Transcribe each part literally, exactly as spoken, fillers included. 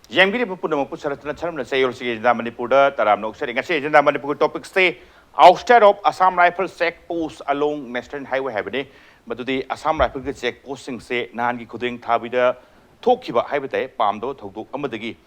ꯌꯦꯡꯕꯤꯔꯤꯕ ꯄꯨꯝꯅꯃꯛꯄꯨ ꯁꯔꯠꯇꯅ ꯁꯔꯝꯅ ꯆꯌꯣꯜꯁꯤꯒꯤ ꯑꯦꯖꯦꯟꯗꯥ ꯃꯅꯤꯄꯨꯔꯗ ꯇꯔꯥꯝꯅ ꯑꯣꯛꯆꯔꯤ꯫ ꯉꯁꯤ ꯑꯦꯖꯦꯟꯗꯥ ꯃꯅꯤꯄꯨꯔꯒꯤ ꯇꯣꯄꯤꯛꯁꯦ Outside of Assam Rifle Check Post Along National Highway ꯍꯥꯏꯕꯅꯤ꯫ ꯃꯗꯨꯗꯤ ꯑꯁꯥꯝ ꯔꯥꯏꯐꯜꯒꯤ ꯆꯦꯛ ꯄꯣꯁꯁꯤꯡꯁꯦ ꯅꯍꯥꯟꯒꯤ ꯈꯨꯗꯦꯡ ꯊꯥꯕꯤꯗ ꯊꯣꯛꯈꯤꯕ ꯍꯥꯏꯕ ꯇꯥꯏ, ꯄꯥꯝꯗꯕ ꯊꯧꯗꯣꯛ ꯑꯃꯗꯒꯤ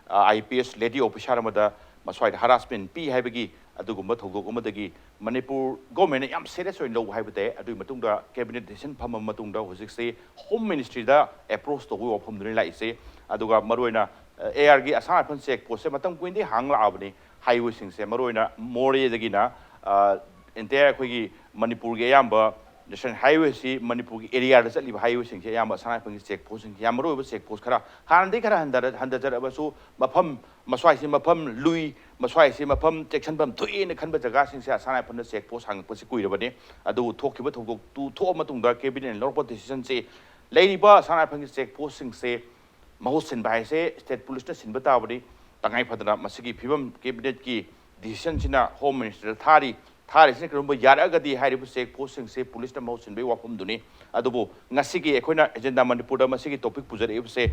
I P S lady officer ꯑꯃꯗ ꯃꯁ꯭ꯋꯥꯏꯗ ꯍꯔꯥꯁꯃꯦꯟ ꯄꯤ ꯍꯥꯏꯕꯒꯤ ꯑꯗꯨꯒꯨꯝꯕ ꯊꯧꯗꯣꯛ ꯑꯃꯗꯒꯤ ꯃꯅꯤꯄꯨꯔ ꯒꯣꯔꯃꯦꯟꯅ ꯌꯥꯝ ꯁꯦꯔꯤꯌꯁ ꯑꯣꯏꯅ ꯂꯧꯕ ꯍꯥꯏꯕ ꯇꯥꯏ꯫ ꯑꯗꯨꯒꯤ ꯃꯇꯨꯡꯗ ꯀꯦꯕꯤꯅꯦꯠ ꯗꯤꯁꯤꯖꯟ ꯐꯝꯃꯕ ꯃꯇꯨꯡꯗ ꯍꯧꯖꯤꯛꯁꯤ ꯍꯣꯝ ꯃꯤꯅꯤꯁꯇ꯭ꯔꯤꯗ ꯑꯦꯄ꯭ꯔꯣꯁ ꯇꯧꯕꯒꯤ ꯋꯥꯐꯝꯗꯨꯅꯤ ꯂꯥꯛꯏꯁꯦ꯫ ꯑꯗꯨꯒ ꯃꯔꯨꯑꯣꯏꯅ ꯑꯦ ꯑꯥꯔꯒꯤ ꯑꯁꯥꯝ ꯔꯥꯏꯐꯜ ꯆꯦꯛ ꯄꯣꯁꯁꯦ ꯃꯇꯝ ꯀꯨꯏꯅꯗꯤ ꯍꯥꯡ ꯂꯥꯛꯑꯕꯅꯤ꯫ ꯍꯥꯏꯋꯦꯁꯤꯡꯁꯦ ꯃꯔꯨꯑꯣꯏꯅ ꯃꯣꯔꯦꯗꯒꯤꯅ ꯑꯦꯟꯇꯌꯔ ꯑꯩꯈꯣꯏꯒꯤ ꯃꯅꯤꯄꯨꯔꯒꯤ ꯑꯌꯥꯝꯕ ꯅꯦꯁꯅꯦꯜ ꯍꯥꯏꯋꯦꯁꯤ ꯃꯅꯤꯄꯨꯔꯒꯤ ꯑꯦꯔꯤꯌꯥꯗ ꯆꯠꯂꯤꯕ ꯍꯥꯏꯋꯦꯁꯤꯡꯁꯦ ꯑꯌꯥꯝꯕ ꯑꯁꯥꯝ ꯔꯥꯏꯐꯜꯒꯤ ꯆꯦꯛ ꯄꯣꯁꯁꯤꯡꯁꯦ ꯌꯥꯝ ꯃꯔꯨ ꯑꯣꯏꯕ ꯆꯦꯛ ꯄꯣꯁ ꯈꯔ ꯍꯥꯟꯅꯗꯒꯤ ꯈꯔ ꯍꯟꯊꯔ ꯍꯟꯊꯖꯔꯛꯑꯕꯁꯨ ꯃꯐꯝ ꯃꯁ꯭ꯋꯥꯏꯁꯤ ꯃꯐꯝ ꯂꯨꯏ, ꯃꯁ꯭ꯋꯥꯏꯁꯤ ꯃꯐꯝ ꯆꯦꯛꯁꯤꯟꯐꯝ ꯊꯣꯛꯑꯦꯅ ꯈꯟꯕ ꯖꯒꯥꯁꯤꯡꯁꯦ ꯑꯁꯥꯝ ꯔꯥꯏꯐꯜꯅ ꯆꯦꯛ ꯄꯣꯁ ꯍꯥꯡꯉꯛꯄꯁꯤ ꯀꯨꯏꯔꯕꯅꯤ꯫ ꯑꯗꯨꯕꯨ ꯊꯣꯛꯈꯤꯕ ꯊꯧꯗꯣꯛꯇꯨ ꯊꯣꯛꯑ ꯃꯇꯨꯡꯗ ꯀꯦꯕꯤꯅꯦꯠꯅ ꯂꯧꯔꯛꯄ ꯗꯤꯁꯤꯖꯟꯁꯤ ꯂꯩꯔꯤꯕ ꯑꯁꯥꯝ ꯔꯥꯏꯐꯜꯒꯤ ꯆꯦꯛ ꯄꯣꯁꯁꯤꯡꯁꯦ ꯃꯍꯨꯠ ꯁꯤꯟꯕ ꯍꯥꯏꯁꯦ ꯁ꯭ꯇꯦꯠ ꯄꯨꯂꯤꯁꯅ ꯁꯤꯟꯕ ꯇꯥꯕꯅꯤ꯫ ꯇꯉꯥꯏ ꯐꯗꯅ ꯃꯁꯤꯒꯤ ꯐꯤꯕꯝ ꯀꯦꯕꯤꯅꯦꯠꯀꯤ ꯗꯤꯁꯤꯖꯟꯁꯤꯅ ꯍꯣꯝ ꯃꯤꯅꯤꯁꯇꯔꯗ ꯊꯥꯔꯤ꯫ ꯊꯥꯔꯤꯁꯤꯅ ꯀꯔꯤꯒꯨꯝꯕ ꯌꯥꯔꯛꯑꯒꯗꯤ ꯍꯥꯏꯔꯤꯕ ꯆꯦꯛ ꯄꯣꯁꯁꯤꯡꯁꯦ ꯄꯨꯂꯤꯁꯅ ꯃꯍꯨꯠ ꯁꯤꯟꯕꯒꯤ ꯋꯥꯐꯝꯗꯨꯅꯤ꯫ ꯑꯗꯨꯕꯨ ꯉꯁꯤꯒꯤ ꯑꯩꯈꯣꯏꯅ ꯑꯦꯖꯦꯟꯗꯥ ꯃꯅꯤꯄꯨꯔꯗ ꯃꯁꯤꯒꯤ ꯇꯣꯄꯤꯛ ꯄꯨꯖꯔꯛꯏꯕꯁꯦ,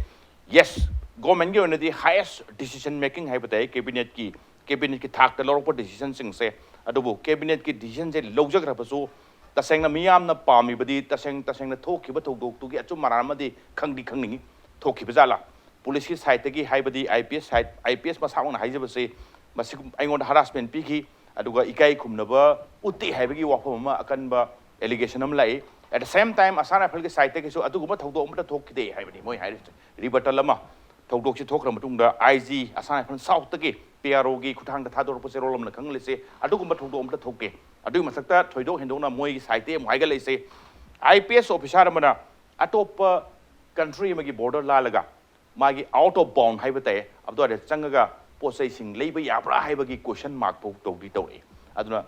ꯌꯦꯁ, ꯒꯣꯔꯃꯦꯟꯒꯤ ꯑꯣꯏꯅꯗꯤ ꯍꯥꯏꯌꯦꯁ ꯗꯤꯁꯤꯖꯟ ꯃꯦꯀꯤꯡ ꯍꯥꯏꯕ ꯇꯥꯏ, ꯀꯦꯕꯤꯅꯦꯠꯀꯤ ꯀꯦꯕꯤꯅꯦꯠꯀꯤ ꯊꯥꯛꯇ ꯂꯧꯔꯛꯄ ꯗꯤꯁꯤꯖꯟꯁꯤꯡꯁꯦ꯫ ꯑꯗꯨꯕꯨ ꯀꯦꯕꯤꯅꯦꯠꯀꯤ ꯗꯤꯁꯤꯖꯟꯁꯦ ꯂꯧꯖꯈ꯭ꯔꯕꯁꯨ ꯇꯁꯦꯡꯅ ꯃꯤꯌꯥꯝꯅ ꯄꯥꯝꯃꯤꯕꯗꯤ ꯇꯁꯦꯡ ꯇꯁꯦꯡꯅ ꯊꯣꯛꯈꯤꯕ ꯊꯧꯗꯣꯛꯇꯨꯒꯤ ꯑꯆꯨꯝ ꯑꯔꯥꯟ ꯑꯃꯗꯤ ꯈꯪꯗꯤ ꯈꯪꯅꯤꯡꯉꯤ꯫ ꯊꯣꯛꯈꯤꯕ ꯖꯥꯠꯂꯥ? ꯄꯨꯂꯤꯁꯀꯤ ꯁꯥꯏꯠꯇꯒꯤ ꯍꯥꯏꯕꯗꯤ I P S side, I P S ꯃꯁꯥꯃꯛꯅ ꯍꯥꯏꯖꯕꯁꯦ, ꯃꯁꯤ ꯑꯩꯉꯣꯟꯗ ꯍꯔꯥꯁꯃꯦꯟ ꯄꯤꯈꯤ, ꯑꯗꯨꯒ ꯏꯀꯥꯏ ꯈꯨꯝꯅꯕ ꯎꯠꯇꯦ ꯍꯥꯏꯕꯒꯤ ꯋꯥꯐꯝ ꯑꯃ ꯑꯀꯟꯕ ꯑꯦꯂꯤꯒꯦꯁꯟ ꯑꯃ ꯂꯥꯛꯏ꯫ At the same time, Assam ꯔꯥꯏꯐꯜꯒꯤ ꯁꯥꯏꯠꯇꯒꯤꯁꯨ ꯑꯗꯨꯒꯨꯝꯕ ꯊꯧꯗꯣꯛ ꯑꯃꯠꯇ ꯊꯣꯛꯈꯤꯗꯦ ꯍꯥꯏꯕꯅꯤ ꯃꯣꯏ ꯍꯥꯏꯔꯤꯁꯦ꯫ ꯔꯤꯕꯇꯜ ꯑꯃ ꯊꯧꯗꯣꯛꯁꯤ ꯊꯣꯛꯈ꯭ꯔ ꯃꯇꯨꯡꯗ ꯑꯥꯏ ꯖꯤ ꯑꯁꯥꯝ ꯔꯥꯏꯐꯜ ꯁꯥꯎꯠꯇꯒꯤ ꯄꯤ ꯑꯥꯔ ꯑꯣꯒꯤ ꯈꯨꯠꯊꯥꯡꯗ ꯊꯥꯗꯣꯔꯛꯄ ꯆꯦꯔꯣꯜ ꯑꯃꯅ ꯈꯪꯍꯜꯂꯤꯁꯦ, ꯑꯗꯨꯒꯨꯝꯕ ꯊꯧꯗꯣꯛ ꯑꯃꯠꯇ ꯊꯣꯛꯇꯦ꯫ ꯑꯗꯨꯒꯤ ꯃꯊꯛꯇ ꯊꯣꯏꯗꯣꯛ ꯍꯦꯟꯗꯣꯛꯅ ꯃꯣꯏꯒꯤ ꯁꯥꯏꯠꯇꯒꯤ ꯑꯃꯨꯛ ꯍꯥꯏꯒꯠꯂꯛꯏꯁꯦ, ꯑꯥꯏ ꯄꯤ ꯑꯦꯁ ꯑꯣꯐꯤꯁꯥꯔ ꯑꯃꯅ ꯑꯇꯣꯞꯄ ꯀꯟꯇ꯭ꯔꯤ ꯑꯃꯒꯤ ꯕꯣꯔꯗꯔ ꯂꯥꯜꯂꯒ ꯃꯥꯒꯤ ꯑꯥꯎꯠ ꯑꯣꯐ ꯕꯥꯎꯟ ꯍꯥꯏꯕ ꯇꯥꯏ, ꯑꯗꯨꯋꯥꯏꯗ ꯆꯪꯉꯒ ꯄꯣꯠ ꯆꯩꯁꯤꯡ ꯂꯩꯕ ꯌꯥꯕ꯭ꯔꯥ ꯍꯥꯏꯕꯒꯤ ꯀꯣꯏꯁꯟ ꯃꯥꯔꯛ ꯐꯥꯎ ꯇꯧꯗꯤ ꯇꯧꯔꯛꯏ꯫ ꯑꯗꯨꯅ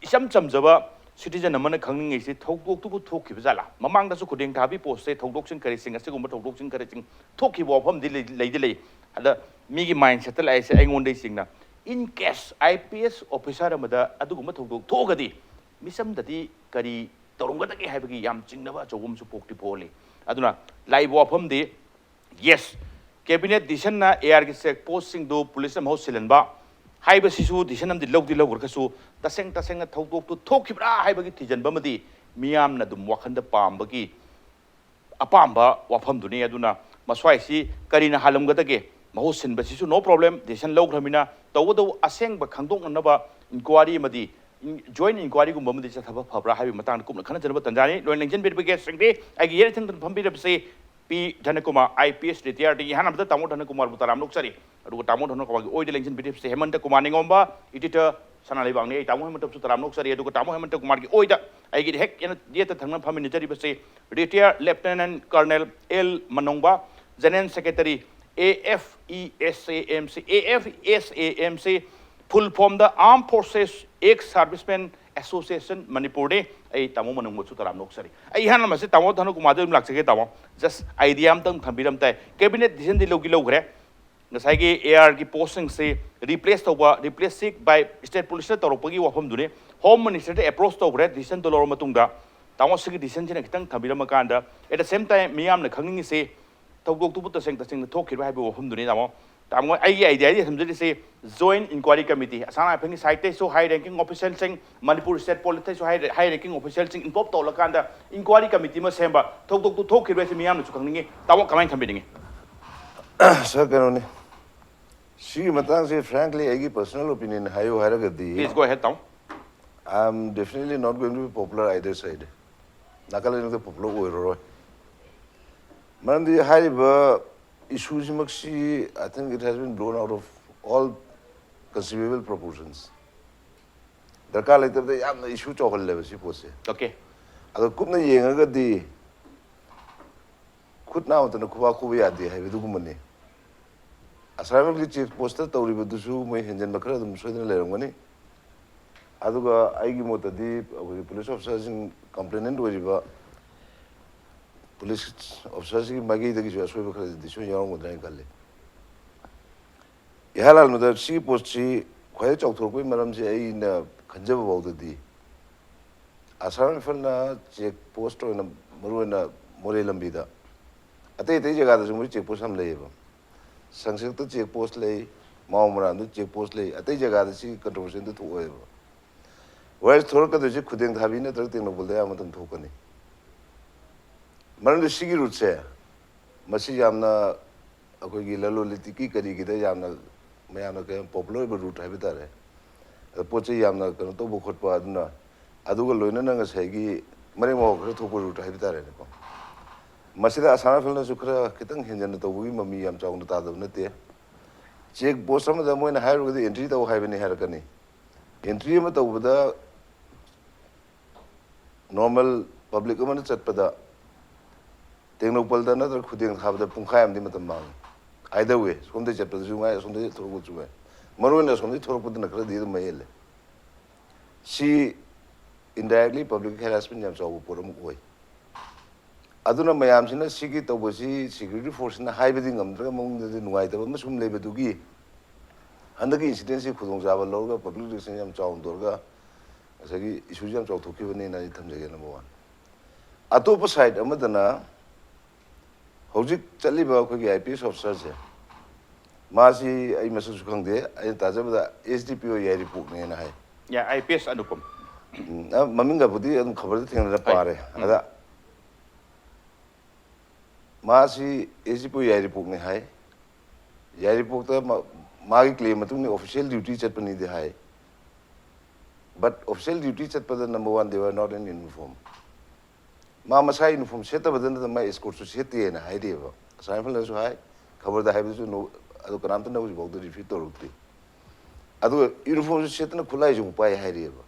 ꯏꯆꯝ ꯆꯝꯖꯕ ꯁꯤꯇꯤꯖꯟ ꯑꯃꯅ ꯈꯪꯅꯤꯡꯉꯤꯁꯤ ꯊꯧꯗꯣꯛꯇꯨꯕꯨ ꯊꯣꯛꯈꯤꯕ ꯖꯥꯠꯂꯥ? ꯃꯃꯥꯡꯗꯁꯨ ꯈꯨꯗꯦꯡ ꯊꯥꯕꯤ ꯄꯣꯁꯁꯦ ꯊꯧꯗꯣꯛꯁꯤꯡ ꯀꯔꯤꯁꯤꯡ, ꯑꯁꯤꯒꯨꯝꯕ ꯊꯧꯗꯣꯛꯁꯤꯡ ꯀꯔꯤꯁꯤꯡ ꯊꯣꯛꯈꯤꯕ ꯋꯥꯐꯝꯗꯤ ꯂꯩ-, ꯂꯩꯗꯤ ꯂꯩ꯫ ꯑꯗ ꯃꯤꯒꯤ ꯃꯥꯏꯟ ꯁꯦꯠꯇ ꯂꯥꯛꯏꯁꯦ ꯑꯩꯉꯣꯟꯗꯩ ꯆꯤꯡꯅ꯫ In case I P S officer ꯑꯃꯗ ꯑꯗꯨꯒꯨꯝꯕ ꯊꯧꯗꯣꯛ ꯊꯣꯛꯑꯒꯗꯤ ꯃꯤꯆꯝꯗꯗꯤ ꯀꯔꯤ ꯇꯧꯔꯝꯒꯗꯒꯦ ꯍꯥꯏꯕꯒꯤ ꯌꯥꯝ ꯆꯤꯡꯅꯕ ꯑꯆꯧꯕ ꯑꯃꯁꯨ ꯄꯣꯛꯇꯤ ꯄꯣꯛꯍꯜꯂꯤ꯫ ꯑꯗꯨꯅ ꯂꯥꯛꯏꯕ ꯋꯥꯐꯝꯗꯤ, ꯌꯦꯁ, ꯀꯦꯕꯤꯅꯦꯠ ꯗꯤꯁꯟꯅ ꯑꯦ ꯑꯥꯔꯒꯤ ꯆꯦꯛ ꯄꯣꯁꯁꯤꯡꯗꯨ ꯄꯨꯂꯤꯁꯅ ꯃꯍꯨꯠ ꯁꯤꯜꯍꯟꯕ ꯍꯥꯏꯕꯁꯤꯁꯨ ꯗꯤꯁꯟ ꯑꯃꯗꯤ ꯂꯧꯗꯤ ꯂꯧꯈ꯭ꯔꯒꯁꯨ, ꯇꯁꯦꯡ ꯇꯁꯦꯡꯅ ꯊꯧꯗꯣꯛꯇꯨ ꯊꯣꯛꯈꯤꯕ꯭ꯔꯥ ꯍꯥꯏꯕꯒꯤ ꯊꯤꯖꯤꯟꯕ ꯑꯃꯗꯤ ꯃꯤꯌꯥꯝꯅ ꯑꯗꯨꯝ ꯋꯥꯈꯜꯗ ꯄꯥꯝꯕꯒꯤ ꯑꯄꯥꯝꯕ ꯋꯥꯐꯝꯗꯨꯅꯤ꯫ ꯑꯗꯨꯅ ꯃꯁ꯭ꯋꯥꯏꯁꯤ ꯀꯔꯤꯅ ꯍꯥꯜꯂꯝꯒꯗꯒꯦ? ꯃꯍꯨꯠ ꯁꯤꯟꯕꯁꯤꯁꯨ no problem, decision ꯂꯧꯈ꯭ꯔꯃꯤꯅ ꯇꯧꯕꯇꯕꯨ ꯑꯁꯦꯡꯕ ꯈꯪꯗꯣꯛꯅꯅꯕ inquiry ꯑꯃꯗꯤ joint inquiryꯒꯨꯝꯕ ꯑꯃꯗꯤ ꯆꯠꯊꯕ ꯐꯕ꯭ꯔꯥ ꯍꯥꯏꯕꯒꯤ ꯃꯇꯥꯡꯗ ꯀꯨꯞꯅ ꯈꯟꯅꯖꯅꯕ ꯇꯟꯖꯥꯅꯤ꯫ ꯂꯣꯏꯅ ꯂꯦꯡꯁꯤꯟꯕꯤꯔꯤꯕ guestꯁꯤꯡꯗꯤ ꯑꯩꯒꯤ ꯌꯦꯠ ꯊꯪꯗ ꯐꯝꯕꯤꯔꯤꯕꯁꯤ ꯄꯤ ꯙꯅꯀꯨꯃꯥꯔ, IPS retired꯫ ꯑꯍꯥꯟꯕꯗ ꯇꯥꯃꯣ ꯙꯅꯀꯨꯃꯥꯔꯕꯨ ꯇꯔꯥꯝꯅ ꯑꯣꯛꯆꯔꯤ꯫ ꯑꯗꯨꯒ ꯇꯥꯃꯣ ꯙꯅꯀꯨꯃꯥꯔꯒꯤ ꯑꯣꯏꯗ ꯂꯦꯡꯁꯤꯟꯕꯤꯔꯤꯕꯁꯤ ꯍꯦꯃꯟꯇ ꯀꯨꯃꯥꯔ ꯅꯤꯉꯣꯝꯕ, editor, ꯁꯅꯥ ꯂꯩꯕꯥꯛꯅꯤ꯫ ꯑꯩ ꯇꯥꯃꯣ ꯍꯦꯃꯟꯇꯕꯨꯁꯨ ꯇꯔꯥꯝꯅ ꯑꯣꯛꯆꯔꯤ꯫ ꯑꯗꯨꯒ ꯇꯥꯃꯣ ꯍꯦꯃꯟꯇ ꯀꯨꯃꯥꯔꯒꯤ ꯑꯣꯏꯗ ꯑꯩꯒꯤ ꯍꯦꯛ ꯌꯦꯠꯇ ꯊꯪꯅ ꯐꯝꯃꯤꯟꯅꯖꯔꯤꯕꯁꯤ retired Lieutenant Colonel L Manongba, General Secretary, AFESAMC, AFESAMC, full formꯗ Armed Forces Ex Servicemen Association ꯃꯅꯤꯄꯨꯔꯅꯤ꯫ ꯑꯩ ꯇꯥꯃꯣ ꯃꯅꯣꯡꯕꯁꯨ ꯇꯔꯥꯝꯅ ꯑꯣꯛꯆꯔꯤ꯫ ꯑꯩ ꯏꯍꯥꯟ ꯍꯥꯟꯕꯁꯤ ꯇꯥꯃꯣ ꯙꯅꯀꯨꯃꯥꯔꯗ ꯑꯗꯨꯝ ꯂꯥꯛꯆꯒꯦ꯫ ꯇꯥꯃꯣ, just idea ꯑꯝꯇꯪ ꯊꯝꯕꯤꯔꯝ ꯇꯥꯏ꯫ ꯀꯦꯕꯤꯅꯦꯠ ꯗꯤꯁꯤꯖꯟꯗꯤ ꯂꯧꯒꯤ ꯂꯧꯈ꯭ꯔꯦ꯫ ꯉꯁꯥꯏꯒꯤ ARꯒꯤ ꯄꯣꯁꯁꯤꯡꯁꯤ replace ꯇꯧꯕ, replace by state policeꯅ ꯇꯧꯔꯛꯄꯒꯤ ꯋꯥꯐꯝꯗꯨꯅꯤ꯫ Home Ministerꯗ approach ꯇꯧꯈ꯭ꯔꯦ, decisionꯗꯨ ꯂꯧꯔ ꯃꯇꯨꯡꯗ꯫ ꯇꯥꯃꯣ, ꯁꯤꯒꯤ decisionꯁꯤꯅ ꯈꯤꯇꯪ ꯊꯝꯕꯤꯔꯝꯃꯀꯥꯟꯗ, at the same time ꯃꯤꯌꯥꯝꯅ ꯈꯪꯅꯤꯡꯉꯤꯁꯤ ꯊꯧꯗꯣꯛꯇꯨꯕꯨ ꯇꯁꯦꯡ ꯇꯁꯦꯡꯅ ꯊꯣꯛꯈꯤꯕ꯭ꯔꯥ ꯍꯥꯏꯕꯒꯤ ꯋꯥꯐꯝꯗꯨꯅꯤ꯫ ꯇꯥꯃꯣ, ꯇꯥꯃꯣ, ꯑꯩꯒꯤ ideaꯗꯤ ꯊꯝꯖꯔꯤꯁꯤ joint inquiry committee, Assam ꯔꯥꯏꯐꯜꯒꯤ sideꯇꯩꯁꯨ high ranking officialꯁꯤꯡ, Manipur state policeꯇꯩꯁꯨ high, high ranking officialꯁꯤꯡ involve ꯇꯧꯔꯀꯥꯟꯗ inquiry committee ꯑꯃ ꯁꯦꯝꯕ, ꯊꯧꯗꯣꯛꯇꯨ ꯊꯣꯛꯈꯤꯕ꯭ꯔꯥ ꯍꯥꯏꯁꯤ ꯃꯤꯌꯥꯝꯅꯁꯨ ꯈꯪꯅꯤꯡꯉꯤ꯫ ꯇꯥꯃꯣ, ꯀꯃꯥꯏꯅ ꯊꯝꯕꯤꯅꯤꯡꯉꯤ? Sir, ꯀꯩꯅꯣꯅꯤ, ꯁꯤꯒꯤ ꯃꯇꯥꯡꯁꯦ frankly ꯑꯩꯒꯤ personal opinion ꯍꯥꯏꯌꯨ ꯍꯥꯏꯔꯒꯗꯤ, Please go ahead, ꯇꯥꯃꯣ꯫ I am definitely not going to be popular either side. ꯅꯥꯀꯜ ꯑꯅꯤꯃꯛꯇ popular ꯑꯣꯏꯔꯔꯣꯏ꯫ ꯃꯔꯝꯗꯤ ꯍꯥꯏꯔꯤꯕ issueꯁꯤꯃꯛꯁꯤ, I think it has been blown out of all conceivable proportions. ꯗꯔꯀꯥꯔ ꯂꯩꯇꯕꯗ ꯌꯥꯝꯅ issue ꯆꯥꯎꯍꯜꯂꯦꯕ ꯁꯤ ꯄꯣꯠꯁꯦ꯫ Okay꯫ ꯑꯗꯣ ꯀꯨꯞꯅ ꯌꯦꯡꯉꯒꯗꯤ ꯈꯨꯠ ꯅꯥꯃꯠꯇꯅ ꯈꯨꯕꯥꯛ ꯈꯨꯕ ꯌꯥꯗꯦ ꯍꯥꯏꯕꯗꯨꯒꯨꯝꯕꯅꯤ꯫ ꯑꯁꯥꯝꯒꯤ check postꯇ ꯇꯧꯔꯤꯕꯗꯨꯁꯨ ꯃꯣꯏ ꯍꯦꯟꯖꯟꯕ ꯈꯔ ꯑꯗꯨꯝ ꯁꯣꯏꯗꯅ ꯂꯩꯔꯝꯒꯅꯤ꯫ ꯑꯗꯨꯒ ꯑꯩꯒꯤ ꯃꯣꯠꯇꯗꯤ ꯑꯩꯈꯣꯏꯒꯤ police officerꯁꯤꯡ, complainant ꯑꯣꯏꯔꯤꯕ police officerꯁꯤꯡꯒꯤ ꯃꯥꯏꯀꯩꯗꯒꯤꯁꯨ ꯑꯁꯣꯏꯕ ꯈꯔꯗꯤ ꯁꯣꯏ ꯌꯥꯎꯔꯝꯒꯗ꯭ꯔꯥ ꯍꯥꯏꯅ ꯈꯜꯂꯤ꯫ ꯏꯍꯥꯟ ꯍꯥꯟꯕꯗ ꯁꯤꯒꯤ ꯄꯣꯠꯁꯤ ꯈ꯭ꯋꯥꯏꯗꯒꯤ ꯆꯥꯎꯊꯣꯔꯛꯄꯒꯤ ꯃꯔꯝꯁꯦ ꯑꯩꯅ ꯈꯟꯖꯕ ꯐꯥꯎꯗꯗꯤ ꯑꯁꯥꯝ ꯔꯥꯏꯐꯜꯅ check post ꯑꯣꯏꯅ, ꯃꯔꯨꯑꯣꯏꯅ ꯃꯣꯔꯦ ꯂꯝꯕꯤꯗ, ꯑꯇꯩ ꯑꯇꯩ ꯖꯒꯥꯗꯁꯨ ꯃꯣꯏ check post ꯌꯥꯝ ꯂꯩꯌꯦꯕ, ꯁꯪꯁꯀ꯭ꯔꯤꯠꯇ ꯆꯦꯛ ꯄꯣꯁ ꯂꯩ, ꯃꯥꯎ ꯃꯣꯏꯔꯥꯡꯗ ꯆꯦꯛ ꯄꯣꯁ ꯂꯩ, ꯑꯇꯩ ꯖꯒꯥꯗ ꯁꯤ ꯀꯟꯇ꯭ꯔꯣꯚꯔꯁꯤꯗꯨ ꯊꯣꯛꯑꯣꯏꯕ꯫ ꯋꯥꯔꯤꯁ ꯊꯣꯔꯛꯀꯗꯣꯏꯁꯤ ꯈꯨꯗꯦꯡ ꯊꯥꯕꯤ ꯅꯠꯇ꯭ꯔꯒ ꯇꯦꯡꯅꯧꯄꯜꯗ ꯑꯌꯥꯝꯕ ꯃꯇꯝ ꯊꯣꯛꯀꯅꯤ꯫ ꯃꯔꯝꯗꯤ ꯁꯤꯒꯤ ꯔꯨꯠꯁꯦ, ꯃꯁꯤ ꯌꯥꯝꯅ ꯑꯩꯈꯣꯏꯒꯤ ꯂꯂꯣꯟ ꯏꯇꯤꯛꯀꯤ ꯀꯔꯤꯒꯤꯗ ꯌꯥꯝꯅ ꯃꯌꯥꯝꯅ ꯀꯩ ꯄꯣꯄꯨꯂꯔ ꯑꯣꯏꯕ ꯔꯨꯠ ꯍꯥꯏꯕ ꯇꯥꯔꯦ꯫ ꯑꯗ ꯄꯣꯠ ꯆꯩ ꯌꯥꯝꯅ ꯀꯩꯅꯣ ꯇꯧꯕ ꯈꯣꯠꯄ, ꯑꯗꯨꯅ ꯑꯗꯨꯒ ꯂꯣꯏꯅꯅ ꯉꯁꯥꯏꯒꯤ ꯃꯔꯦꯛ ꯃꯍꯥꯎ ꯈꯔ ꯊꯣꯛꯄ ꯔꯨꯠ ꯍꯥꯏꯕ ꯇꯥꯔꯦꯅꯦꯀꯣ꯫ ꯃꯁꯤꯗ ꯑꯁꯥꯝ ꯔꯥꯏꯐꯜꯅꯁꯨ ꯈꯔ ꯈꯤꯇꯪ ꯍꯦꯟꯖꯟꯅ ꯇꯧꯕꯒꯤ ꯃꯃꯤ ꯌꯥꯝ ꯆꯥꯎꯅ ꯇꯥꯗꯕ ꯅꯠꯇꯦ꯫ ꯆꯦꯛ ꯄꯣꯁ ꯑꯃꯗ ꯃꯣꯏꯅ ꯍꯥꯏꯔꯨꯔꯒꯗꯤ ꯑꯦꯟꯇ꯭ꯔꯤ ꯇꯧ ꯍꯥꯏꯕꯅꯤ ꯍꯥꯏꯔꯛꯀꯅꯤ꯫ ꯑꯦꯟꯇ꯭ꯔꯤ ꯑꯃ ꯇꯧꯕꯗ ꯅꯣꯔꯃꯦꯜ ꯄꯕ꯭ꯂꯤꯛ ꯑꯃꯅ ꯆꯠꯄꯗ ꯇꯦꯡꯅꯧꯄꯜꯗ ꯅꯠꯇ꯭ꯔꯒ ꯈꯨꯗꯦꯡ ꯊꯥꯕꯗ ꯄꯨꯡꯈꯥꯏ ꯑꯃꯗꯤ ꯃꯇꯝ ꯃꯥꯡꯉꯤ꯫ ꯑꯥꯏꯗꯔ ꯋꯦ, ꯁꯣꯝꯗꯒꯤ ꯆꯠꯄꯗꯁꯨ ꯉꯥꯏ, ꯑꯁꯣꯝꯗꯒꯤ ꯊꯣꯛꯂꯛꯄꯗꯁꯨ ꯉꯥꯏ꯫ ꯃꯔꯨ ꯑꯣꯏꯅ ꯑꯁꯣꯝꯗꯒꯤ ꯊꯣꯛꯂꯛꯄꯗꯨꯅ ꯈꯔꯗꯤ ꯑꯗꯨꯝ ꯃꯍꯦꯜꯂꯦ꯫ ꯁꯤ ꯏꯟꯗꯥꯏꯔꯦꯛꯂꯤ ꯄꯕ꯭ꯂꯤꯛ ꯍꯦꯔꯥꯁꯃꯦꯟ ꯌꯥꯝ ꯆꯥꯎꯕ ꯄꯣꯠ ꯑꯃ ꯑꯣꯏ꯫ ꯑꯗꯨꯅ ꯃꯌꯥꯝꯁꯤꯅ ꯁꯤꯒꯤ ꯇꯧꯕꯁꯤ ꯁꯦꯀ꯭ꯌꯨꯔꯤꯇꯤ ꯐꯣꯔꯁꯁꯤꯅ ꯍꯥꯏꯕꯗꯤ ꯉꯝꯗ꯭ꯔꯒ ꯃꯑꯣꯡꯗꯗꯤ ꯅꯨꯡꯉꯥꯏꯇꯕ ꯑꯃ ꯁꯨꯝ ꯂꯩꯕꯗꯨꯒꯤ ꯍꯟꯗꯛꯀꯤ ꯏꯟꯁꯤꯗꯦꯟꯁꯤ ꯈꯨꯗꯣꯡꯆꯥꯕ ꯂꯧꯔꯒ ꯄꯕ꯭ꯂꯤꯛ ꯔꯤꯌꯦꯛꯁꯟ ꯌꯥꯝ ꯆꯥꯎꯅ ꯇꯧꯔꯒ ꯉꯁꯥꯏꯒꯤ ꯏꯁꯨꯁꯤ ꯌꯥꯝ ꯆꯥꯎꯊꯣꯛꯈꯤꯕꯅꯦꯅ ꯑꯩ ꯊꯝꯖꯒꯦ, ꯅꯝꯕꯔ ꯋꯥꯟ꯫ ꯑꯇꯣꯞꯄ ꯁꯥꯏꯠ ꯑꯃꯗꯅ ꯍꯧꯖꯤꯛ ꯆꯠꯂꯤꯕ ꯑꯩꯈꯣꯏꯒꯤ ꯑꯥꯏ ꯄꯤ ꯑꯦꯁ ꯑꯣꯐꯤꯁꯥꯔꯁꯦ, ꯃꯥꯁꯤ ꯑꯩ ꯃꯁꯛꯁꯨ ꯈꯪꯗꯦ, ꯑꯩꯅ ꯇꯥꯖꯕꯗ ꯑꯦꯁ ꯗꯤ ꯄꯤ ꯑꯣ ꯌꯥꯏꯔꯤꯄꯣꯛꯅꯦꯅ ꯍꯥꯏ꯫ I P S Anupam. ꯎꯝ, ꯑ, ꯃꯃꯤꯡꯒꯕꯨꯗꯤ ꯑꯗꯨꯝ ꯈꯕꯔꯗ ꯊꯦꯡꯅꯔ ꯄꯥꯔꯦ꯫ ꯑꯗ ꯃꯥꯁꯤ ꯑꯦꯁ ꯗꯤ ꯄꯤ ꯑꯣ ꯌꯥꯏꯔꯤꯄꯣꯛꯅꯦ ꯍꯥꯏ꯫ ꯌꯥꯏꯔꯤꯄꯣꯛꯇ ꯃꯥ-, ꯃꯥꯒꯤ ꯀ꯭ꯂꯦꯝ ꯃꯇꯨꯡ ꯏꯟꯅ ꯑꯣꯐꯤꯁꯤꯌꯦꯜ ꯗ꯭ꯌꯨꯇꯤ ꯆꯠꯄꯅꯤꯗꯤ ꯍꯥꯏ꯫ But official duty ꯆꯠꯄꯗ, number one, they were not in uniform. ꯃꯥ ꯃꯁꯥ ꯌꯨꯅꯤꯐꯣꯔꯝ ꯁꯦꯠꯇꯕꯗ ꯅꯠꯇꯅ ꯃꯥ ꯑꯦꯁꯀꯣꯔꯠꯁꯨ ꯁꯦꯠꯇꯦꯅ ꯍꯥꯏꯔꯤꯑꯕ꯫ ꯑꯁꯥꯝ ꯔꯥꯏꯐꯜꯅꯁꯨ ꯍꯥꯏ, ꯈꯕꯔꯗ ꯍꯥꯏꯕꯗꯨꯁꯨ ꯅꯣ-, ꯑꯗꯣ ꯀꯅꯥꯝꯇꯅ ꯍꯧꯖꯤꯛꯐꯥꯎꯗ ꯔꯤꯐ꯭ꯌꯨꯠ ꯇꯧꯔꯛꯇꯦ꯫ ꯑꯗꯨꯒ ꯌꯨꯅꯤꯐꯣꯔꯝꯁꯨ ꯁꯦꯠꯇꯅ ꯈꯨꯠꯂꯥꯏꯁꯨ ꯑꯃꯨꯛ ꯄꯥꯏ ꯍꯥꯏꯔꯤꯑꯕ꯫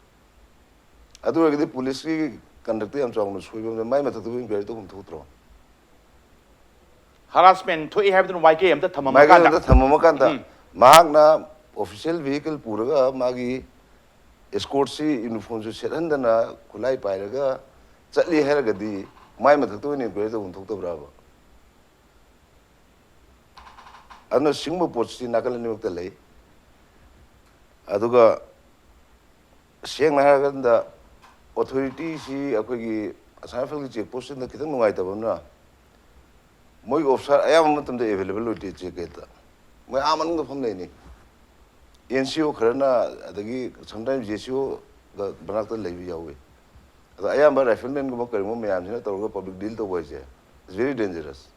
ꯑꯗꯨ ꯑꯣꯏꯔꯒꯗꯤ ꯄꯨꯂꯤꯁꯀꯤ ꯀꯟꯗꯛꯇ ꯌꯥꯝ ꯆꯥꯎꯅ ꯁꯣꯏꯕ ꯑꯃ ꯂꯩ꯫ ꯃꯥꯏ ꯃꯊꯛꯇꯕꯨ ꯏꯟꯀ꯭ꯋꯥꯏꯔꯤ ꯇꯧꯐꯝ ꯊꯣꯛꯇ꯭ꯔꯣ? ꯍꯔꯥꯁꯃꯦꯟ ꯊꯣꯛꯏ ꯍꯥꯏꯕꯗꯨꯅ ꯋꯥꯏ ꯀꯦ ꯑꯝꯇ ꯃꯥꯏꯀꯩ ꯊꯝꯃꯀꯥꯟꯗ ꯑꯝꯇ ꯊꯝꯃꯝꯃꯀꯥꯟꯗ ꯎꯝ꯫ ꯃꯍꯥꯛꯅ ꯑꯣꯐꯤꯁꯤꯌꯦꯜ ꯚꯤꯍꯤꯀꯜ ꯄꯨꯔꯒ ꯃꯥꯒꯤ ꯑꯦꯁꯀꯣꯔꯠꯁꯤ ꯌꯨꯅꯤꯐꯣꯔꯝꯁꯨ ꯁꯦꯠꯍꯟꯗꯅ ꯈꯨꯠꯂꯥꯏ ꯄꯥꯏꯔꯒ ꯆꯠꯂꯤ ꯍꯥꯏꯔꯒꯗꯤ ꯃꯥꯏ ꯃꯊꯛꯇ ꯑꯣꯏꯅ ꯏꯟꯀ꯭ꯋꯥꯏꯔꯤ ꯇꯧꯐꯝ ꯊꯣꯛꯇꯕ꯭ꯔꯕ? ꯑꯗꯨꯅ ꯁꯤꯒꯨꯝꯕ ꯄꯣꯠꯁꯤ ꯅꯥꯀꯜ ꯑꯅꯤꯃꯛꯇ ꯂꯩ꯫ ꯑꯗꯨꯒ ꯁꯦꯡꯅ ꯍꯥꯏꯔꯀꯥꯟꯗ ꯑꯣꯊꯣꯔꯤꯇꯤꯁꯤ ꯑꯩꯈꯣꯏꯒꯤ ꯑꯁꯥꯝ ꯔꯥꯏꯐꯜꯒꯤ ꯆꯦꯛ ꯄꯣꯁꯁꯤꯅ ꯈꯤꯇꯪ ꯅꯨꯡꯉꯥꯏꯇꯕ ꯑꯃꯅ ꯃꯣꯏꯒꯤ ꯑꯣꯐꯤꯁꯥꯔ ꯑꯌꯥꯝꯕ ꯃꯇꯝꯗ ꯑꯦꯚꯦꯂꯦꯕꯜ ꯑꯣꯏꯗꯦ ꯆꯦꯛ ꯒꯦꯠꯇ꯫ ꯃꯣꯏ ꯑꯥ ꯃꯅꯨꯡꯗ ꯐꯝ ꯂꯩꯅꯤ꯫ ꯑꯦꯟ ꯁꯤ ꯑꯣ ꯈꯔꯅ, ꯑꯗꯒꯤ ꯁꯝꯇꯥꯏꯝꯁ ꯖꯦ ꯁꯤ ꯑꯣꯒ ꯃꯅꯥꯛꯇ ꯂꯩꯕ ꯌꯥꯎꯋꯤ꯫ ꯑꯗꯣ ꯑꯌꯥꯝꯕ ꯔꯥꯏꯐꯜꯃꯦꯟꯒꯨꯝꯕ ꯀꯔꯤꯒꯨꯝꯕ ꯃꯌꯥꯝꯁꯤꯅ ꯇꯧꯔꯒ ꯄꯕ꯭ꯂꯤꯛ ꯗꯤꯜ ꯇꯧꯕ ꯍꯥꯏꯁꯦ, it's very dangerous.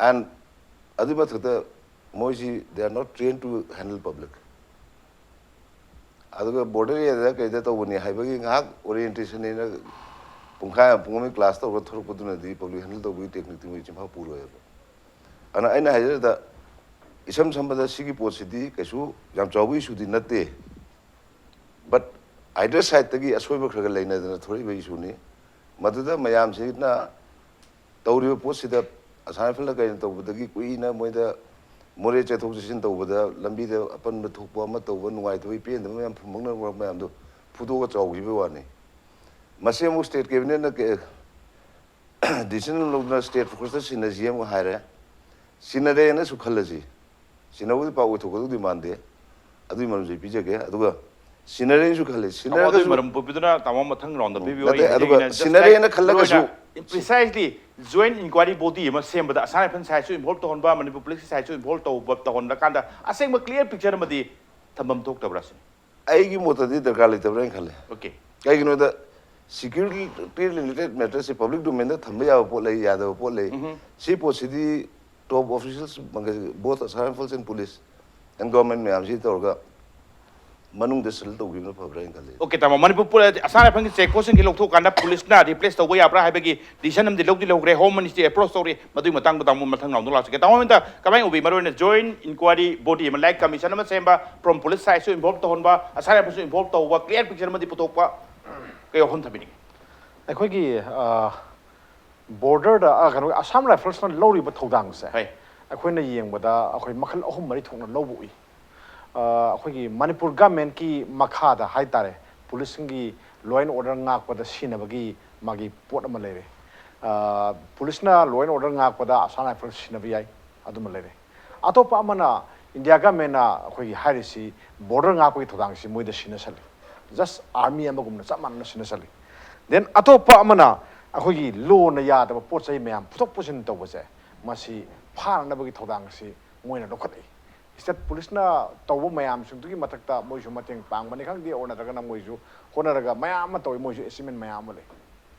And ꯑꯗꯨꯒꯤ ꯃꯊꯛꯇ ꯃꯣꯏꯁꯤ they are not trained to handle public. ꯑꯗꯨꯒ ꯕꯣꯔꯗꯔ ꯑꯦꯔꯤꯌꯥꯗ ꯀꯩꯗ ꯇꯧꯕꯅꯤ ꯍꯥꯏꯕꯒꯤ ꯉꯥꯏꯍꯥꯛ ꯑꯣꯔꯤꯌꯦꯟꯇꯦꯁꯟꯅꯤꯅ ꯄꯨꯡꯈꯥꯏ ꯑꯃ, ꯄꯨꯡ ꯑꯃꯒꯤ ꯀ꯭ꯂꯥꯁ ꯇꯧꯔꯒ ꯊꯣꯔꯛꯄꯗꯨꯅꯗꯤ ꯄꯕ꯭ꯂꯤꯛ ꯍꯦꯟꯗꯜ ꯇꯧꯕꯒꯤ ꯇꯦꯛꯅꯤꯛꯇꯤ ꯃꯣꯏ ꯆꯤꯟꯐꯥ ꯄꯨꯔꯣꯏꯕ꯫ ꯑꯗꯨꯅ ꯑꯩꯅ ꯍꯥꯏꯖꯔꯗ, ꯏꯁꯝ ꯁꯝꯕꯗ ꯁꯤꯒꯤ ꯄꯣꯠꯁꯤꯗꯤ ꯀꯩꯁꯨ ꯌꯥꯝ ꯆꯥꯎꯕ ꯏꯁꯨꯗꯤ ꯅꯠꯇꯦ꯫ But either sideꯇꯒꯤ ꯑꯁꯣꯏꯕ ꯈꯔ ꯈꯔ ꯂꯩꯅꯗꯅ ꯊꯣꯔꯛꯏꯕ ꯏꯁꯨꯅꯤ꯫ ꯃꯗꯨꯗ ꯃꯌꯥꯝꯁꯤꯅ ꯇꯧꯔꯤꯕ ꯄꯣꯠꯁꯤꯗ ꯑꯁꯥꯝ ꯔꯥꯏꯐꯜꯅ ꯀꯩꯅꯣ ꯇꯧꯕꯗꯒꯤ ꯀꯨꯏꯅ ꯃꯣꯏꯗ ꯃꯣꯔꯦ ꯆꯠꯊꯣꯛ ꯆꯠꯁꯤꯟ ꯇꯧꯕꯗ ꯂꯝꯕꯤꯗ ꯑꯄꯟꯕ ꯊꯣꯛꯄ ꯑꯃ ꯇꯧꯕ, ꯅꯨꯡꯉꯥꯏꯇꯕ, ꯄꯦꯟꯗꯕ ꯃꯌꯥꯝ ꯐꯨꯝꯕꯪꯅꯔꯛꯄ ꯃꯌꯥꯝꯗꯣ ꯐꯨꯗꯣꯛꯑꯒ ꯆꯥꯎꯈꯤꯕꯒꯤ ꯋꯥꯅꯤ꯫ ꯃꯁꯤ ꯑꯃꯨꯛ ꯁ꯭ꯇꯦꯠ ꯀꯦꯕꯤꯅꯦꯠꯅ ꯀꯦ-, ꯗꯤꯁꯤꯖꯟ ꯂꯧꯗꯨꯅ ꯁ꯭ꯇꯦꯠ ꯐꯣꯔꯁꯇ ꯁꯤꯟꯅꯁꯤ ꯑꯃꯨꯛ ꯍꯥꯏꯔꯦ꯫ ꯁꯤꯟꯅꯔꯦꯅꯁꯨ ꯈꯜꯂꯁꯤ꯫ ꯁꯤꯟꯅꯕꯗꯤ ꯄꯥꯛ ꯑꯣꯏꯊꯣꯛꯀꯗꯧꯗꯤ ꯃꯥꯟꯗꯦ꯫ ꯑꯗꯨꯒꯤ ꯃꯔꯝꯁꯨ ꯑꯩ ꯄꯤꯖꯒꯦ꯫ ꯑꯗꯨꯒ ꯁꯤꯟꯅꯔꯦꯅꯁꯨ ꯈꯜꯂꯦ꯫ ꯑꯣ, ꯑꯗꯨꯒꯤ ꯁꯤꯟꯅꯔꯒꯁꯨ ꯃꯔꯝ ꯄꯨꯕꯤꯗꯨꯅ ꯇꯥꯃꯣ ꯃꯊꯪ ꯔꯥꯎꯟꯗ ꯄꯤꯕꯤꯌꯨ꯫ ꯅꯠꯇꯦ, ꯑꯩ ꯑꯗꯨꯒ ꯍꯥꯏꯖꯒꯦ, ꯑꯩꯅ just ꯁꯤꯟꯅꯔꯦꯅ ꯈꯜꯂꯒꯁꯨ precisely joint inquiry body ꯑꯃ ꯁꯦꯝꯕꯗ ꯑꯁꯥꯝ ꯔꯥꯏꯐꯜ ꯁꯥꯏꯠꯁꯨ ꯏꯟꯚꯣꯜꯕ ꯇꯧꯍꯟꯕ, ꯃꯅꯤꯄꯨꯔ ꯄꯨꯂꯤꯁꯀꯤ ꯁꯥꯏꯠꯁꯨ ꯏꯟꯚꯣꯜꯕ ꯇꯧꯕ, ꯇꯧꯍꯜꯂꯀꯥꯟꯗ ꯑꯁꯦꯡꯕ clear picture ꯑꯃꯗꯤ ꯊꯝꯐꯝ ꯊꯣꯛꯇꯕ꯭ꯔꯥ ꯁꯤꯅꯤ꯫ ꯑꯩꯒꯤ ꯃꯣꯠꯇꯗꯤ ꯗꯔꯀꯥꯔ ꯂꯩꯇꯕ꯭ꯔꯥ ꯍꯥꯏꯅ ꯈꯜꯂꯦ꯫ Okay. ꯀꯩꯒꯤꯅꯣꯗ, security related matterꯁꯦ ꯄꯕ꯭ꯂꯤꯛ ꯗꯣꯃꯦꯟꯗ ꯊꯝꯕ ꯌꯥꯕ ꯄꯣꯠ ꯂꯩ, ꯌꯥꯗꯕ ꯄꯣꯠ ꯂꯩ꯫ ꯎꯝꯍꯨꯝ꯫ ꯁꯤ ꯄꯣꯠꯁꯤꯗꯤ top officials, both Assam Rifles and police and government ꯃꯌꯥꯝꯁꯤ ꯇꯧꯔꯒ ꯃꯅꯨꯡꯗ ꯁꯦꯇꯜ ꯇꯧꯈꯤꯕꯅ ꯐꯕ꯭ꯔꯥ ꯍꯥꯏꯅ ꯈꯜꯂꯤ꯫ Okay, ꯇꯥꯃꯣ, ꯃꯅꯤꯄꯨꯔ ꯄꯨꯂꯤꯁ ꯑꯁꯥꯝ ꯔꯥꯏꯐꯜꯒꯤ ꯆꯦꯛ ꯄꯣꯁꯁꯤꯡꯁꯤ ꯂꯧꯊꯣꯛꯀꯥꯟꯗ ꯄꯨꯂꯤꯁꯅ ꯔꯤꯄ꯭ꯂꯦꯁ ꯇꯧꯕ ꯌꯥꯕ꯭ꯔꯥ ꯍꯥꯏꯕꯒꯤ ꯗꯤꯁꯤꯖꯟ ꯑꯃꯗꯤ ꯂꯧꯗꯤ ꯂꯧꯈ꯭ꯔꯦ꯫ ꯍꯣꯝ ꯃꯤꯅꯤꯁꯇ꯭ꯔꯤ ꯑꯦꯄ꯭ꯔꯣꯁ ꯇꯧꯔꯤ꯫ ꯃꯗꯨꯒꯤ ꯃꯇꯥꯡꯗ ꯇꯥꯃꯣ ꯃꯊꯪ ꯔꯥꯎꯟꯗ ꯂꯥꯛꯆꯒꯦ꯫ ꯇꯥꯃꯣ, ꯍꯟꯗꯛ ꯀꯃꯥꯏꯅ ꯎꯕꯤ? ꯃꯔꯨꯑꯣꯏꯅ ꯖꯣꯏꯟ ꯏꯟꯀ꯭ꯋꯥꯏꯔꯤ ꯕꯣꯗꯤ ꯑꯃ, ꯂꯥꯏꯛ ꯀꯃꯤꯁꯟ ꯑꯃ ꯁꯦꯝꯕ, ꯐ꯭ꯔꯣꯝ ꯄꯨꯂꯤꯁ ꯁꯥꯏꯠꯁꯨ ꯏꯟꯚꯣꯜꯕ ꯇꯧꯍꯟꯕ, ꯑꯁꯥꯝ ꯔꯥꯏꯐꯜꯁꯨ ꯏꯟꯚꯣꯜꯕ ꯇꯧꯕ, ꯀ꯭ꯂꯤꯌꯥꯔ ꯄꯤꯛꯆꯔ ꯑꯃꯗꯤ ꯄꯨꯊꯣꯛꯄ, ꯀꯩ ꯋꯥꯐꯝ ꯊꯝꯕꯤꯅꯤꯡꯉꯤ? ꯑꯩꯈꯣꯏꯒꯤ, ꯑ, ꯕꯣꯔꯗꯔꯗ, ꯑ, ꯀꯩꯅꯣ, ꯑꯁꯥꯝ ꯔꯥꯏꯐꯜꯁꯅ ꯂꯧꯔꯤꯕ ꯊꯧꯗꯥꯡꯁꯦ ꯍꯣꯏ꯫ ꯑꯩꯈꯣꯏꯅ ꯌꯦꯡꯕꯗ ꯑꯩꯈꯣꯏ ꯃꯈꯜ ꯑꯍꯨꯝ ꯃꯔꯤ ꯊꯣꯛꯅ ꯂꯧꯕ ꯎꯏ꯫ ꯑ, ꯑꯩꯈꯣꯏꯒꯤ ꯃꯅꯤꯄꯨꯔ ꯒꯃꯦꯟꯀꯤ ꯃꯈꯥꯗ ꯍꯥꯏ ꯇꯥꯔꯦ, ꯄꯨꯂꯤꯁꯁꯤꯡꯒꯤ law and order ꯉꯥꯛꯄꯗ ꯁꯤꯖꯤꯟꯅꯕꯒꯤ ꯃꯥꯒꯤ ꯄꯣꯠ ꯑꯃ ꯂꯩꯔꯦ꯫ ꯑ, ꯄꯨꯂꯤꯁꯅ law and order ꯉꯥꯛꯄꯗ ꯑꯁꯥꯝ ꯔꯥꯏꯐꯜ ꯁꯤꯖꯤꯟꯅꯕ ꯌꯥꯏ, ꯑꯗꯨꯃ ꯂꯩꯔꯦ꯫ ꯑꯇꯣꯞꯄ ꯑꯃꯅ ꯏꯟꯗꯤꯌꯥ ꯒꯃꯦꯟꯅ ꯑꯩꯈꯣꯏꯒꯤ ꯍꯥꯏꯔꯤꯁꯤ ꯕꯣꯔꯗꯔ ꯉꯥꯛꯄꯒꯤ ꯊꯧꯗꯥꯡꯁꯤ ꯃꯣꯏꯗ ꯁꯤꯟꯅꯁꯜꯂꯤ꯫ Just army ꯑꯃꯒꯨꯝꯅ ꯆꯞ ꯃꯥꯟꯅꯅ ꯁꯤꯟꯅꯁꯜꯂꯤ꯫ Then ꯑꯇꯣꯞꯄ ꯑꯃꯅ ꯑꯩꯈꯣꯏꯒꯤ ꯂꯣꯅ ꯌꯥꯗꯕ ꯄꯣꯠ ꯆꯩ ꯃꯌꯥꯝ ꯄꯨꯊꯣꯛ ꯄꯨꯁꯤꯟ ꯇꯧꯕꯁꯦ, ꯃꯁꯤ ꯐꯥꯅꯅꯕꯒꯤ ꯊꯧꯗꯥꯡꯁꯤ ꯃꯣꯏꯅ ꯂꯧꯈꯠꯂꯛꯏ꯫ ꯁ꯭ꯇꯦꯠ ꯄꯨꯂꯤꯁꯅ ꯇꯧꯕ ꯃꯌꯥꯝꯁꯤꯡꯗꯨꯒꯤ ꯃꯊꯛꯇ ꯃꯣꯏꯁꯨ ꯃꯇꯦꯡ ꯄꯥꯡꯕꯅꯤ ꯈꯪꯗꯦ, ꯑꯣꯔ ꯅꯠꯇ꯭ꯔꯒꯅ ꯃꯣꯏꯁꯨ ꯍꯣꯠꯅꯔꯒ ꯃꯌꯥꯝ ꯑꯃ ꯇꯧꯏ, ꯃꯣꯏꯁꯨ ꯑꯦꯆꯤꯞꯃꯦꯟ ꯃꯌꯥꯝ ꯑꯃ ꯂꯩ꯫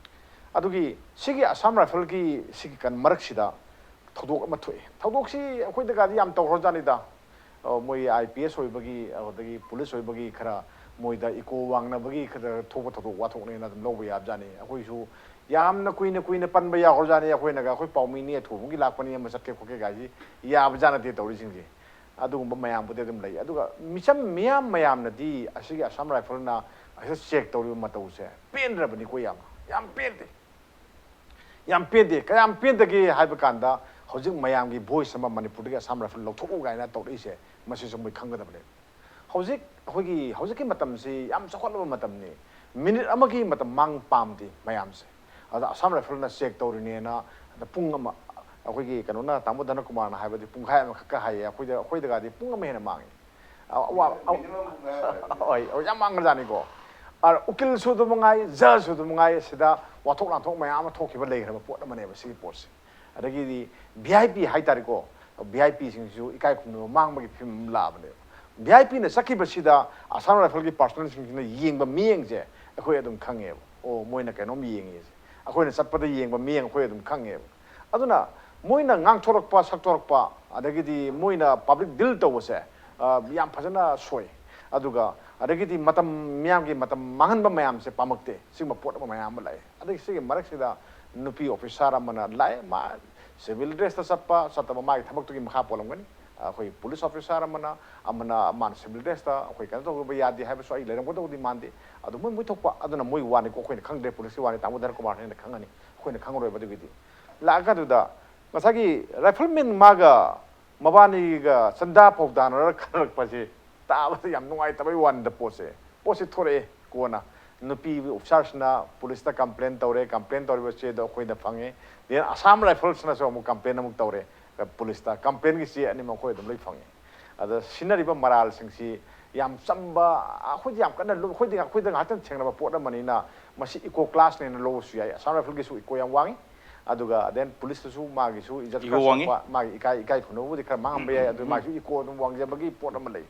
ꯑꯗꯨꯒꯤ ꯁꯤꯒꯤ ꯑꯁꯥꯝ ꯔꯥꯏꯐꯜꯒꯤ ꯁꯤꯒꯤ ꯀꯟ-, ꯃꯔꯛꯁꯤꯗ ꯊꯧꯗꯣꯛ ꯑꯃ ꯊꯣꯛꯑꯦ꯫ ꯊꯧꯗꯣꯛꯁꯤ ꯑꯩꯈꯣꯏꯗꯒꯗꯤ ꯌꯥꯝ ꯇꯧꯈ꯭ꯔꯖꯥꯠꯅꯤꯗ꯫ ꯑ, ꯃꯣꯏ ꯑꯥꯏ ꯄꯤ ꯑꯦꯁ ꯑꯣꯏꯕꯒꯤ, ꯑꯗꯒꯤ ꯄꯨꯂꯤꯁ ꯑꯣꯏꯕꯒꯤ ꯈꯔ ꯃꯣꯏꯗ ꯏꯀꯣ ꯋꯥꯡꯅꯕꯒꯤ ꯈꯔ ꯊꯣꯛꯄ ꯊꯧꯗꯣꯛ ꯋꯥꯊꯣꯛꯅꯦꯅ ꯑꯗꯨꯝ ꯂꯧꯕ ꯌꯥꯕꯖꯥꯠꯅꯤ꯫ ꯑꯩꯈꯣꯏꯁꯨ ꯌꯥꯝꯅ ꯀꯨꯏꯅ ꯀꯨꯏꯅ ꯄꯟꯕ ꯌꯥꯎꯈ꯭ꯔꯖꯥꯠꯅꯤ꯫ ꯑꯩꯈꯣꯏꯅꯒ ꯑꯩꯈꯣꯏ ꯄꯥꯎꯃꯤꯅꯤ ꯑꯊꯨꯕꯒꯤ ꯂꯥꯛꯄꯅꯤ ꯑꯃ ꯆꯠꯀꯦ ꯈꯣꯠꯀꯦ ꯀꯥꯏꯁꯤ ꯌꯥꯕꯖꯥꯠ ꯅꯠꯇꯦ ꯇꯧꯔꯤꯁꯤꯡꯁꯦ꯫ ꯑꯗꯨꯒꯨꯝꯕ ꯃꯌꯥꯝꯕꯨꯗꯤ ꯑꯗꯨꯝ ꯂꯩ꯫ ꯑꯗꯨꯒ ꯃꯤꯆꯝ ꯃꯤꯌꯥꯝ ꯃꯌꯥꯝꯅꯗꯤ ꯑꯁꯤꯒꯤ ꯑꯁꯥꯝ ꯔꯥꯏꯐꯜꯅ ꯑꯁꯤꯗ ꯆꯦꯛ ꯇꯧꯔꯤꯕ ꯃꯇꯧꯁꯦ ꯄꯦꯟꯗ꯭ꯔꯕꯅꯤꯀꯣ ꯌꯥꯝꯅ꯫ ꯌꯥꯝ ꯄꯦꯟꯗꯦ꯫ ꯌꯥꯝ ꯄꯦꯟꯗꯦ꯫ ꯀꯌꯥꯝ ꯄꯦꯟꯗꯒꯦ ꯍꯥꯏꯕ ꯀꯥꯟꯗ ꯍꯧꯖꯤꯛ ꯃꯌꯥꯝꯒꯤ ꯚꯣꯏꯁ ꯑꯃ ꯃꯅꯤꯄꯨꯔꯗꯒꯤ ꯑꯁꯥꯝ ꯔꯥꯏꯐꯜ ꯂꯧꯊꯣꯛꯎ ꯀꯥꯏꯅ ꯇꯧꯔꯛꯏꯁꯦ, ꯃꯁꯤꯁꯨ ꯃꯣꯏ ꯈꯪꯒꯗꯕꯅꯦ꯫ ꯍꯧꯖꯤꯛ ꯑꯩꯈꯣꯏꯒꯤ ꯍꯧꯖꯤꯛꯀꯤ ꯃꯇꯝꯁꯤ ꯌꯥꯝ ꯆꯥꯎꯈꯠꯂꯕ ꯃꯇꯝꯅꯤ꯫ ꯃꯤꯅꯤꯠ ꯑꯃꯒꯤ ꯃꯇꯝ ꯃꯥꯡ ꯄꯥꯝꯗꯦ ꯃꯌꯥꯝꯁꯦ꯫ ꯑꯗ ꯑꯁꯥꯝ ꯔꯥꯏꯐꯜꯅ ꯆꯦꯛ ꯇꯧꯔꯤꯅꯦꯅ ꯑꯗ ꯄꯨꯡ ꯑꯃ, ꯑꯩꯈꯣꯏꯒꯤ ꯀꯩꯅꯣꯅ, ꯇꯥꯃꯣ ꯙꯅꯀꯨꯃꯥꯔꯅ ꯍꯥꯏꯕꯗꯤ ꯄꯨꯡꯈꯥꯏ ꯑꯃꯈꯛꯀ ꯍꯥꯏꯌꯦ꯫ ꯑꯩꯈꯣꯏꯗ, ꯑꯩꯈꯣꯏꯗꯒꯗꯤ ꯄꯨꯡ ꯑꯃ ꯍꯦꯟꯅ ꯃꯥꯡꯉꯤ꯫ ꯑ-, ꯑꯋꯥ-, ꯑ-, minimum ꯄꯨꯡꯈꯥꯏ ꯑꯃ ꯍꯥꯏꯕ꯫ ꯍꯣꯏ, ꯍꯣꯏ, ꯌꯥꯝ ꯃꯥꯡꯈ꯭ꯔꯖꯥꯠꯅꯤꯀꯣ꯫ ꯑ, ꯎꯀꯤꯜꯁꯨ ꯑꯗꯨꯝ ꯃꯉꯥꯏ, ꯖꯖꯁꯨ ꯑꯗꯨꯝ ꯃꯉꯥꯏ, ꯁꯤꯗ ꯋꯥꯊꯣꯛ ꯂꯥꯟꯊꯣꯛ ꯃꯌꯥꯝ ꯑꯃ ꯊꯣꯛꯈꯤꯕ ꯂꯩꯈ꯭ꯔꯕ ꯄꯣꯠ ꯑꯃꯅꯦꯕ ꯁꯤꯒꯤ ꯄꯣꯠꯁꯦ꯫ ꯑꯗꯒꯤꯗꯤ ꯚꯤ ꯑꯥꯏ ꯄꯤ ꯍꯥꯏꯇꯥꯔꯦꯀꯣ, ꯚꯤ ꯑꯥꯏ ꯄꯤꯁꯤꯡꯁꯤꯁꯨ ꯏꯀꯥꯏ ꯈꯨꯝꯅꯕ ꯃꯥꯡꯕꯒꯤ ꯐꯤꯕꯝ ꯑꯃ ꯂꯥꯛꯑꯕꯅꯦꯕ꯫ ꯚꯤ ꯑꯥꯏ ꯄꯤꯅ ꯆꯠꯈꯤꯕꯁꯤꯗ ꯑꯁꯥꯝ ꯔꯥꯏꯐꯜꯒꯤ ꯄꯥꯔꯁꯣꯅꯦꯜꯁꯤꯡꯁꯤꯅ ꯌꯦꯡꯕ ꯃꯤꯠꯌꯦꯡꯁꯦ ꯑꯩꯈꯣꯏ ꯑꯗꯨꯝ ꯈꯪꯉꯦꯕ꯫ ꯑꯣ, ꯃꯣꯏꯅ ꯀꯩꯅꯣꯝ ꯌꯦꯡꯉꯤꯁꯦ, ꯑꯩꯈꯣꯏꯅ ꯆꯠꯄꯗ ꯌꯦꯡꯕ ꯃꯤꯠꯌꯦꯡ ꯑꯩꯈꯣꯏ ꯑꯗꯨꯝ ꯈꯪꯉꯦꯕ꯫ ꯑꯗꯨꯅ ꯃꯣꯏꯅ ꯉꯥꯡꯊꯣꯔꯛꯄ, ꯁꯛꯇꯣꯔꯛꯄ, ꯑꯗꯒꯤꯗꯤ ꯃꯣꯏꯅ ꯄꯕ꯭ꯂꯤꯛ ꯗꯤꯜ ꯇꯧꯕꯁꯦ, ꯑ, ꯌꯥꯝ ꯐꯖꯅ ꯁꯣꯏ꯫ ꯑꯗꯨꯒ ꯑꯗꯒꯤꯗꯤ ꯃꯇꯝ, ꯃꯤꯌꯥꯝꯒꯤ ꯃꯇꯝ ꯃꯥꯡꯍꯟꯕ ꯃꯌꯥꯝꯁꯦ ꯄꯥꯝꯃꯛꯇꯦ꯫ ꯁꯤꯒꯨꯝꯕ ꯄꯣꯠ ꯑꯃ ꯃꯌꯥꯝ ꯑꯃ ꯂꯥꯛꯑꯦ꯫ ꯑꯗꯒꯤ ꯁꯤꯒꯤ ꯃꯔꯛꯁꯤꯗ ꯅꯨꯄꯤ ꯑꯣꯐꯤꯁꯥꯔ ꯑꯃꯅ ꯂꯥꯛꯑꯦ, ꯃꯥ ꯁꯤꯚꯤꯜ ꯗ꯭ꯔꯦꯁꯇ ꯆꯠꯄ ꯆꯠꯇꯕ ꯃꯥꯒꯤ ꯊꯕꯛꯇꯨꯒꯤ ꯃꯈꯥ ꯄꯣꯜꯂꯝꯒꯅꯤ꯫ ꯑꯩꯈꯣꯏ ꯄꯨꯂꯤꯁ ꯑꯣꯐꯤꯁꯥꯔ ꯑꯃꯅ, ꯑꯃꯅ ꯃꯥꯅ ꯁꯤꯚꯤꯜ ꯗ꯭ꯔꯦꯁꯇ ꯑꯩꯈꯣꯏ ꯀꯩꯅꯣ ꯇꯧꯕ ꯌꯥꯗꯦ ꯍꯥꯏꯕꯁꯨ ꯑꯩ ꯂꯩꯔꯝꯒꯗꯧꯗꯤ ꯃꯥꯟꯗꯦ꯫ ꯑꯗꯨ ꯃꯣꯏ, ꯃꯣꯏ ꯊꯣꯛꯄ, ꯑꯗꯨꯅ ꯃꯣꯏ ꯋꯥꯅꯤꯀꯣ, ꯑꯩꯈꯣꯏꯅ ꯈꯪꯗ꯭ꯔꯦ, ꯄꯨꯂꯤꯁꯀꯤ ꯋꯥꯅꯤ, ꯇꯥꯃꯣ ꯙꯅꯀꯨꯃꯥꯔ ꯍꯦꯟꯅ ꯈꯪꯉꯅꯤ, ꯑꯩꯈꯣꯏꯅ ꯈꯪꯉꯔꯣꯏꯕ ꯑꯗꯨꯒꯤꯗꯤ꯫ ꯂꯥꯛꯑꯀꯥꯟꯗꯨꯗ ꯉꯁꯥꯏꯒꯤ ꯔꯥꯏꯐꯜꯃꯦꯟ ꯃꯥꯒ ꯃꯕꯥꯅꯤꯒ ꯆꯟꯗꯥ ꯐꯥꯎꯗꯥꯅꯔ ꯈꯠꯅꯔꯛꯄꯁꯦ ꯇꯥꯕꯗ ꯌꯥꯝ ꯅꯨꯡꯉꯥꯏꯇꯕꯩ ꯋꯥꯅꯤꯗ ꯄꯣꯠꯁꯦ꯫ ꯄꯣꯠꯁꯦ ꯊꯣꯔꯛꯑꯦ ꯀꯣꯟꯅ꯫ ꯅꯨꯄꯤ ꯑꯣꯐꯤꯁꯥꯔꯁꯤꯅ ꯄꯨꯂꯤꯁꯇ ꯀꯝꯄ꯭ꯂꯦꯟ ꯇꯧꯔꯦ, ꯀꯝꯄ꯭ꯂꯦꯟ ꯇꯧꯔꯤꯕ ꯆꯦꯗꯣ ꯑꯩꯈꯣꯏꯗ ꯐꯪꯉꯦ꯫ Then ꯑꯁꯥꯝ ꯔꯥꯏꯐꯜꯁꯅꯁꯨ ꯑꯃꯨꯛ ꯀꯝꯄ꯭ꯂꯦꯟ ꯑꯃꯨꯛ ꯇꯧꯔꯦ ꯄꯨꯂꯤꯁꯇ꯫ ꯀꯝꯄ꯭ꯂꯦꯟꯒꯤ ꯆꯦ ꯑꯅꯤꯃꯛ ꯑꯩꯈꯣꯏ ꯑꯗꯨꯝ ꯂꯣꯏ ꯐꯪꯉꯦ꯫ ꯑꯗ ꯁꯤꯟꯅꯔꯤꯕ ꯃꯔꯥꯜꯁꯤꯡꯁꯤ ꯌꯥꯝ ꯆꯝꯕ, ꯑꯩꯈꯣꯏꯗꯤ ꯌꯥꯝ ꯀꯟꯅ ꯂꯨꯝ-, ꯑꯩꯈꯣꯏꯗꯤ, ꯑꯩꯈꯣꯏꯗ ꯉꯥꯛꯇꯪ ꯊꯦꯡꯅꯕ ꯄꯣꯠ ꯑꯃꯅꯤꯅ ꯃꯁꯤ ꯏꯀꯣ ꯀ꯭ꯂꯥꯁꯅꯦꯅ ꯂꯧꯕꯁꯨ ꯌꯥꯏ꯫ ꯑꯁꯥꯝ ꯔꯥꯏꯐꯜꯒꯤꯁꯨ ꯏꯀꯣ ꯌꯥꯝ ꯋꯥꯡꯉꯤ꯫ ꯑꯗꯨꯒ then ꯄꯨꯂꯤꯁꯇꯁꯨ ꯃꯥꯒꯤꯁꯨ ꯏꯖꯠ ꯈꯔ ꯁꯣꯛꯄ, ꯃꯥꯒꯤ ꯏꯀꯥꯏ ꯏꯀꯥꯏ ꯈꯨꯝꯅꯕꯕꯨꯗꯤ ꯈꯔ ꯃꯥꯡꯉꯝꯕ ꯌꯥꯏ꯫ ꯑꯗꯨ ꯃꯥꯒꯤꯁꯨ ꯏꯀꯣ ꯑꯗꯨꯝ ꯋꯥꯡꯖꯕꯒꯤ ꯄꯣꯠ ꯑꯃ ꯂꯩ꯫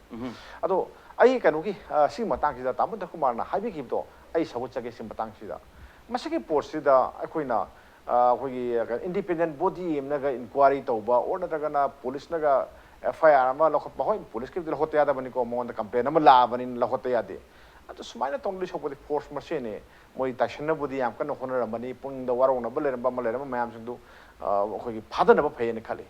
ꯑꯗꯣ ꯑꯩ ꯀꯩꯅꯣꯒꯤ, ꯑ, ꯁꯤꯒꯤ ꯃꯇꯥꯡꯁꯤꯗ ꯇꯥꯃꯣ ꯙꯅꯀꯨꯃꯥꯔꯅ ꯍꯥꯏꯕꯤꯈꯤꯕꯗꯣ ꯑꯩ ꯁꯒꯠꯆꯒꯦ꯫ ꯁꯤ ꯃꯇꯥꯡꯁꯤꯗ, ꯃꯁꯤꯒꯤ ꯄꯣꯠꯁꯤꯗ ꯑꯩꯈꯣꯏꯅ, ꯑ, ꯑꯩꯈꯣꯏꯒꯤ independent body ꯑꯃꯅꯒ inquiry ꯇꯧꯕ, or ꯅꯠꯇ꯭ꯔꯒꯅ ꯄꯨꯂꯤꯁꯅꯒ F I R ꯑꯃ ꯂꯧꯈꯠꯄ, ꯍꯣꯏ, ꯄꯨꯂꯤꯁꯀꯤꯕꯨꯗꯤ ꯂꯧꯈꯠꯇ ꯌꯥꯗꯕꯅꯤꯀꯣ, ꯃꯉꯣꯟꯗ complaint ꯑꯃ ꯂꯥꯛꯑꯕꯅꯤꯅ ꯂꯧꯈꯠꯇ ꯌꯥꯗꯦ꯫ ꯑꯗꯨ ꯁꯨꯃꯥꯏꯅ ꯇꯧꯅꯗꯣꯏ ꯁꯔꯨꯛꯄꯨꯗꯤ force ꯃꯁꯦꯟꯅꯤ꯫ ꯃꯣꯏ ꯇꯥꯏꯁꯟꯅꯕꯨꯗꯤ ꯌꯥꯝ ꯀꯟꯅ ꯍꯣꯠꯅꯔꯝꯃꯅꯤ, ꯄꯨꯛꯅꯤꯡꯗ ꯋꯥꯔꯧꯅꯕ ꯂꯩꯔꯝꯕ ꯑꯃ ꯂꯩꯔꯝꯕ ꯃꯌꯥꯝꯁꯤꯡꯗꯨ, ꯑ, ꯑꯩꯈꯣꯏꯒꯤ ꯐꯥꯗꯅꯕ ꯐꯩꯌꯦꯅ ꯈꯜꯂꯤ꯫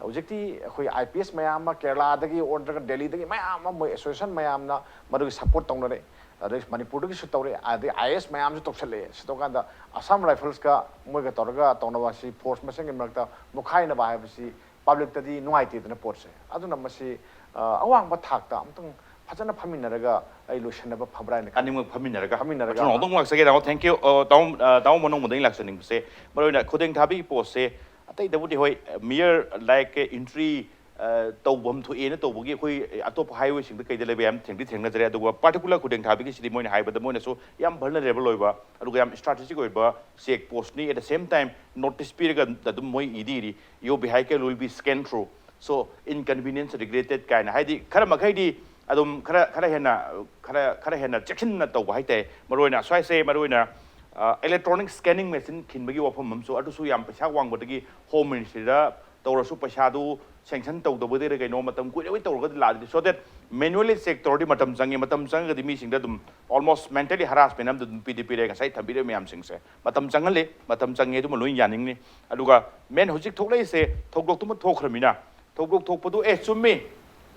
ꯍꯧꯖꯤꯛꯇꯤ ꯑꯩꯈꯣꯏ I P S ꯃꯌꯥꯝ ꯑꯃ ꯀꯦꯔꯂꯥꯗꯒꯤ or ꯅꯠꯇ꯭ꯔꯒ ꯗꯦꯜꯂꯤꯗꯒꯤ ꯃꯌꯥꯝ ꯑꯃ ꯃꯣꯏ association ꯃꯌꯥꯝꯅ ꯃꯗꯨꯒꯤ support ꯇꯧꯅꯔꯦ꯫ ꯑꯗꯩ ꯃꯅꯤꯄꯨꯔꯗꯒꯤꯁꯨ ꯇꯧꯔꯦ, ꯑꯗꯩ I A S ꯃꯌꯥꯝꯁꯨ ꯇꯧꯁꯜꯂꯛꯑꯦ꯫ ꯁꯤ ꯇꯧꯀꯥꯟꯗ ꯑꯁꯥꯝ ꯔꯥꯏꯐꯜꯁꯀ ꯃꯣꯏꯒ ꯇꯧꯔꯒ ꯇꯧꯅꯕ ꯑꯁꯤ force ꯃꯁꯦꯟꯒꯤ ꯃꯔꯛꯇ ꯃꯨꯛꯈꯥꯏꯅꯕ ꯍꯥꯏꯕꯁꯤ publicꯇꯗꯤ ꯅꯨꯡꯉꯥꯏꯇꯦꯗꯅ ꯄꯣꯠꯁꯦ꯫ ꯑꯗꯨꯅ ꯃꯁꯤ, ꯑ, ꯑꯋꯥꯡꯕ ꯊꯥꯛꯇ ꯑꯃꯨꯛꯇꯪ ꯐꯖꯅ ꯐꯝꯃꯤꯟꯅꯔꯒ ꯑꯩ ꯂꯣꯏꯁꯤꯟꯅꯕ ꯐꯕ꯭ꯔꯥ ꯍꯥꯏꯅ ꯈꯜꯂꯤ꯫ ꯑꯅꯤꯃꯛ ꯐꯝꯃꯤꯟꯅꯔꯒ꯫ ꯐꯝꯃꯤꯟꯅꯔꯒ꯫ ꯑꯆꯨꯝ ꯑꯃꯨꯛꯇꯪ ꯂꯥꯛꯆꯒꯦ, ꯇꯥꯃꯣ꯫ Thank you꯫ ꯑ, ꯇꯥꯃꯣ, ꯑ, ꯇꯥꯃꯣ ꯃꯅꯣꯡ ꯃꯗꯩ ꯂꯥꯛꯆꯅꯤꯡꯕꯁꯦ, ꯃꯔꯨꯑꯣꯏꯅ ꯈꯨꯗꯦꯡ ꯊꯥꯕꯤꯒꯤ ꯄꯣꯠꯁꯦ ꯑꯇꯩꯗꯕꯨꯗꯤ ꯍꯣꯏ, mere like entry, ꯑ, ꯇꯧꯐꯝ ꯊꯣꯛꯑꯦꯅ ꯇꯧꯕꯒꯤ ꯑꯩꯈꯣꯏ ꯑꯇꯣꯞꯄ highwayꯁꯤꯡꯗ ꯀꯩꯗ ꯂꯩꯕ ꯌꯥꯝ ꯊꯦꯡꯗꯤ ꯊꯦꯡꯅꯖꯔꯦ꯫ ꯑꯗꯨꯒ particular ꯈꯨꯗꯦꯡ ꯊꯥꯕꯤꯒꯤꯁꯤꯗꯤ ꯃꯣꯏꯅ ꯍꯥꯏꯕꯗ ꯃꯣꯏꯅꯁꯨ ꯌꯥꯝ vulnerable ꯑꯣꯏꯕ, ꯑꯗꯨꯒ ꯌꯥꯝ strategic ꯑꯣꯏꯕ check postꯅꯤ꯫ At the same time notice ꯄꯤꯔꯒ ꯑꯗꯨꯝ ꯃꯣꯏ ꯏꯗꯤ ꯏꯔꯤ, "Your vehicle will be scanned through, so inconvenience regretted" ꯀꯥꯏꯅ꯫ ꯍꯥꯏꯗꯤ ꯈꯔ ꯃꯈꯩꯗꯤ ꯑꯗꯨꯝ ꯈꯔ, ꯈꯔ ꯍꯦꯟꯅ, ꯈꯔ, ꯈꯔ ꯍꯦꯟꯅ ꯆꯦꯛꯁꯤꯟꯅ ꯇꯧꯕ ꯍꯥꯏꯇꯥꯔꯦ꯫ ꯃꯔꯨꯑꯣꯏꯅ ꯑꯁ꯭ꯋꯥꯏꯁꯦ ꯃꯔꯨꯑꯣꯏꯅ, ꯑ, electronic scanning machine ꯈꯤꯟꯕꯒꯤ ꯋꯥꯐꯝ ꯑꯃꯁꯨ, ꯑꯗꯨꯁꯨ ꯌꯥꯝ ꯄꯩꯁꯥ ꯋꯥꯡꯕꯗꯒꯤ Home Ministryꯗ ꯇꯧꯔꯁꯨ ꯄꯩꯁꯥꯗꯨ sanction ꯇꯧꯗꯕꯗꯩꯔ ꯀꯩꯅꯣ, ꯃꯇꯝ ꯀꯨꯏꯔꯕꯩ ꯇꯧꯔꯒꯗꯤ ꯂꯥꯛꯑꯗꯤ, so that manually check ꯇꯧꯔꯗꯤ ꯃꯇꯝ ꯆꯪꯉꯦ꯫ ꯃꯇꯝ ꯆꯪꯉꯒꯗꯤ ꯃꯤꯁꯤꯡꯗ ꯑꯗꯨꯝ almost mentally harassment ꯑꯃꯗ ꯑꯗꯨꯝ ꯄꯤꯗꯤ ꯄꯤꯔꯦ, ꯉꯁꯥꯏ ꯊꯝꯕꯤꯔꯤꯕ ꯃꯌꯥꯝꯁꯤꯡꯁꯦ꯫ ꯃꯇꯝ ꯆꯪꯍꯜꯂꯤ, ꯃꯇꯝ ꯆꯪꯉꯦ, ꯑꯗꯨꯃ ꯂꯣꯏ ꯌꯥꯅꯤꯡꯅꯤ꯫ ꯑꯗꯨꯒ main ꯍꯧꯖꯤꯛ ꯊꯣꯛꯂꯛꯏꯁꯦ ꯊꯧꯗꯣꯛꯇꯨꯃ ꯊꯣꯛꯈ꯭ꯔꯃꯤꯅ, ꯊꯧꯗꯣꯛ ꯊꯣꯛꯄꯗꯨ, ꯑꯦ, ꯆꯨꯝꯃꯤ,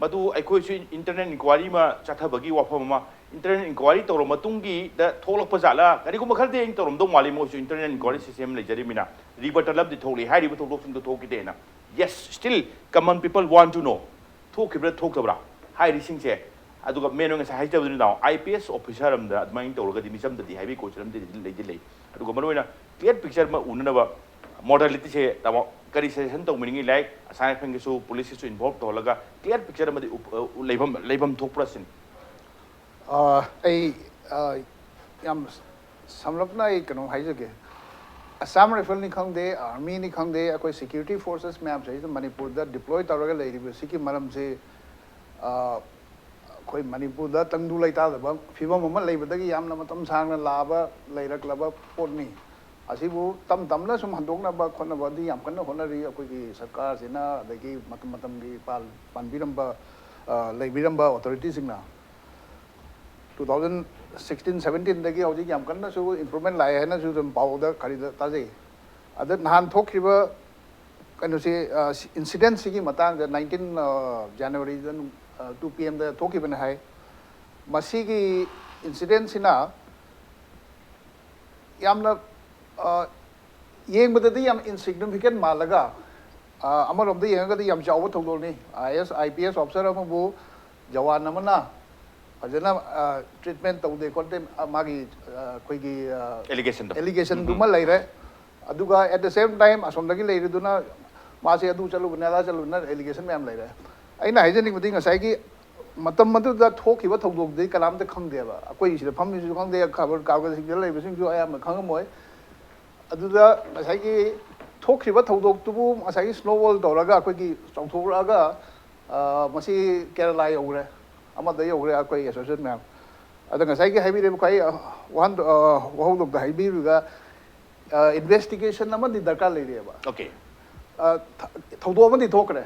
ꯃꯗꯨ ꯑꯩꯈꯣꯏꯁꯨ internal inquiry ꯑꯃ ꯆꯠꯊꯕꯒꯤ ꯋꯥꯐꯝ ꯑꯃ, internal inquiry ꯇꯧꯔ ꯃꯇꯨꯡꯒꯤꯗ ꯊꯣꯛꯂꯛꯄ ꯖꯥꯠꯂ? ꯀꯔꯤꯒꯨꯝꯕ ꯈꯔꯗꯤ ꯑꯩꯅ ꯇꯧꯔꯝꯗꯧ ꯃꯥꯜꯂꯤ, ꯃꯣꯏꯁꯨ internal inquiry system ꯂꯩꯖꯔꯤꯃꯤꯅ꯫ Rebuttal ꯑꯃꯗꯤ ꯊꯣꯛꯂꯤ, ꯍꯥꯏꯔꯤꯕ ꯊꯧꯗꯣꯛꯁꯤꯡꯗꯣ ꯊꯣꯛꯈꯤꯗꯦꯅ꯫ Yes, still common people want to know, ꯊꯣꯛꯈꯤꯕ꯭ꯔꯥ ꯊꯣꯛꯇꯕ꯭ꯔꯥ ꯍꯥꯏꯔꯤꯁꯤꯡꯁꯦ꯫ ꯑꯗꯨꯒ main ꯑꯣꯏꯅ ꯉꯁꯥꯏ ꯍꯥꯏꯖꯕꯗꯨꯅꯤ ꯅꯥꯎ, I P S officer ꯑꯃꯗ ꯑꯗꯨꯃꯥꯏꯅ ꯇꯧꯔꯒꯗꯤ ꯃꯤꯆꯝꯗꯗꯤ ꯍꯥꯏꯕꯒꯤ ꯀꯣꯏꯁꯟ ꯑꯃꯗꯤ ꯂꯩꯗꯤ ꯂꯩ꯫ ꯑꯗꯨꯒ ꯃꯔꯨꯑꯣꯏꯅ clear picture ꯑꯃ ꯎꯅꯅꯕ modalityꯁꯦ ꯇꯥꯃꯣ ꯀꯔꯤ suggestion ꯇꯧꯕꯤꯅꯤꯡꯉꯤ? Like ꯑꯁꯥꯝ ꯔꯥꯏꯐꯜꯒꯤꯁꯨ ꯄꯨꯂꯤꯁꯀꯤꯁꯨ involve ꯇꯧꯍꯜꯂꯒ clear picture ꯑꯃꯗꯤ ꯎꯞ-, ꯎ-, ꯂꯩꯐꯝ, ꯂꯩꯐꯝ ꯊꯣꯛꯄ꯭ꯔꯥ ꯁꯤꯅꯤ꯫ ꯑ, ꯑꯩ, ꯑ, ꯌꯥꯝ ꯁꯝꯂꯞꯅ ꯑꯩ ꯀꯩꯅꯣꯝ ꯍꯥꯏꯖꯒꯦ꯫ ꯑꯁꯥꯝ ꯔꯥꯏꯐꯜꯅꯤ ꯈꯪꯗꯦ, ꯑꯥꯔꯃꯤꯅꯤ ꯈꯪꯗꯦ, ꯑꯩꯈꯣꯏ ꯁꯦꯀ꯭ꯌꯨꯔꯤꯇꯤ ꯐꯣꯔꯁꯦꯁ ꯃꯌꯥꯝꯁꯦ ꯃꯅꯤꯄꯨꯔꯗ ꯗꯤꯄ꯭ꯂꯣꯏ ꯇꯧꯔꯒ ꯂꯩꯔꯤꯕꯁꯤꯒꯤ ꯃꯔꯝꯁꯤ, ꯑꯩꯈꯣꯏ ꯃꯅꯤꯄꯨꯔꯗ ꯇꯪꯗꯨ ꯂꯩꯇꯥꯗꯕ ꯐꯤꯕꯝ ꯑꯃ ꯂꯩꯕꯗꯒꯤ ꯌꯥꯝꯅ ꯃꯇꯝ ꯁꯥꯡꯅ ꯂꯥꯛꯑꯕ, ꯂꯩꯔꯛꯂꯕ ꯄꯣꯠꯅꯤ꯫ ꯑꯁꯤꯕꯨ ꯇꯝ ꯇꯝꯅ ꯁꯨꯝ ꯍꯟꯗꯣꯛꯅꯕ ꯈꯣꯠꯅꯕꯗꯤ ꯌꯥꯝ ꯀꯟꯅ ꯍꯣꯠꯅꯔꯤ ꯑꯩꯈꯣꯏꯒꯤ ꯁꯔꯀꯥꯔꯁꯤꯅ, ꯑꯗꯒꯤ ꯃꯇꯝ ꯃꯇꯝꯒꯤ ꯄꯥꯟꯕꯤꯔꯝꯕ, ꯂꯩꯕꯤꯔꯝꯕ ꯑꯣꯊꯣꯔꯤꯇꯤꯁꯤꯡꯅ꯫ ꯇꯨ ꯊꯥꯎꯖꯟ ꯁꯤꯛꯁꯇꯤꯟ ꯁꯕꯦꯟꯇꯤꯟꯗꯒꯤ ꯍꯧꯖꯤꯛ ꯌꯥꯝ ꯀꯟꯅꯁꯨ ꯏꯝꯄ꯭ꯔꯨꯚꯃꯦꯟ ꯂꯥꯛꯑꯦ ꯍꯥꯏꯅꯁꯨ ꯑꯗꯨꯝ ꯄꯥꯎꯗ ꯀꯔꯤꯗ ꯇꯥꯖꯩ꯫ ꯑꯗ ꯅꯍꯥꯟ ꯊꯣꯛꯈꯤꯕ ꯀꯩꯅꯣꯁꯤ, ꯏꯟꯁꯤꯗꯦꯟꯁꯤꯒꯤ ꯃꯇꯥꯡꯗ ꯅꯥꯏꯟꯇꯤꯟ ꯖꯅꯋꯥꯔꯤꯗ ꯇꯨ ꯄꯤ ꯑꯦꯝꯗ ꯊꯣꯛꯈꯤꯕꯅꯤ ꯍꯥꯏ꯫ ꯃꯁꯤꯒꯤ ꯏꯟꯁꯤꯗꯦꯟꯁꯤꯅ ꯌꯥꯝꯅ, ꯌꯦꯡꯕꯗꯗꯤ ꯌꯥꯝ ꯏꯟꯁꯤꯒꯅꯤꯐꯤꯀꯦꯟ ꯃꯥꯜꯂꯒ, ꯑꯃꯔꯣꯝꯗ ꯌꯦꯡꯉꯒꯗꯤ ꯌꯥꯝ ꯆꯥꯎꯕ ꯊꯧꯗꯣꯛꯅꯤ꯫ ꯑꯥꯏ ꯑꯦꯁ, ꯑꯥꯏ ꯄꯤ ꯑꯦꯁ ꯑꯣꯐꯤꯁꯥꯔ ꯑꯃꯕꯨ ꯖꯋꯥꯟ ꯑꯃꯅ ꯐꯖꯅ ꯇ꯭ꯔꯤꯠꯃꯦꯟ ꯇꯧꯗꯦ ꯈꯣꯠꯇꯦ, ꯃꯥꯒꯤ ꯑꯩꯈꯣꯏꯒꯤ ꯑꯦꯂꯤꯒꯦꯁꯟꯗꯣ ꯑꯦꯂꯤꯒꯦꯁꯟꯗꯨꯃ ꯂꯩꯔꯦ꯫ ꯑꯗꯨꯒ at the same time ꯑꯁꯣꯝꯗꯒꯤ ꯂꯩꯔꯤꯗꯨꯅ ꯃꯥꯁꯦ ꯑꯗꯨ ꯆꯠꯂꯨꯕꯅꯦ ꯑꯗꯥ ꯆꯠꯂꯨꯕꯅ ꯑꯦꯂꯤꯒꯦꯁꯟ ꯃꯌꯥꯝ ꯂꯩꯔꯦ꯫ ꯑꯩꯅ ꯍꯥꯏꯖꯅꯤꯡꯕꯗꯤ ꯉꯁꯥꯏꯒꯤ ꯃꯇꯝ ꯑꯗꯨꯗ ꯊꯣꯛꯈꯤꯕ ꯊꯧꯗꯣꯛꯇꯨꯗꯤ ꯀꯅꯥꯝꯇ ꯈꯪꯗꯦꯕ꯫ ꯑꯩꯈꯣꯏ ꯁꯤꯗ ꯐꯝꯃꯤꯁꯤꯁꯨ ꯈꯪꯗꯦ, ꯈꯕꯔ ꯀꯥꯒꯖꯁꯤꯡꯗ ꯂꯩꯕꯁꯤꯡꯁꯨ ꯑꯌꯥꯝꯕ ꯈꯪꯉꯝꯃꯣꯏ꯫ ꯑꯗꯨꯗ ꯉꯁꯥꯏꯒꯤ ꯊꯣꯛꯈꯤꯕ ꯊꯧꯗꯣꯛꯇꯨꯕꯨ ꯉꯁꯥꯏꯒꯤ ꯁ꯭ꯅꯣꯕꯣꯜ ꯇꯧꯔꯒ ꯑꯩꯈꯣꯏꯒꯤ ꯆꯥꯎꯊꯣꯛꯂꯛꯑꯒ ꯃꯁꯤ ꯀꯦꯔꯂꯥ ꯌꯧꯈ꯭ꯔꯦ, ꯑꯃꯗ ꯌꯧꯈ꯭ꯔꯦ ꯑꯩꯈꯣꯏ ꯑꯦꯁꯣꯁꯤꯌꯦꯁꯟ ꯃꯌꯥꯝ꯫ ꯑꯗ ꯉꯁꯥꯏꯒꯤ ꯍꯥꯏꯕꯤꯔꯤꯕ ꯈ꯭ꯋꯥꯏ ꯋꯥꯍꯟ ꯋꯥꯍꯧꯗꯣꯛꯇ ꯍꯥꯏꯕꯤꯔꯤꯕ ꯏꯟꯚꯦꯁꯇꯤꯒꯦꯁꯟ ꯑꯃꯗꯤ ꯗꯔꯀꯥꯔ ꯂꯩꯔꯤꯑꯕ꯫ ꯑꯣꯀꯦ꯫ ꯊꯧꯗꯣꯛ ꯑꯃꯗꯤ ꯊꯣꯛꯈ꯭ꯔꯦ꯫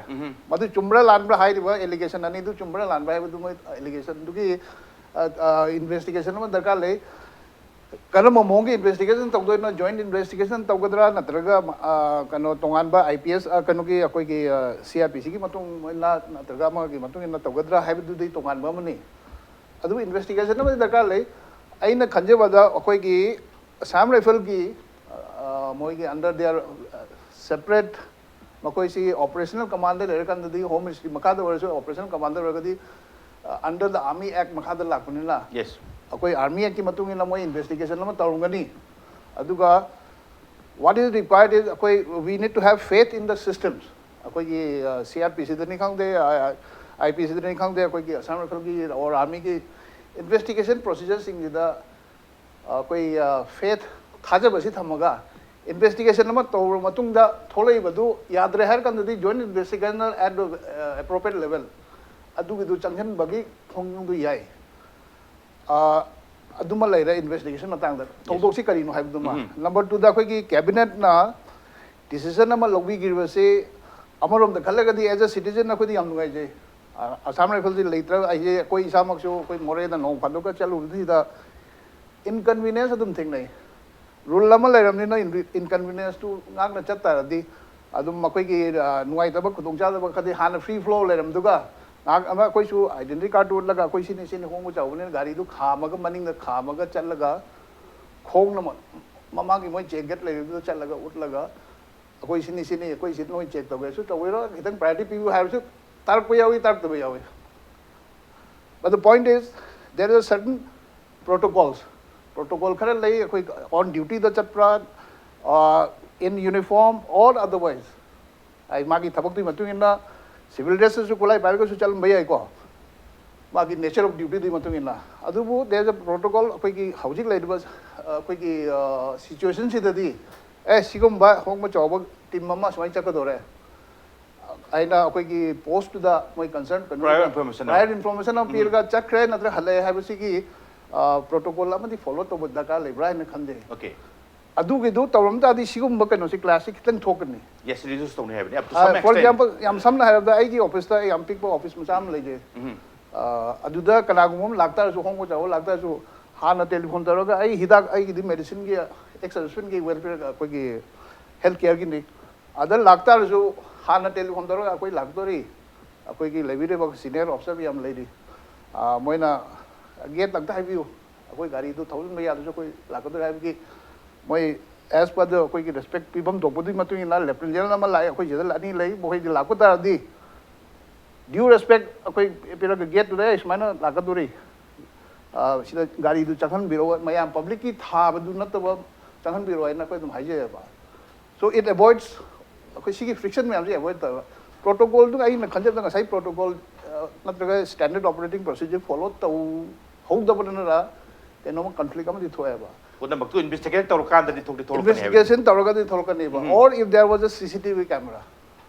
ꯃꯗꯨ ꯆꯨꯝꯕ꯭ꯔꯥ ꯂꯥꯟꯕ꯭ꯔꯥ ꯍꯥꯏꯔꯤꯕ ꯑꯦꯂꯤꯒꯦꯁꯟ ꯑꯅꯤꯗꯨ ꯆꯨꯝꯕ꯭ꯔꯥ ꯂꯥꯟꯕ꯭ꯔꯥ ꯍꯥꯏꯕꯗꯨ ꯃꯣꯏ ꯑꯦꯂꯤꯒꯦꯁꯟꯗꯨꯒꯤ ꯏꯟꯚꯦꯁꯇꯤꯒꯦꯁꯟ ꯑꯃ ꯗꯔꯀꯥꯔ ꯂꯩ꯫ ꯀꯔꯝꯕ ꯃꯑꯣꯡꯒꯤ ꯏꯟꯚꯦꯁꯇꯤꯒꯦꯁꯟ ꯇꯧꯗꯣꯏꯅꯣ? ꯖꯣꯏꯟ ꯏꯟꯚꯦꯁꯇꯤꯒꯦꯁꯟ ꯇꯧꯒꯗ꯭ꯔꯥ, ꯅꯠꯇ꯭ꯔꯒ ꯀꯩꯅꯣ ꯇꯣꯉꯥꯟꯕ ꯑꯥꯏ ꯄꯤ ꯑꯦꯁ, ꯀꯩꯅꯣꯒꯤ ꯑꯩꯈꯣꯏꯒꯤ ꯁꯤ ꯑꯥꯔ ꯄꯤ ꯁꯤꯒꯤ ꯃꯇꯨꯡ ꯏꯟꯅ ꯅꯠꯇ꯭ꯔꯒ ꯑꯃꯒꯤ ꯃꯇꯨꯡ ꯏꯟꯅ ꯇꯧꯒꯗ꯭ꯔꯥ ꯍꯥꯏꯕꯗꯨꯗꯤ ꯇꯣꯉꯥꯟꯕ ꯑꯃꯅꯤ꯫ ꯑꯗꯨꯕꯨ ꯏꯟꯚꯦꯁꯇꯤꯒꯦꯁꯟ ꯑꯃꯗꯤ ꯗꯔꯀꯥꯔ ꯂꯩ꯫ ꯑꯩꯅ ꯈꯟꯖꯕꯗ ꯑꯩꯈꯣꯏꯒꯤ ꯑꯁꯥꯝ ꯔꯥꯏꯐꯜꯒꯤ ꯃꯣꯏꯒꯤ under their separate, ꯃꯈꯣꯏꯁꯤ ꯑꯣꯄꯔꯦꯁꯅꯦꯜ ꯀꯃꯥꯟꯗ ꯂꯩꯔꯀꯥꯟꯗꯗꯤ ꯍꯣꯝ ꯃꯤꯅꯤꯁꯇ꯭ꯔꯤ ꯃꯈꯥꯗ ꯑꯣꯏꯔꯁꯨ, ꯑꯣꯄꯔꯦꯁꯅꯦꯜ ꯀꯃꯥꯟꯗ ꯑꯣꯏꯔꯒꯗꯤ under the Army Act ꯃꯈꯥꯗ ꯂꯥꯛꯄꯅꯤꯅ, ꯌꯦꯁ꯫ ꯑꯩꯈꯣꯏ ꯑꯥꯔꯃꯤ ꯑꯦꯛꯀꯤ ꯃꯇꯨꯡ ꯏꯟꯅ ꯃꯣꯏ ꯏꯟꯚꯦꯁꯇꯤꯒꯦꯁꯟ ꯑꯃ ꯇꯧꯔꯝꯒꯅꯤ꯫ ꯑꯗꯨꯒ what is required is ꯑꯩꯈꯣꯏ we need to have faith in the systems꯫ ꯑꯩꯈꯣꯏꯒꯤ ꯁꯤ ꯑꯥꯔ ꯄꯤ ꯁꯤꯗꯅꯤ ꯈꯪꯗꯦ, ꯑꯥꯏ ꯄꯤ ꯁꯤꯗꯅꯤ ꯈꯪꯗꯦ, ꯑꯩꯈꯣꯏꯒꯤ ꯑꯁꯥꯝ ꯔꯥꯏꯐꯜꯒꯤ ꯑꯣꯔ ꯑꯥꯔꯃꯤꯒꯤ ꯏꯟꯚꯦꯁꯇꯤꯒꯦꯁꯟ ꯄ꯭ꯔꯣꯁꯤꯖꯔꯁꯤꯡꯁꯤꯗ ꯑꯩꯈꯣꯏ ꯐꯦꯠ ꯊꯥꯖꯕꯁꯤ ꯊꯝꯃꯒ ꯏꯟꯚꯦꯁꯇꯤꯒꯦꯁꯟ ꯑꯃ ꯇꯧꯔꯕ ꯃꯇꯨꯡꯗ ꯊꯣꯛꯂꯛꯏꯕꯗꯨ ꯌꯥꯗ꯭ꯔꯦ ꯍꯥꯏꯔ ꯀꯥꯟꯗꯗꯤ joint investigation at the appropriate level ꯑꯗꯨꯒꯤꯗꯨ ꯆꯪꯁꯤꯟꯕꯒꯤ ꯈꯣꯡꯖꯪꯗꯨ ꯌꯥꯏ꯫ ꯑꯗꯨꯃ ꯂꯩꯔꯦ ꯏꯟꯚꯦꯁꯇꯤꯒꯦꯁꯟ ꯃꯇꯥꯡꯗ꯫ ꯊꯧꯗꯣꯛꯁꯤ ꯀꯔꯤꯅꯣ ꯍꯥꯏꯕꯗꯨꯃ꯫ ꯅꯝꯕꯔ ꯇꯨꯗ ꯑꯩꯈꯣꯏꯒꯤ ꯀꯦꯕꯤꯅꯦꯠꯅ ꯗꯤꯁꯤꯖꯟ ꯑꯃ ꯂꯧꯕꯤꯈꯤꯕꯁꯤ ꯑꯃꯔꯣꯝꯗ ꯈꯜꯂꯒꯗꯤ as a citizen ꯑꯩꯈꯣꯏꯗꯤ ꯌꯥꯝ ꯅꯨꯡꯉꯥꯏꯖꯩ꯫ ꯑꯁꯥꯝ ꯔꯥꯏꯐꯜꯁꯤ ꯂꯩꯇ꯭ꯔꯒ ꯑꯩꯁꯦ ꯑꯩꯈꯣꯏ ꯏꯁꯥꯃꯛꯁꯨ ꯑꯩꯈꯣꯏ ꯃꯣꯔꯦꯗ ꯅꯣꯡ ꯐꯥꯗꯣꯛꯀ ꯆꯠꯂꯨꯕꯁꯤꯗ ꯏꯟꯀꯟꯚꯤꯅꯤꯌꯦꯟꯁ ꯑꯗꯨꯝ ꯊꯦꯡꯅꯩ꯫ ꯔꯨꯜ ꯑꯃ ꯂꯩꯔꯕꯅꯤꯅ ꯏꯟꯀꯟꯚꯤꯅꯤꯌꯦꯟꯁꯇꯨ ꯉꯥꯛꯅ ꯆꯠ ꯇꯥꯔꯗꯤ ꯑꯗꯨꯝ ꯑꯩꯈꯣꯏꯒꯤ ꯅꯨꯡꯉꯥꯏꯇꯕ ꯈꯨꯗꯣꯡꯆꯥꯗꯕ ꯈꯗꯤ ꯍꯥꯟꯅ ꯐ꯭ꯔꯤ ꯐ꯭ꯂꯣ ꯂꯩꯔꯝꯗꯨꯒ ꯉꯥꯏꯍꯥꯛ ꯑꯃ ꯑꯩꯈꯣꯏꯁꯨ ꯑꯥꯏꯗꯦꯟꯇꯤꯇꯤ ꯀꯥꯔꯗ ꯎꯠꯂꯒ ꯑꯩꯈꯣꯏ ꯁꯤꯅꯤ ꯁꯤꯅꯤ ꯍꯣꯡꯕ ꯆꯥꯎꯕꯅꯤꯅ ꯒꯥꯔꯤꯗꯨ ꯈꯥꯝꯃꯒ ꯃꯅꯤꯡꯗ ꯈꯥꯝꯃꯒ ꯆꯠꯂꯒ ꯈꯣꯡꯅ ꯃꯃꯥꯡꯒꯤ ꯃꯣꯏ ꯆꯦꯛ ꯒꯦꯠ ꯂꯩꯔꯤꯕꯗꯨꯗ ꯆꯠꯂꯒ ꯎꯠꯂꯒ ꯑꯩꯈꯣꯏ ꯁꯤꯅꯤ ꯁꯤꯅꯤ ꯑꯩꯈꯣꯏ ꯁꯤ ꯅꯣꯏ ꯆꯦꯛ ꯇꯧꯒꯦꯁꯨ ꯇꯧꯕꯤꯔꯣ, ꯈꯤꯇꯪ ꯄ꯭ꯔꯥꯏꯌꯣꯔꯤꯇꯤ ꯄꯤꯕꯤꯌꯨ ꯍꯥꯏꯕꯁꯨ ꯇꯥꯔꯛꯄ ꯌꯥꯎꯏ, ꯇꯥꯔꯛꯇꯕ ꯌꯥꯎꯏ꯫ But the point is, there are certain protocols. Protocol ꯈꯔ ꯂꯩ ꯑꯩꯈꯣꯏ ꯑꯣꯟ ꯗ꯭ꯌꯨꯇꯤꯗ ꯆꯠꯄ꯭ꯔꯥ, in uniform or otherwise, ꯑꯩ ꯃꯥꯒꯤ ꯊꯕꯛꯇꯨꯒꯤ ꯃꯇꯨꯡ ꯏꯟꯅ ꯁꯤꯚꯤꯜ ꯗ꯭ꯔꯦꯁꯇꯁꯨ ꯈꯨꯠꯂꯥꯏ ꯄꯥꯏꯔꯒꯁꯨ ꯆꯠꯂꯝꯕ ꯌꯥꯏꯀꯣ, ꯃꯥꯒꯤ ꯅꯦꯆꯔ ꯑꯣꯐ ꯗ꯭ꯌꯨꯇꯤꯗꯨꯒꯤ ꯃꯇꯨꯡ ꯏꯟꯅ꯫ ꯑꯗꯨꯕꯨ there is a protocol, ꯑꯩꯈꯣꯏꯒꯤ ꯍꯧꯖꯤꯛ ꯂꯩꯔꯤꯕ ꯑꯩꯈꯣꯏꯒꯤ ꯁꯤꯆꯨꯋꯦꯁꯟꯁꯤꯗꯗꯤ ꯑꯦ ꯁꯤꯒꯨꯝꯕ ꯍꯣꯡꯕ ꯆꯥꯎꯕ ꯇꯤꯝ ꯑꯃ ꯁꯨꯃꯥꯏꯅ ꯆꯠꯀꯗꯧꯔꯦ ꯑꯩꯅ ꯑꯩꯈꯣꯏꯒꯤ ꯄꯣꯁꯇꯨꯗ ꯃꯣꯏ ꯀꯟꯁꯔꯟ ꯀꯩꯅꯣ prior information prior information ꯑꯃ ꯄꯤꯔꯒ ꯆꯠꯈ꯭ꯔꯦ ꯅꯠꯇ꯭ꯔꯒ ꯍꯜꯂꯛꯑꯦ ꯍꯥꯏꯕꯁꯤꯒꯤ ꯄ꯭ꯔꯣꯇꯣꯀꯣꯜ ꯑꯃꯗꯤ ꯐꯣꯂꯣ ꯇꯧꯕ ꯗꯔꯀꯥꯔ ꯂꯩꯕ꯭ꯔꯥ ꯍꯥꯏꯅ ꯈꯟꯖꯩ꯫ Okay. ꯑꯗꯨꯒꯤꯗꯨ ꯇꯧꯔꯝ ꯇꯥꯔꯗꯤ ꯁꯤꯒꯨꯝꯕ ꯀꯩꯅꯣꯁꯤ ꯀ꯭ꯂꯥꯁꯁꯤ ꯈꯤꯇꯪ ꯊꯣꯛꯀꯅꯤ꯫ Yes, reduce ꯇꯧꯅꯤ ꯍꯥꯏꯕꯅꯤ, up to some For extent. Example, ꯌꯥꯝ ꯁꯝꯅ ꯍꯥꯏꯔꯕꯗ ꯑꯩꯒꯤ ꯑꯣꯐꯤꯁꯇ ꯑꯩ ꯌꯥꯝ ꯄꯤꯛꯄ ꯑꯣꯐꯤꯁ ꯃꯆꯥ ꯑꯃ ꯂꯩꯖꯩ꯫ ꯑꯗꯨꯗ ꯀꯅꯥꯒꯨꯝꯕ ꯑꯃ ꯂꯥꯛꯇꯥꯔꯁꯨ, ꯍꯣꯡꯕ ꯆꯥꯎꯕ ꯂꯥꯛꯇꯥꯔꯁꯨ, ꯍꯥꯟꯅ ꯇꯦꯂꯤꯐꯣꯟ ꯇꯧꯔꯒ ꯑꯩ ꯍꯤꯗꯥꯛ, ꯑꯩꯒꯤꯗꯤ ꯃꯦꯗꯤꯁꯤꯟꯒꯤ, ex husbandꯒꯤ welfare, ꯑꯩꯈꯣꯏꯒꯤ ꯍꯦꯜꯊ ꯀꯦꯌꯔꯒꯤꯅꯤ, ꯑꯗ ꯂꯥꯛꯇꯥꯔꯁꯨ ꯍꯥꯟꯅ ꯇꯦꯂꯤꯐꯣꯟ ꯇꯧꯔꯒ ꯑꯩꯈꯣꯏ ꯂꯥꯛꯇꯣꯔꯤ, ꯑꯩꯈꯣꯏꯒꯤ ꯂꯩꯕꯤꯔꯤꯕ ꯁꯤꯅꯤꯌꯔ ꯑꯣꯐꯤꯁꯔ ꯌꯥꯝ ꯂꯩꯔꯤ, ꯃꯣꯏꯅ ꯒꯦꯠ ꯂꯥꯛꯇ ꯍꯥꯏꯕꯤꯌꯨ, ꯑꯩꯈꯣꯏ ꯒꯥꯔꯤꯗꯨ ꯊꯧꯖꯤꯟꯕ ꯌꯥꯗ꯭ꯔꯁꯨ ꯑꯩꯈꯣꯏ ꯂꯥꯛꯀꯗꯣꯔꯤ ꯍꯥꯏꯕꯒꯤ ꯃꯣꯏ as per the ꯑꯩꯈꯣꯏꯒꯤ ꯔꯦꯁꯄꯦꯛ ꯄꯤꯐꯝ ꯊꯣꯛꯄꯗꯨꯒꯤ ꯃꯇꯨꯡ ꯏꯟꯅ ꯂꯦꯐꯇꯤꯅꯦꯟ ꯖꯦꯅꯔꯦꯜ ꯑꯃ ꯂꯥꯛꯑꯦ, ꯑꯩꯈꯣꯏ ꯁꯤꯗ ꯑꯅꯤ ꯂꯩ, ꯃꯈꯣꯏꯗꯤ ꯂꯥꯛꯄ ꯇꯥꯔꯗꯤ ꯗ꯭ꯌꯨ ꯔꯦꯁꯄꯦꯛ ꯑꯩꯈꯣꯏ ꯄꯤꯔꯒ ꯒꯦꯠꯇꯨꯗ ꯑꯩ ꯁꯨꯃꯥꯏꯅ ꯂꯥꯛꯀꯗꯣꯔꯤ, ꯁꯤꯗ ꯒꯥꯔꯤꯗꯨ ꯆꯪꯍꯟꯕꯤꯔꯛꯑꯣ, ꯃꯌꯥꯝ ꯄꯕ꯭ꯂꯤꯛꯀꯤ ꯊꯥꯕꯗꯨ ꯅꯠꯇꯕ ꯆꯪꯍꯟꯕꯤꯔꯛꯑꯣ ꯍꯥꯏꯅ ꯑꯩꯈꯣꯏ ꯑꯗꯨꯝ ꯍꯥꯏꯖꯩꯑꯕ꯫ So it avoids ꯑꯩꯈꯣꯏ ꯁꯤꯒꯤ ꯐ꯭ꯔꯤꯛꯁꯟ ꯃꯌꯥꯝꯁꯦ ꯑꯦꯚꯣꯏꯗ ꯇꯧꯋꯦꯕ꯫ ꯄ꯭ꯔꯣꯇꯣꯀꯣꯜꯗꯨ ꯑꯩꯅ ꯈꯟꯖꯕꯗ ꯉꯁꯥꯏ ꯄ꯭ꯔꯣꯇꯣꯀꯣꯜ ꯅꯠꯇ꯭ꯔꯒ ꯁ꯭ꯇꯦꯟꯗꯔꯗ ꯑꯣꯄꯔꯦꯇꯤꯡ ꯄ꯭ꯔꯣꯁꯤꯖꯔ ꯐꯣꯂꯣ ꯇꯧꯍꯧꯗꯕꯅꯔ ꯀꯩꯅꯣꯝꯃ ꯀꯟꯐ꯭ꯂꯤꯛ ꯑꯃꯗꯤ ꯊꯣꯛꯑꯦꯕ꯫ ꯄꯨꯝꯅꯃꯛꯇꯨ ꯏꯟꯚꯦꯁꯇꯤꯒꯦꯠ ꯇꯧꯔꯀꯥꯟꯗꯗꯤ ꯊꯣꯛꯇꯤ ꯊꯣꯛꯂꯛꯀꯅꯤ ꯍꯥꯏꯕ꯫ ꯏꯟꯚꯦꯁꯇꯤꯒꯦꯁꯟ ꯇꯧꯔꯒꯗꯤ ꯊꯣꯛꯂꯛꯀꯅꯦꯕ꯫ Or if there was a C C T V camera,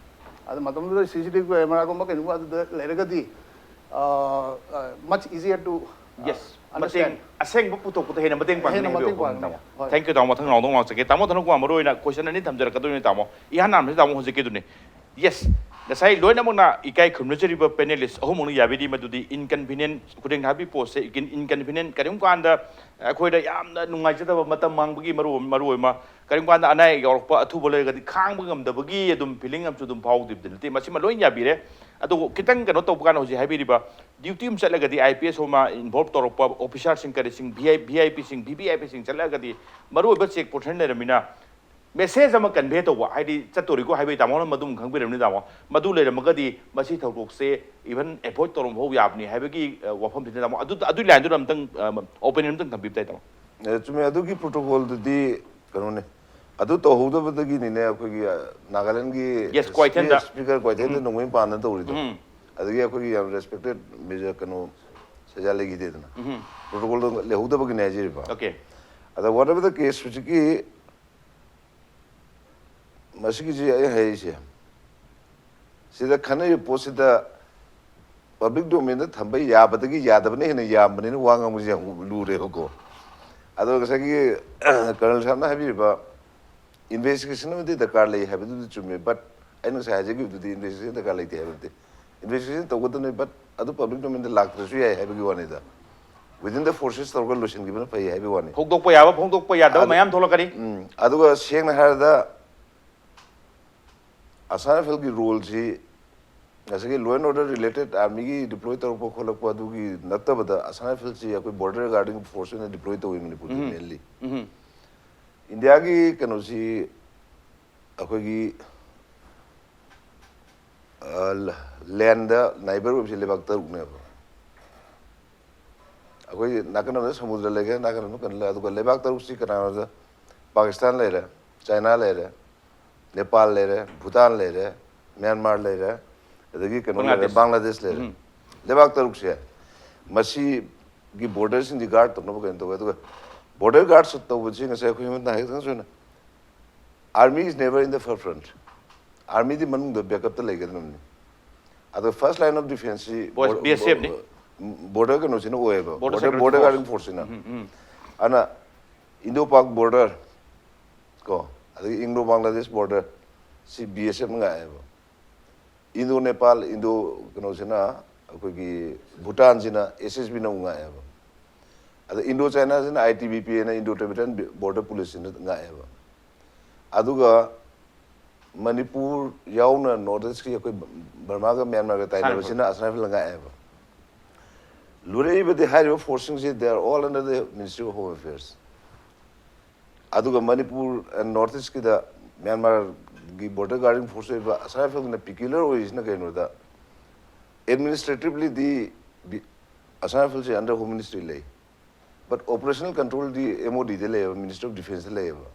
ꯑꯗꯨ ꯃꯇꯝꯗꯨꯗ C C T V ꯀꯦꯃꯦꯔꯥꯒꯨꯝꯕ ꯀꯩꯅꯣꯒꯨꯝꯕ ꯑꯗꯨꯗ ꯂꯩꯔꯒꯗꯤ, uh, uh, much easier to, uh, yes, ꯃꯇꯦꯡ understand. ꯑꯁꯦꯡꯕ ꯄꯨꯊꯣꯛꯄꯗ ꯍꯦꯟꯅ ꯃꯇꯦꯡ ꯄꯥꯡꯒꯅꯤ ꯍꯦꯟꯅ ꯍꯥꯏꯕꯒꯤ ꯃꯇꯦꯡ ꯋꯥꯐꯝꯅꯤ, ꯄꯥꯡꯒꯅꯤ꯫ ꯇꯥꯃꯣ꯫ ꯍꯣꯏ꯫ Thank you, ꯇꯥꯃꯣ꯫ ꯃꯊꯪ ꯔꯥꯎꯟꯗ ꯑꯃꯨꯛ ꯂꯥꯛꯆꯒꯦ꯫ ꯇꯥꯃꯣ ꯙꯅꯨ ꯀꯨꯃꯥꯔ, ꯃꯔꯨ ꯑꯣꯏꯅ ꯀꯣꯏꯁꯟ ꯑꯅꯤ ꯊꯝꯖꯔꯛꯀꯗꯣꯏꯅꯤ, ꯇꯥꯃꯣ꯫ ꯏꯍꯥꯟ ꯍꯥꯟꯕꯁꯤ ꯇꯥꯃꯣ ꯍꯧꯖꯤꯛꯀꯤꯗꯨꯅꯤ꯫ ꯌꯦꯁ, ꯉꯁꯥꯏ ꯂꯣꯏꯅꯃꯛꯅ ꯏꯀꯥꯏ ꯈꯨꯝꯅꯖꯔꯤꯕ ꯄꯦꯅꯦꯂꯤꯁ ꯑꯍꯨꯝꯃꯛꯅ ꯌꯥꯕꯤꯔꯤ ꯃꯗꯨꯗꯤ ꯏꯟꯀꯟꯚꯤꯅꯤꯌꯦꯟ, ꯈꯨꯗꯦꯡ ꯊꯥꯕꯤ ꯄꯣꯁꯁꯦ ꯏꯟꯀꯟꯚꯤꯅꯤꯌꯦꯟ, ꯀꯔꯤꯒꯨꯝꯕ ꯀꯥꯟꯗ ꯑꯩꯈꯣꯏꯗ ꯌꯥꯝꯅ ꯅꯨꯡꯉꯥꯏꯖꯗꯕ, ꯃꯇꯝ ꯃꯥꯡꯕꯒꯤ ꯃꯔꯨ ꯃꯔꯨ ꯑꯣꯏꯕ ꯑꯃ, ꯀꯔꯤꯒꯨꯝꯕ ꯀꯥꯟꯗ ꯑꯅꯥ ꯑꯌꯦꯛ ꯌꯥꯎꯔꯛꯄ, ꯑꯊꯨꯕ ꯂꯩꯔꯒꯗꯤ ꯈꯥꯡꯕ ꯉꯝꯗꯕꯒꯤ ꯑꯗꯨꯝ ꯐꯤꯂꯤꯡ ꯑꯃꯁꯨ ꯑꯗꯨꯝ ꯐꯥꯎꯗꯕꯗꯤ ꯅꯠꯇꯦ꯫ ꯃꯁꯤꯃ ꯂꯣꯏ ꯌꯥꯕꯤꯔꯦ꯫ ꯑꯗꯨꯕꯨ ꯈꯤꯇꯪ ꯀꯩꯅꯣ ꯇꯧꯕ ꯀꯥꯟꯗ ꯍꯧꯖꯤꯛ ꯍꯥꯏꯕꯤꯔꯤꯕ ꯗ꯭ꯌꯨꯇꯤ ꯑꯃ ꯆꯠꯂꯒꯗꯤ ꯑꯥꯏ ꯄꯤ ꯑꯦꯁ ꯑꯃ ꯏꯟꯚꯣꯜꯕ ꯇꯧꯔꯛꯄ ꯑꯣꯐꯤꯁꯥꯔꯁꯤꯡ, ꯀꯔꯤꯁꯤꯡ, ꯚꯤ ꯑꯥꯏ, ꯚꯤ ꯑꯥꯏ ꯄꯤꯁꯤꯡ, ꯚꯤ ꯚꯤ ꯑꯥꯏ ꯄꯤꯁꯤꯡ ꯆꯠꯂꯒꯗꯤ ꯃꯔꯨꯑꯣꯏꯕ ꯆꯦꯛ ꯄꯣꯁꯟ ꯂꯩꯔꯝꯃꯤꯅ ꯃꯦꯁꯦꯖ ꯑꯃ ꯀꯟꯚꯦ ꯇꯧꯕ, ꯍꯥꯏꯗꯤ ꯆꯠꯇꯣꯔꯤꯀꯣ ꯍꯥꯏꯕꯒꯤ ꯇꯥꯃꯣꯅ ꯃꯗꯨꯝ ꯈꯪꯕꯤꯔꯝꯅꯤ ꯇꯥꯃꯣ꯫ ꯃꯗꯨ ꯂꯩꯔꯝꯃꯒꯗꯤ ꯃꯁꯤ ꯊꯧꯗꯣꯛꯁꯦ ꯏꯚꯟ ꯑꯦꯚꯣꯏꯗ ꯇꯧꯔꯝꯕ ꯐꯥꯎ ꯌꯥꯕꯅꯤ ꯍꯥꯏꯕꯒꯤ, ꯑ, ꯋꯥꯐꯝꯁꯤꯅ ꯇꯥꯃꯣ꯫ ꯑꯗꯨ, ꯑꯗꯨꯒꯤ ꯂꯥꯏꯟꯗꯨꯗ ꯑꯝꯇꯪ, ꯑ, ꯑꯣꯄꯤꯅꯤꯌꯟ ꯑꯝꯇꯪ ꯊꯝꯕꯤꯕ ꯇꯥꯏ ꯇꯥꯃꯣ꯫ ꯑꯦ, ꯆꯨꯝꯃꯦ꯫ ꯑꯗꯨꯒꯤ ꯄ꯭ꯔꯣꯇꯣꯀꯣꯜꯗꯨꯗꯤ ꯀꯩꯅꯣꯅꯦ, ꯑꯗꯨ ꯇꯧꯍꯧꯗꯕꯗꯒꯤꯅꯤꯅꯦ ꯑꯩꯈꯣꯏꯒꯤ, ꯑ, ꯅꯥꯒꯥꯂꯦꯟꯒꯤ Yes, ꯀ꯭ꯋꯥꯏꯊꯦꯜꯗ꯫ ꯁ꯭ꯄꯤꯀꯔ ꯀ꯭ꯋꯥꯏꯊꯦꯜꯗ ꯅꯣꯡꯃꯩ ꯄꯥꯟꯅ ꯇꯧꯔꯤꯗꯣ꯫ ꯎꯝ꯫ ꯑꯗꯒꯤ ꯑꯩꯈꯣꯏꯒꯤ ꯌꯥꯝ ꯔꯦꯁꯄꯦꯛꯇꯦꯠ ꯃꯦꯖꯔ ꯀꯩꯅꯣ ꯁꯖꯥ ꯂꯩꯈꯤꯗꯦꯗꯅ꯫ ꯎꯝ꯫ ꯄ꯭ꯔꯣꯇꯣꯀꯣꯜꯗꯣ ꯂꯩꯍꯧꯗꯕꯒꯤꯅꯦ ꯍꯥꯏꯖꯔꯤꯕ꯫ ꯑꯣꯀꯦ꯫ ꯑꯗ whatever the case, ꯍꯧꯖꯤꯛꯀꯤ ꯃꯁꯤꯒꯤꯁꯤ ꯑꯩ ꯍꯥꯏꯔꯤꯁꯦ, ꯁꯤꯗ ꯈꯟꯅꯔꯤꯕ ꯄꯣꯠꯁꯤꯗ ꯄꯕ꯭ꯂꯤꯛ ꯗꯣꯃꯦꯟꯗ ꯊꯝꯕ ꯌꯥꯕꯗꯒꯤ ꯌꯥꯗꯕꯅ ꯍꯦꯟꯅ ꯌꯥꯝꯕꯅꯤꯅ ꯋꯥ ꯉꯥꯡꯕꯁꯦ ꯌꯥꯝ ꯂꯨꯔꯦꯕꯀꯣ꯫ ꯑꯗꯣ ꯉꯁꯥꯏꯒꯤ ꯀꯔꯅꯜ ꯁꯥꯍꯕꯅ ꯍꯥꯏꯕꯤꯔꯤꯕ ꯏꯟꯚꯦꯁꯇꯤꯒꯦꯁꯟ ꯑꯃꯗꯤ ꯗꯔꯀꯥꯔ ꯂꯩ ꯍꯥꯏꯕꯗꯨꯗꯤ ꯆꯨꯝꯃꯦ, ꯕꯠ ꯑꯩꯅ ꯉꯁꯥꯏ ꯍꯥꯏꯖꯈꯤꯕꯗꯨꯗꯤ ꯏꯟꯚꯦꯁꯇꯤꯒꯦꯁꯟ ꯗꯔꯀꯥꯔ ꯂꯩꯇꯦ ꯍꯥꯏꯕ ꯅꯠꯇꯦ꯫ ꯏꯟꯚꯦꯁꯇꯤꯒꯦꯁꯟ ꯇꯧꯒꯗꯕꯅꯤ, ꯕꯠ ꯑꯗꯨ ꯄꯕ꯭ꯂꯤꯛ ꯗꯣꯃꯦꯟꯗ ꯂꯥꯛꯇ꯭ꯔꯁꯨ ꯌꯥꯏ ꯍꯥꯏꯕꯒꯤ ꯋꯥꯅꯤꯗ꯫ Within the forces ꯇꯧꯔꯒ ꯂꯣꯏꯁꯤꯟꯈꯤꯕꯅ ꯐꯩ ꯍꯥꯏꯕꯒꯤ ꯋꯥꯅꯤ꯫ ꯐꯣꯡꯗꯣꯛꯄ ꯌꯥꯕ ꯐꯣꯡꯗꯣꯛꯄ ꯌꯥꯗꯕ ꯑꯗꯨ- ꯃꯌꯥꯝ ꯊꯣꯛꯂꯛꯀꯅꯤ꯫ ꯎꯝ, ꯑꯗꯨꯒ ꯁꯦꯡꯅ ꯍꯥꯏꯔꯕꯗ ꯑꯁꯥꯝ ꯔꯥꯏꯐꯜꯒꯤ ꯔꯣꯜꯁꯤ ꯉꯁꯥꯏꯒꯤ law and order related, ꯑꯥꯔꯃꯤꯒꯤ ꯗꯤꯄ꯭ꯂꯣꯏ ꯇꯧꯔꯛꯄ ꯈꯣꯠꯂꯛꯄ ꯑꯗꯨꯒꯤ ꯅꯠꯇꯕꯗ ꯑꯁꯥꯝ ꯔꯥꯏꯐꯜꯁꯤ ꯑꯩꯈꯣꯏ ꯕꯣꯔꯗꯔ ꯒꯥꯔꯗꯤꯡ ꯐꯣꯔꯁ ꯑꯣꯏꯅ ꯗꯤꯄ꯭ꯂꯣꯏ ꯇꯧꯋꯤ ꯃꯅꯤꯄꯨꯔꯗ ꯎꯝ꯫ ꯃꯦꯟꯂꯤ꯫ ꯎꯝ꯫ ꯏꯟꯗꯤꯌꯥꯒꯤ ꯀꯩꯅꯣꯁꯤ ꯑꯩꯈꯣꯏꯒꯤ, ꯑ, ꯂ-, ꯂꯦꯟꯗ ꯅꯥꯏꯕꯔ ꯑꯣꯏꯕꯁꯤ ꯂꯩꯕꯥꯛ ꯇꯔꯨꯛꯅꯦꯕ꯫ ꯑꯩꯈꯣꯏ ꯅꯥꯀꯟ ꯑꯃꯗ ꯁꯃꯨꯗ꯭ꯔ ꯂꯩꯈ꯭ꯔꯦ, ꯅꯥꯀꯟ ꯑꯃꯗ ꯀꯩꯅꯣ ꯂꯩ, ꯑꯗꯨꯒ ꯂꯩꯕꯥꯛ ꯇꯔꯨꯛꯁꯤ ꯀꯅꯥꯅꯣꯗ ꯄꯥꯀꯤꯁꯇꯥꯟ ꯂꯩꯔꯦ, ꯆꯥꯏꯅꯥ ꯂꯩꯔꯦ, ꯅꯦꯄꯥꯜ ꯂꯩꯔꯦ, ꯚꯨꯇꯥꯟ ꯂꯩꯔꯦ, ꯃ꯭ꯌꯥꯟꯃꯥꯔ ꯂꯩꯔꯦ, ꯑꯗꯒꯤ ꯀꯩꯅꯣ ꯂꯩꯔꯦ, ꯕꯪꯒ꯭ꯂꯥꯗꯦꯁ꯫ ꯕꯪꯒ꯭ꯂꯥꯗꯦꯁ ꯂꯩꯔꯦ꯫ ꯎꯝ꯫ ꯂꯩꯕꯥꯛ ꯇꯔꯨꯛꯁꯦ ꯃꯁꯤ ꯒꯤ ꯕꯣꯔꯗꯔꯁꯤꯡꯗꯤ ꯒꯥꯔꯗ ꯇꯧꯅꯕ ꯀꯩꯅꯣ ꯇꯧꯋꯦ꯫ ꯑꯗꯨꯒ ꯕꯣꯔꯗꯔ ꯒꯥꯔꯗ ꯇꯧꯕꯁꯤ ꯉꯁꯥꯏ ꯑꯩꯈꯣꯏ ꯍꯦꯃꯟꯇꯅ ꯍꯥꯏ ꯈꯪꯁꯨꯅ, army is never in the forefront. Armyꯗꯤ ꯃꯅꯨꯡꯗ backupꯇ ꯂꯩꯒꯗꯕꯅꯤ꯫ ꯑꯗꯣ first line of defenceꯁꯤ ꯕꯣꯏ-, BSFꯅꯤ꯫ ꯕꯣꯔꯗꯔ ꯀꯩꯅꯣꯁꯤꯅ ꯑꯣꯏꯌꯦꯕ, Border border Security border Force꯫ Guarding ꯐꯣꯔꯁꯁꯤꯅ꯫ ꯑꯗꯨꯅ Indo-Pak border ꯀꯣ, ꯑꯗꯒꯤ Indo-Bangladesh border ꯁꯤ BSFꯅ ꯉꯥꯛꯑꯦꯕ꯫ Indo-Nepal, Indo ꯀꯩꯅꯣꯁꯤꯅ, ꯑꯩꯈꯣꯏꯒꯤ ꯚꯨꯇꯥꯟꯁꯤꯅ SSBꯅ ꯑꯃꯨꯛ ꯉꯥꯛꯑꯦꯕ꯫ ꯑꯗ Indo-Chinaꯁꯤꯅ ITBP ꯍꯥꯏꯅ Indo-Tibetan Border Policeꯁꯤꯅ ꯉꯥꯛꯑꯦꯕ꯫ ꯑꯗꯨꯒ ꯃꯅꯤꯄꯨꯔ ꯌꯥꯎꯅ North Eastꯀꯤ ꯑꯩꯈꯣꯏ ꯕꯔꯃꯥꯒ ꯃ꯭ꯌꯥꯟꯃꯥꯔꯒ ꯇꯥꯏꯅꯕꯁꯤꯅ Assam Rifle ꯂꯉꯥꯛꯑꯦꯕ꯫ ꯂꯨꯔꯛꯏꯕꯗꯤ ꯍꯥꯏꯔꯤꯕ ꯐꯣꯔꯁꯁꯤꯡꯁꯤ, they are all under the Ministry of Home Affairs꯫ ꯑꯗꯨꯒ Manipur and North Eastꯀꯤꯗ ꯃ꯭ꯌꯥꯟꯃꯥꯔꯒꯤ border guarding force ꯑꯣꯏꯕ Assam Rifleꯒꯤꯅ peculiar ꯑꯣꯏꯔꯤꯁꯤꯅ ꯀꯩꯅꯣꯗ, administrativelyꯗꯤ Assam Rifleꯁꯦ under Home Ministry ꯂꯩ, but operational controlꯗꯤ MODꯗ ꯂꯩꯌꯦꯕ, Ministry of Defenceꯇ ꯂꯩꯌꯦꯕ꯫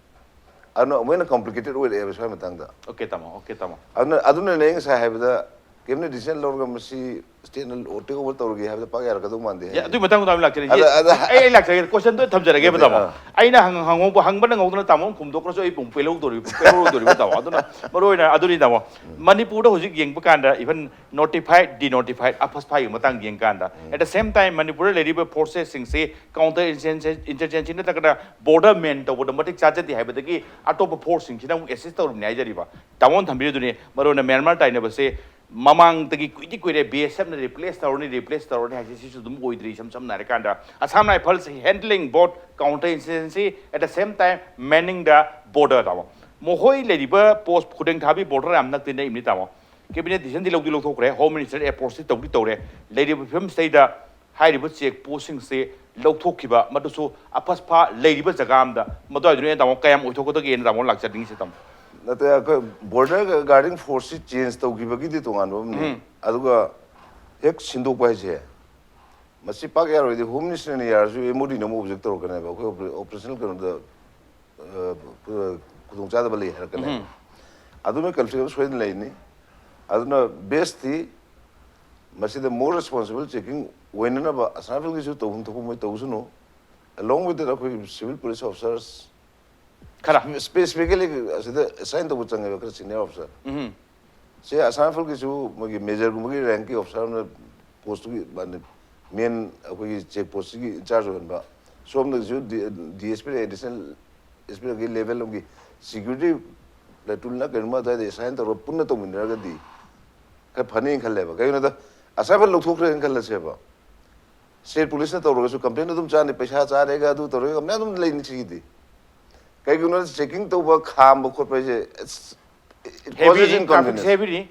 ꯑꯗꯨꯅ ꯑꯃꯨꯛ ꯍꯦꯟꯅ complicated ꯑꯣꯏꯔꯛꯑꯦꯕ ꯁ꯭ꯋꯥꯏ ꯃꯇꯥꯡꯗ꯫ Okay ꯇꯥꯃꯣ, okay ꯇꯥꯃꯣ꯫ ꯑꯗꯨꯅ ꯑꯗꯨꯅꯅꯦ ꯑꯩ ꯉꯁꯥꯏ ꯍꯥꯏꯕꯗ cabinet decision ꯂꯧꯔꯒ ꯃꯁꯤ stateꯅ take over ꯇꯧꯔꯒꯦ ꯍꯥꯏꯕꯗ ꯄꯥꯛ ꯌꯥꯔꯛꯀꯗꯧ ꯃꯥꯟꯗꯦ ꯍꯥꯏꯁꯦ꯫ ꯑꯗꯨꯒꯤ ꯃꯇꯥꯡꯗ ꯑꯃ ꯂꯥꯛꯆꯔꯤ꯫ ꯑꯗ- ꯑꯗ- ꯑꯩ ꯑꯩ ꯂꯥꯛꯆꯔꯒꯦ, questionꯗꯣ ꯊꯝꯖꯔꯒꯦꯕ ꯇꯥꯃꯣ꯫ ꯑꯥ꯫ ꯑꯩꯅ ꯍꯪ- ꯍꯪꯍꯧꯕ ꯍꯪꯕꯅ ꯉꯧꯗꯅ ꯇꯥꯃꯣ ꯑꯃ ꯈꯨꯝꯗꯣꯛꯈ꯭ꯔꯁꯨ ꯑꯩ ꯄꯨꯡ ꯄꯦꯜꯍꯧꯗꯣꯔꯤꯕ, ꯄꯦꯜꯍꯧꯗꯣꯔꯤꯕ ꯇꯥꯃꯣ꯫ ꯑꯗꯨꯅ ꯃꯔꯨ ꯑꯣꯏꯅ ꯑꯗꯨꯅꯤ ꯇꯥꯃꯣ꯫ ꯃꯅꯤꯄꯨꯔꯗ ꯍꯧꯖꯤꯛ ꯌꯦꯡꯕ ꯀꯥꯟꯗ even notified, denotified, ꯑꯐꯁ ꯐꯥꯏꯒꯤ ꯃꯇꯥꯡ ꯌꯦꯡ ꯀꯥꯟꯗ, at the same time ꯃꯅꯤꯄꯨꯔꯗ ꯂꯩꯔꯤꯕ forcesꯁꯤꯡꯁꯤ counter insurgency ꯅꯠꯇ꯭ꯔꯒꯅ border man ꯇꯧꯕꯗ ꯃꯇꯤꯛ ꯆꯥꯖꯗꯦ ꯍꯥꯏꯕꯗꯒꯤ ꯑꯇꯣꯞꯄ forceꯁꯤꯡꯁꯤꯅ ꯑꯃꯨꯛ assist ꯇꯧꯔꯤꯕꯅꯤ ꯍꯥꯏꯖꯔꯤꯕ꯫ ꯇꯥꯃꯣꯅ ꯊꯝꯕꯤꯔꯤꯗꯨꯅꯤ, ꯃꯔꯨ ꯑꯣꯏꯅ ꯃ꯭ꯌꯥꯟꯃꯥꯔ ꯇꯥꯏꯅꯕꯁꯦ ꯃꯃꯥꯡꯗꯒꯤ ꯀꯨꯏꯗꯤ ꯀꯨꯏꯔꯦ, BSFꯅ replace ꯇꯧꯔꯅꯤ, replace ꯇꯧꯔꯅꯤ ꯍꯥꯏꯁꯦ ꯁꯤꯁꯨ ꯑꯗꯨꯝ ꯑꯣꯏꯗ꯭ꯔꯤ꯫ ꯏꯁꯝ ꯁꯝꯅ ꯍꯥꯏꯔꯀꯥꯟꯗ Assam Rifles handling both counter insurgency, at the same time manning the border ꯇꯥꯃꯣ꯫ ꯃꯈꯣꯏ ꯂꯩꯔꯤꯕ post ꯈꯨꯗꯦꯡ ꯊꯥꯕꯤ border ꯌꯥꯝ ꯅꯛꯇꯤ ꯅꯛꯏꯕꯅꯤ ꯇꯥꯃꯣ꯫ Cabinet decisionꯗꯤ ꯂꯧꯗꯤ ꯂꯧꯊꯣꯛꯈ꯭ꯔꯦ, Home Minister approachꯇꯤ ꯇꯧꯗꯤ ꯇꯧꯔꯦ꯫ ꯂꯩꯔꯤꯕ ꯐꯤꯕꯝꯁꯤꯗꯩꯗ ꯍꯥꯏꯔꯤꯕ check postꯁꯤꯡꯁꯤ ꯂꯧꯊꯣꯛꯈꯤꯕ, ꯃꯗꯨꯁꯨ ꯑꯐꯁꯐꯥ ꯂꯩꯔꯤꯕ ꯖꯒꯥ ꯑꯃꯗ, ꯃꯗꯨꯋꯥꯏꯗꯨꯅ ꯇꯥꯃꯣ ꯀꯌꯥꯝ ꯑꯣꯏꯊꯣꯛꯀꯗꯒꯦꯅ ꯇꯥꯃꯣ ꯂꯥꯛꯆꯅꯤꯡꯉꯤꯁꯦ ꯇꯥꯃꯣ꯫ ꯅꯠꯇꯦ, ꯑꯩꯈꯣꯏ border guarding forceꯁꯤ change ꯇꯧꯈꯤꯕꯒꯤꯗꯤ ꯇꯣꯉꯥꯟꯕ ꯑꯃꯅꯤ꯫ ꯑꯗꯨꯒ ꯍꯦꯛ ꯁꯤꯟꯗꯣꯛꯄ ꯍꯥꯏꯁꯦ, ꯃꯁꯤ ꯄꯥꯛ ꯌꯥꯔꯣꯏꯗꯤ Home Ministerꯅ ꯌꯥꯔꯁꯨ MODꯅ ꯑꯃꯨꯛ object ꯇꯧꯔꯛꯀꯅꯦꯕ, ꯑꯩꯈꯣꯏ opera-, operational ꯀꯩꯅꯣꯗ, ꯑ, ꯈꯨ-, ꯈꯨꯗꯣꯡꯆꯥꯗꯕ ꯂꯩ ꯍꯥꯏꯔꯛꯀꯅꯦꯕ꯫ ꯑꯗꯨꯅ conflict ꯑꯃ ꯁꯣꯏꯗꯅ ꯂꯩꯅꯤ꯫ ꯑꯗꯨꯅ bestꯇꯤ ꯃꯁꯤꯗ more responsible checking ꯑꯣꯏꯅꯅꯕ ꯑꯁꯥꯝ ꯔꯥꯏꯐꯜꯒꯤꯁꯨ ꯇꯧꯐꯝ ꯊꯣꯛꯄ ꯃꯣꯏ ꯇꯧꯁꯅꯨ, along with that ꯑꯩꯈꯣꯏꯒꯤ civil police officers ꯈꯔ specifically ꯑꯁꯤꯗ assign ꯇꯧꯕ ꯆꯪꯉꯦꯕ ꯈꯔ senior officer꯫ ꯎꯝ ꯁꯦ ꯑꯁꯥꯝ ꯔꯥꯏꯐꯜꯒꯤꯁꯨ ꯃꯣꯏꯒꯤ majorꯒꯨꯝꯕꯒꯤ rankꯀꯤ officer ꯑꯃꯅ postꯇꯨꯒꯤ ꯃꯥꯅ main ꯑꯩꯈꯣꯏꯒꯤ check postꯁꯤꯒꯤ in charge ꯑꯣꯏꯍꯟꯕ꯫ ꯁꯣꯝꯗꯒꯤꯁꯨ DSP additional SP ꯒꯤ level ꯑꯃꯒꯤ security platoonꯂ ꯀꯩꯅꯣꯝꯃ ꯑꯗꯨꯋꯥꯏꯗ assign ꯇꯧꯔꯒ ꯄꯨꯟꯅ ꯇꯧꯃꯤꯟꯅꯔꯒꯗꯤ ꯈꯔ ꯐꯅꯤꯅ ꯈꯜꯂꯦꯕ꯫ ꯀꯩꯒꯤꯅꯣꯗ ꯑꯁꯥꯝ ꯔꯥꯏꯐꯜ ꯂꯧꯊꯣꯛꯈ꯭ꯔꯦꯅ ꯈꯜꯂꯁꯦꯕ, state policeꯅ ꯇꯧꯔꯒꯁꯨ complaint ꯑꯗꯨꯝ ꯆꯥꯅꯤ, ꯄꯩꯁꯥ ꯆꯥꯔꯦꯒ ꯑꯗꯨ ꯇꯧꯔꯦꯒ ꯃꯌꯥꯝ ꯑꯗꯨꯝ ꯂꯩꯅꯤ ꯁꯤꯒꯤꯗꯤ꯫ ꯀꯩꯒꯤꯅꯣꯗ checking ꯇꯧꯕ, ꯈꯥꯝꯕ ꯈꯣꯠꯄ ꯍꯥꯏꯁꯦ, it's- it heavy causes ꯅꯤ, trafficꯁꯦ inconvenience꯫ heavy ꯅꯤ꯫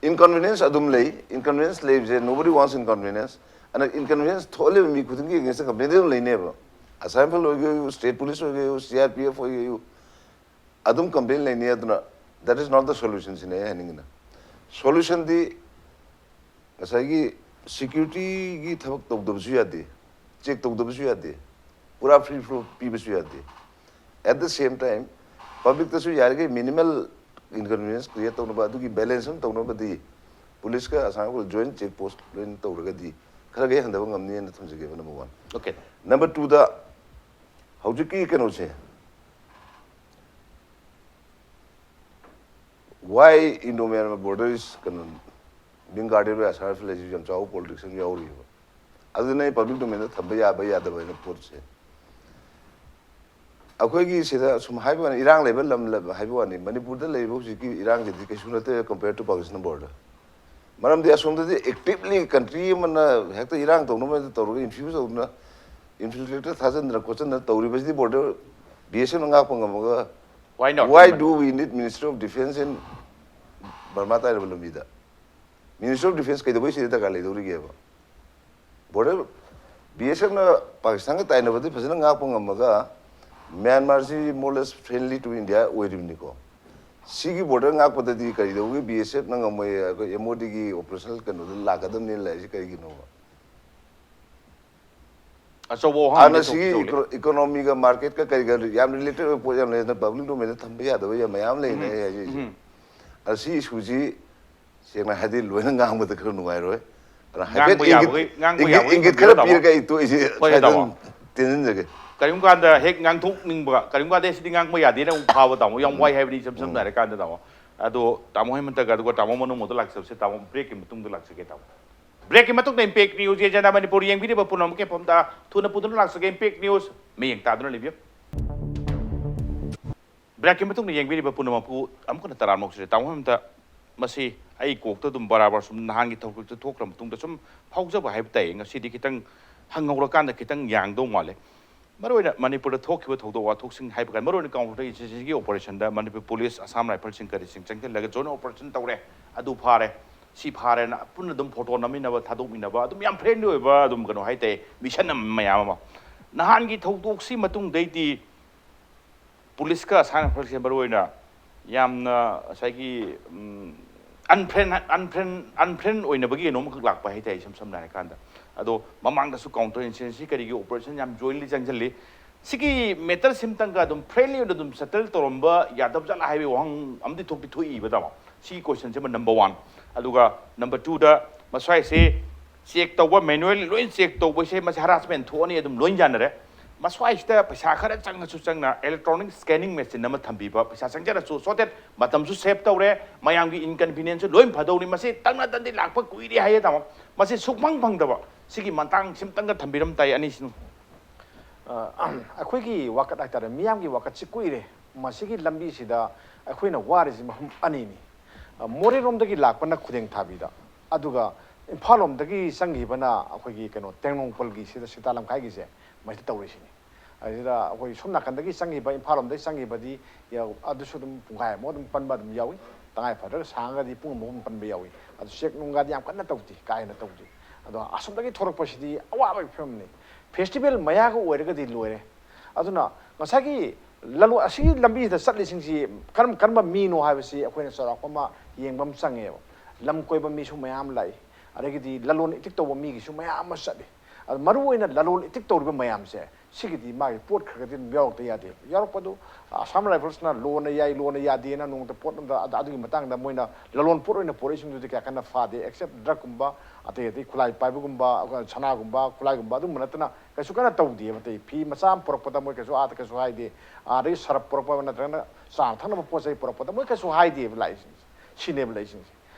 Inconvenience ꯑꯗꯨꯝ ꯂꯩ, inconvenience ꯂꯩꯕꯁꯦ nobody wants inconvenience꯫ ꯑꯗꯨꯅ inconvenience ꯊꯣꯛꯍꯜꯂꯤꯕ ꯃꯤ ꯈꯨꯗꯤꯡꯒꯤ againstꯇ complaint ꯑꯗꯨꯝ ꯂꯩꯅꯦꯕ꯫ ꯑꯁꯥꯝ ꯔꯥꯏꯐꯜ ꯑꯣꯏꯒꯦ ꯑꯣꯏꯌꯨ, state police ꯑꯣꯏꯒꯦ ꯑꯣꯏꯌꯨ, CRPF ꯑꯣꯏꯒꯦ ꯑꯣꯏꯌꯨ, ꯑꯗꯨꯝ complaint ꯂꯩꯅꯤ꯫ ꯑꯗꯨꯅ that is not the solution ꯁꯤꯅꯦ ꯑꯩ ꯍꯥꯏꯅꯤꯡꯉꯤꯅ꯫ Solutionꯗꯤ ꯉꯁꯥꯏꯒꯤ securityꯒꯤ ꯊꯕꯛ ꯇꯧꯗꯕꯁꯨ ꯌꯥꯗꯦ, check ꯇꯧꯗꯕꯁꯨ ꯌꯥꯗꯦ, ꯄꯨꯔꯥ free flow ꯄꯤꯕꯁꯨ ꯌꯥꯗꯦ꯫ At the same time, publicꯇꯁꯨ ꯌꯥꯔꯤꯈꯩ minimal inconvenience create ꯇꯧꯅꯕ, ꯑꯗꯨꯒꯤ balance ꯑꯃ ꯇꯧꯅꯕꯗꯤ policeꯀ Assam rifle joint check post ꯂꯣꯏꯅ ꯇꯧꯔꯒꯗꯤ ꯈꯔ ꯈꯩ ꯍꯟꯊꯕ ꯉꯝꯅꯤꯅ ꯊꯝꯖꯒꯦꯕ, number one꯫ Okay꯫ Number twoꯗ ꯍꯧꯖꯤꯛꯀꯤ ꯀꯩꯅꯣꯁꯦ, why Indo Myanmar border is ꯀꯩꯅꯣ being guarded by Assam Rifle ꯍꯥꯏꯁꯤ ꯌꯥꯝ ꯆꯥꯎꯕ politics ꯑꯃ ꯌꯥꯎꯔꯤꯕ꯫ ꯑꯗꯨꯅ ꯑꯩ public domainꯗ ꯊꯝꯕ ꯌꯥꯕ ꯌꯥꯗꯕ ꯍꯥꯏꯅ ꯄꯣꯠꯁꯦ꯫ ꯑꯩꯈꯣꯏꯒꯤ ꯁꯤꯗ ꯁꯨꯝ ꯍꯥꯏꯕ ꯋꯥꯅꯤ, ꯏꯔꯥꯡ ꯂꯩꯕ ꯂꯝ ꯂꯝ ꯍꯥꯏꯕ ꯋꯥꯅꯤ, ꯃꯅꯤꯄꯨꯔꯗ ꯂꯩꯔꯤꯕ ꯍꯧꯖꯤꯛꯀꯤ ꯏꯔꯥꯡꯁꯤꯗꯤ ꯀꯩꯁꯨ ꯅꯠꯇꯦ compare to Pakistan border꯫ ꯃꯔꯝꯗꯤ ꯑꯁꯣꯝꯗꯗꯤ actively country ꯑꯃꯅ ꯍꯦꯛꯇ ꯏꯔꯥꯡ ꯇꯧꯅꯕ ꯇꯧꯔꯒ infuse ꯇꯧꯗꯅ infiltrator ꯊꯥꯖꯤꯟꯗꯅ ꯈꯣꯠꯆꯤꯟꯗꯅ ꯇꯧꯔꯤꯕꯁꯤꯗꯤ border BSFꯅ ꯉꯥꯛꯄ ꯉꯝꯃꯒ Why not? Why do we need Ministry of Defence in Burma ꯇꯥꯏꯔꯕ ꯂꯝꯕꯤꯗ? Ministry of Defence ꯀꯩꯗꯧꯕꯩ ꯁꯤꯗ ꯗꯔꯀꯥꯔ ꯂꯩꯗꯧꯔꯤꯒꯦꯕ? Border BSFꯅ ꯄꯥꯀꯤꯁꯇꯥꯟꯒ ꯇꯥꯏꯅꯕꯗꯤ ꯐꯖꯅ ꯉꯥꯛꯄ ꯉꯝꯃꯒ ꯃ꯭ꯌꯥꯟꯃꯥꯔꯁꯤ more or less friendly to India ꯑꯣꯏꯔꯤꯕꯅꯤꯀꯣ꯫ ꯁꯤꯒꯤ border ꯉꯥꯛꯄꯗꯗꯤ ꯀꯔꯤꯗꯧꯕꯒꯤ BSFꯅ ꯉꯝꯃꯣꯏ? ꯑꯩꯈꯣꯏ MODꯒꯤ operational ꯀꯩꯅꯣꯗ ꯂꯥꯛꯀꯗꯕꯅꯤꯅ ꯂꯩꯔꯤꯁꯤ ꯀꯩꯒꯤꯅꯣꯕ? ꯑꯆꯧꯕ ꯑꯗꯨꯅ ꯋꯥꯍꯪꯗꯤ ꯁꯤꯒꯤ ꯊꯣꯛꯂꯛꯑꯦ꯫ economyꯒ marketꯀ ꯀꯔꯤꯒ ꯌꯥꯝ related ꯑꯣꯏꯕ ꯄꯣꯠ ꯌꯥꯝ ꯂꯩ꯫ ꯑꯗꯨꯅ public domainꯗ ꯊꯝꯕ ꯌꯥꯗꯕ ꯌꯥꯝ ꯃꯌꯥꯝ ꯂꯩꯅꯦ ꯑꯩ ꯍꯥꯏꯖꯩꯁꯦ꯫ ꯎꯝ꯫ ꯑꯗ ꯁꯤ issueꯁꯤ ꯁꯦꯡꯅ ꯍꯥꯏꯗꯤ ꯂꯣꯏꯅ ꯉꯥꯡꯕꯗ ꯈꯔ ꯅꯨꯡꯉꯥꯏꯔꯣꯏ꯫ ꯍꯥꯏꯐꯦꯠ ꯉꯥꯡꯕ ꯌꯥꯕꯒꯩ- ꯉꯥꯡꯕ ꯏꯪꯒꯤꯠ- ꯌꯥꯕꯒꯩ ꯏꯪꯒꯤꯠ ꯈꯔ ꯊꯝꯕꯤꯔꯣ, ꯇꯥꯃꯣ꯫ ꯄꯤꯔꯒ ꯑꯩ ꯇꯣꯛꯏꯁꯦ ꯍꯣꯏ, ꯁ꯭ꯋꯥꯏꯗ ꯇꯥꯃꯣ꯫ ꯇꯦꯟꯁꯤꯟꯖꯒꯦ꯫ ꯀꯔꯤꯒꯨꯝꯕ ꯀꯥꯟꯗ ꯍꯦꯛ ꯉꯥꯡꯊꯣꯛꯅꯤꯡꯕ, ꯀꯔꯤꯒꯨꯝꯕ ꯀꯥꯟꯗ ꯁꯤꯗꯤ ꯉꯥꯡꯕ ꯌꯥꯗꯦꯅ ꯑꯃꯨꯛ ꯐꯥꯕ, ꯇꯥꯃꯣ, ꯌꯥꯝ ꯋꯥꯏ ꯍꯥꯏꯕꯅꯤ ꯏꯁꯝ ꯁꯝꯅ ꯎꯝ꯫ ꯍꯥꯏꯔꯀꯥꯟꯗ, ꯇꯥꯃꯣ꯫ ꯑꯗꯣ ꯇꯥꯃꯣ ꯍꯦꯃꯟꯇꯒ ꯑꯗꯨꯒ ꯇꯥꯃꯣ ꯃꯅꯨꯡꯗ ꯂꯥꯛꯆꯕꯁꯦ, ꯇꯥꯃꯣ, breakꯀꯤ ꯃꯇꯨꯡꯗ ꯂꯥꯛꯆꯒꯦ, ꯇꯥꯃꯣ꯫ Breakꯀꯤ ꯃꯇꯨꯡꯗ Impact News ꯌꯦꯡꯖꯅ ꯃꯅꯤꯄꯨꯔ ꯌꯦꯡꯕꯤꯔꯤꯕ ꯄꯨꯝꯅꯃꯛꯀꯤ ꯃꯐꯝꯗ ꯊꯨꯅ ꯄꯨꯗꯨꯅ ꯂꯥꯛꯆꯒꯦ Impact News꯫ ꯃꯤꯠꯌꯦꯡ ꯇꯥꯗꯨꯅ ꯂꯩꯕꯤꯌꯨ꯫ Breakꯀꯤ ꯃꯇꯨꯡꯗ ꯌꯦꯡꯕꯤꯔꯤꯕ ꯄꯨꯝꯅꯃꯛꯄꯨ ꯑꯃꯨꯛ ꯍꯟꯅ ꯇꯔꯥꯝꯅ ꯑꯣꯛꯆꯔꯤ꯫ ꯇꯥꯃꯣ ꯍꯦꯃꯟꯇ, ꯃꯁꯤ ꯑꯩ ꯀꯣꯛꯇ ꯑꯗꯨꯝ ꯕꯔꯥꯕꯔ ꯁꯨꯝ ꯅꯍꯥꯟꯒꯤ ꯊꯧꯗꯣꯛꯇ ꯊꯣꯛꯈ꯭ꯔ ꯃꯇꯨꯡꯗ ꯁꯨꯝ ꯐꯥꯎꯖꯕ ꯍꯥꯏꯕ ꯇꯥꯏ꯫ ꯉꯁꯤꯗꯤ ꯈꯤꯇꯪ ꯍꯪꯍꯧꯔꯀꯥꯟꯗ ꯈꯤꯇꯪ ꯌꯥꯡꯗꯧ ꯃꯥꯜꯂꯦ꯫ ꯃꯔꯨꯑꯣꯏꯅ ꯃꯅꯤꯄꯨꯔꯗ ꯊꯣꯛꯈꯤꯕ ꯊꯧꯗꯣꯛ ꯋꯥꯊꯣꯛꯁꯤꯡ ꯍꯥꯏꯕ ꯀꯥꯟꯗ, ꯃꯔꯨꯑꯣꯏꯅ counter insurgencyꯒꯤ operationꯗ ꯃꯅꯤꯄꯨꯔ police, Assam Riflesꯁꯤꯡ ꯀꯔꯤꯁꯤꯡ ꯆꯪꯁꯤꯜꯂꯒ joint operation ꯇꯧꯔꯦ, ꯑꯗꯨ ꯐꯥꯔꯦ, ꯁꯤ ꯐꯥꯔꯦꯅ ꯄꯨꯟꯅ ꯑꯗꯨꯝ photo ꯅꯝꯃꯤꯟꯅꯕ, ꯊꯥꯗꯣꯛꯃꯤꯟꯅꯕ, ꯑꯗꯨꯝ ꯌꯥꯝ friendly ꯑꯣꯏꯕ ꯑꯗꯨꯝ ꯀꯩꯅꯣ ꯍꯥꯏꯇꯥꯔꯦ, mission ꯑꯃ ꯃꯌꯥꯝ ꯑꯃ꯫ ꯅꯍꯥꯟꯒꯤ ꯊꯧꯗꯣꯛꯁꯤ ꯃꯇꯨꯡꯗꯩꯗꯤ policeꯀ Assam Riflesꯁꯦ ꯃꯔꯨꯑꯣꯏꯅ ꯌꯥꯝꯅ ꯉꯁꯥꯏꯒꯤ, ꯎꯝ, unfriend, unfriend, unfriend ꯑꯣꯏꯅꯕꯒꯤ ꯀꯩꯅꯣꯝ ꯑꯃꯈꯛ ꯂꯥꯛꯄ ꯍꯥꯏꯇꯥꯔꯦ, ꯏꯁꯝ ꯁꯝꯅ ꯍꯥꯏꯔꯀꯥꯟꯗ꯫ ꯑꯗꯣ ꯃꯃꯥꯡꯗꯁꯨ counter insurgency ꯀꯔꯤꯒꯤ operation ꯌꯥꯝ jointly ꯆꯪꯁꯤꯜꯂꯤ꯫ ꯁꯤꯒꯤ matter ꯁꯤꯝꯇꯪꯒ ꯑꯗꯨꯝ friendly ꯑꯣꯏꯅ ꯑꯗꯨꯝ settle ꯇꯧꯔꯝꯕ ꯌꯥꯗꯕ ꯖꯥꯠꯂ ꯍꯥꯏꯕꯒꯤ ꯋꯥꯍꯪ ꯑꯃꯗꯤ ꯊꯣꯛꯇꯤ ꯊꯣꯛꯏꯕ, ꯇꯥꯃꯣ꯫ ꯁꯤꯒꯤ questionꯁꯤꯃ number one꯫ ꯑꯗꯨꯒ number twoꯗ ꯃꯁ꯭ꯋꯥꯏꯁꯦ check ꯇꯧꯕ, manually ꯂꯣꯏ check ꯇꯧꯕꯁꯦ, ꯃꯁꯤ harassment ꯊꯣꯛꯑꯅꯤ, ꯑꯗꯨꯝ ꯂꯣꯏ ꯌꯥꯅꯔꯦ꯫ ꯃꯁ꯭ꯋꯥꯏꯁꯤꯗ ꯄꯩꯁꯥ ꯈꯔ ꯆꯪꯉꯁꯨ ꯆꯪꯅ electronic scanning machine ꯑꯃ ꯊꯝꯕꯤꯕ, ꯄꯩꯁꯥ ꯆꯪꯖꯔꯁꯨ, so that ꯃꯇꯝꯁꯨ save ꯇꯧꯔꯦ, ꯃꯌꯥꯝꯒꯤ inconvenienceꯁꯨ ꯂꯣꯏ ꯐꯗꯧꯅꯤ꯫ ꯃꯁꯤ ꯇꯞꯅ ꯇꯞꯅꯗꯤ ꯂꯥꯛꯄ ꯀꯨꯏꯔꯦ ꯍꯥꯏꯌꯦ, ꯇꯥꯃꯣ꯫ ꯃꯁꯤ ꯁꯨꯛꯐꯪ ꯐꯪꯗꯕ꯫ ꯁꯤꯒꯤ ꯃꯇꯥꯡ ꯁꯤꯝꯇꯪꯒ ꯊꯝꯕꯤꯔꯝ ꯇꯥꯏ, ꯑꯅꯤꯁꯤꯅ꯫ ꯑ, ꯑꯩꯈꯣꯏꯒꯤ ꯋꯥꯀꯠ ꯍꯥꯏꯇꯥꯔꯦ, ꯃꯤꯌꯥꯝꯒꯤ ꯋꯥꯀꯠꯁꯤ ꯀꯨꯏꯔꯦ꯫ ꯃꯁꯤꯒꯤ ꯂꯝꯕꯤꯁꯤꯗ ꯑꯩꯈꯣꯏꯅ ꯋꯥꯔꯤꯁꯤ ꯃꯐꯝ ꯑꯅꯤꯅꯤ꯫ ꯑ, ꯃꯣꯔꯦꯔꯣꯝꯗꯒꯤ ꯂꯥꯛꯄꯅ ꯈꯨꯗꯦꯡ ꯊꯥꯕꯤꯗ, ꯑꯗꯨꯒ ꯏꯝꯐꯥꯜ ꯂꯣꯝꯗꯒꯤ ꯆꯪꯈꯤꯕꯅ ꯑꯩꯈꯣꯏꯒꯤ ꯀꯩꯅꯣ, ꯇꯦꯡꯅꯧꯄꯜꯒꯤ ꯁꯤꯗ ꯁꯤꯇꯥ ꯂꯝꯈꯥꯏꯒꯤꯁꯦ, ꯃꯁꯤꯗ ꯇꯧꯔꯤꯁꯤꯅꯤ꯫ ꯑꯁꯤꯗ ꯑꯩꯈꯣꯏ ꯁꯣꯝ ꯅꯥꯀꯟꯗꯒꯤ ꯆꯪꯈꯤꯕ, ꯏꯝꯐꯥꯜ ꯂꯣꯝꯗꯒꯤ ꯆꯪꯈꯤꯕꯗꯤ ꯌꯥꯎ-, ꯑꯗꯨꯁꯨ ꯑꯗꯨꯝ ꯄꯨꯡꯈꯥꯏꯃꯨꯛ ꯑꯗꯨꯝ ꯄꯟꯕ ꯑꯗꯨꯝ ꯌꯥꯎꯏ꯫ ꯇꯉꯥꯏ ꯐꯗ꯭ꯔꯒ ꯁꯥꯡꯉꯒꯗꯤ ꯄꯨꯡ ꯑꯃꯒꯨꯝ ꯄꯟꯕ ꯌꯥꯎꯏ꯫ ꯑꯗꯨ check ꯅꯨꯡꯒꯗꯤ ꯌꯥꯝ ꯀꯟꯅ ꯇꯧꯗꯦ, ꯀꯥ ꯍꯦꯟꯅ ꯇꯧꯗꯦ꯫ ꯑꯗꯣ ꯑꯁꯣꯝꯗꯒꯤ ꯊꯣꯔꯛꯄꯁꯤꯗꯤ ꯑꯋꯥꯕꯒꯤ ꯐꯤꯕꯝꯅꯤ꯫ Festival ꯃꯌꯥꯒ ꯑꯣꯏꯔꯒꯗꯤ ꯂꯣꯏꯔꯦ꯫ ꯑꯗꯨꯅ ꯉꯁꯥꯏꯒꯤ ꯂꯂꯣꯟ, ꯑꯁꯤꯒꯤ ꯂꯝꯕꯤꯁꯤꯗ ꯆꯠꯂꯤꯁꯤꯡꯁꯤ ꯀꯔꯝ-, ꯀꯔꯝꯕ ꯃꯤꯅꯣ ꯍꯥꯏꯕꯁꯤ ꯑꯩꯈꯣꯏꯅ ꯆꯥꯎꯔꯥꯛꯄ ꯑꯃ ꯌꯦꯡꯕ ꯑꯃ ꯆꯪꯉꯦꯕ꯫ ꯂꯝ ꯀꯣꯏꯕ ꯃꯤꯁꯨ ꯃꯌꯥꯝ ꯂꯥꯛꯏ, ꯑꯗꯒꯤꯗꯤ ꯂꯂꯣꯟ ꯏꯇꯤꯛ ꯇꯧꯕ ꯃꯤꯒꯤꯁꯨ ꯃꯌꯥꯝ ꯑꯃ ꯆꯠꯂꯤ꯫ ꯑꯗꯨ ꯃꯔꯨꯑꯣꯏꯅ ꯂꯂꯣꯟ ꯏꯇꯤꯛ ꯇꯧꯔꯤꯕ ꯃꯌꯥꯝꯁꯦ ꯁꯤꯒꯤꯗꯤ ꯃꯥꯒꯤ ꯄꯣꯠ ꯈꯔꯒꯗꯤ ꯑꯗꯨꯝ ꯌꯥꯎꯔꯛꯇ ꯌꯥꯗꯦ꯫ ꯌꯥꯎꯔꯛꯄꯗꯨ ꯑꯁꯥꯝ ꯔꯥꯏꯐꯜꯁꯅ ꯂꯣꯅ ꯌꯥꯏ, ꯂꯣꯅ ꯌꯥꯗꯦꯅ ꯅꯣꯡꯃꯇ ꯄꯣꯠ ꯑꯝꯗ ꯑꯗ-, ꯑꯗꯨꯒꯤ ꯃꯇꯥꯡꯗ ꯃꯣꯏꯅ ꯂꯂꯣꯟ ꯄꯣꯠ ꯑꯣꯏꯅ ꯄꯨꯔꯛꯏꯁꯤꯡꯗꯨꯗꯤ ꯀꯌꯥ ꯀꯟꯅ ꯐꯥꯗꯦ꯫ ꯑꯦꯛꯁꯦꯞ ꯗ꯭ꯔꯛꯀꯨꯝꯕ, ꯑꯇꯩ ꯑꯇꯩ ꯈꯨꯠꯂꯥꯏ ꯄꯥꯏꯕꯒꯨꯝꯕ, ꯑꯩꯈꯣꯏ ꯁꯅꯥꯒꯨꯝꯕ, ꯈꯨꯠꯂꯥꯏꯒꯨꯝꯕ, ꯑꯗꯨꯝꯕ ꯅꯠꯇꯅ ꯀꯩꯁꯨ ꯀꯟꯅ ꯇꯧꯗꯦꯕ꯫ ꯑꯇꯩ ꯐꯤ ꯃꯆꯥ ꯑꯃ ꯄꯨꯔꯛꯄꯗ ꯃꯣꯏ ꯀꯩꯁꯨ ꯑꯥꯗ ꯀꯩꯁꯨ ꯍꯥꯏꯗꯦ꯫ ꯑꯥꯗꯒꯤ ꯁꯔꯞ ꯄꯨꯔꯛꯄ ꯅꯠꯇ꯭ꯔꯒꯅ ꯆꯥ ꯊꯛꯅꯕ ꯄꯣꯠ ꯆꯩ ꯄꯨꯔꯛꯄꯗ ꯃꯣꯏ ꯀꯩꯁꯨ ꯍꯥꯏꯗꯦꯕ ꯂꯥꯛꯏꯁꯤꯡꯁꯦ꯫ ꯁꯤꯅꯦꯕ ꯂꯩꯁꯤꯡꯁꯦ꯫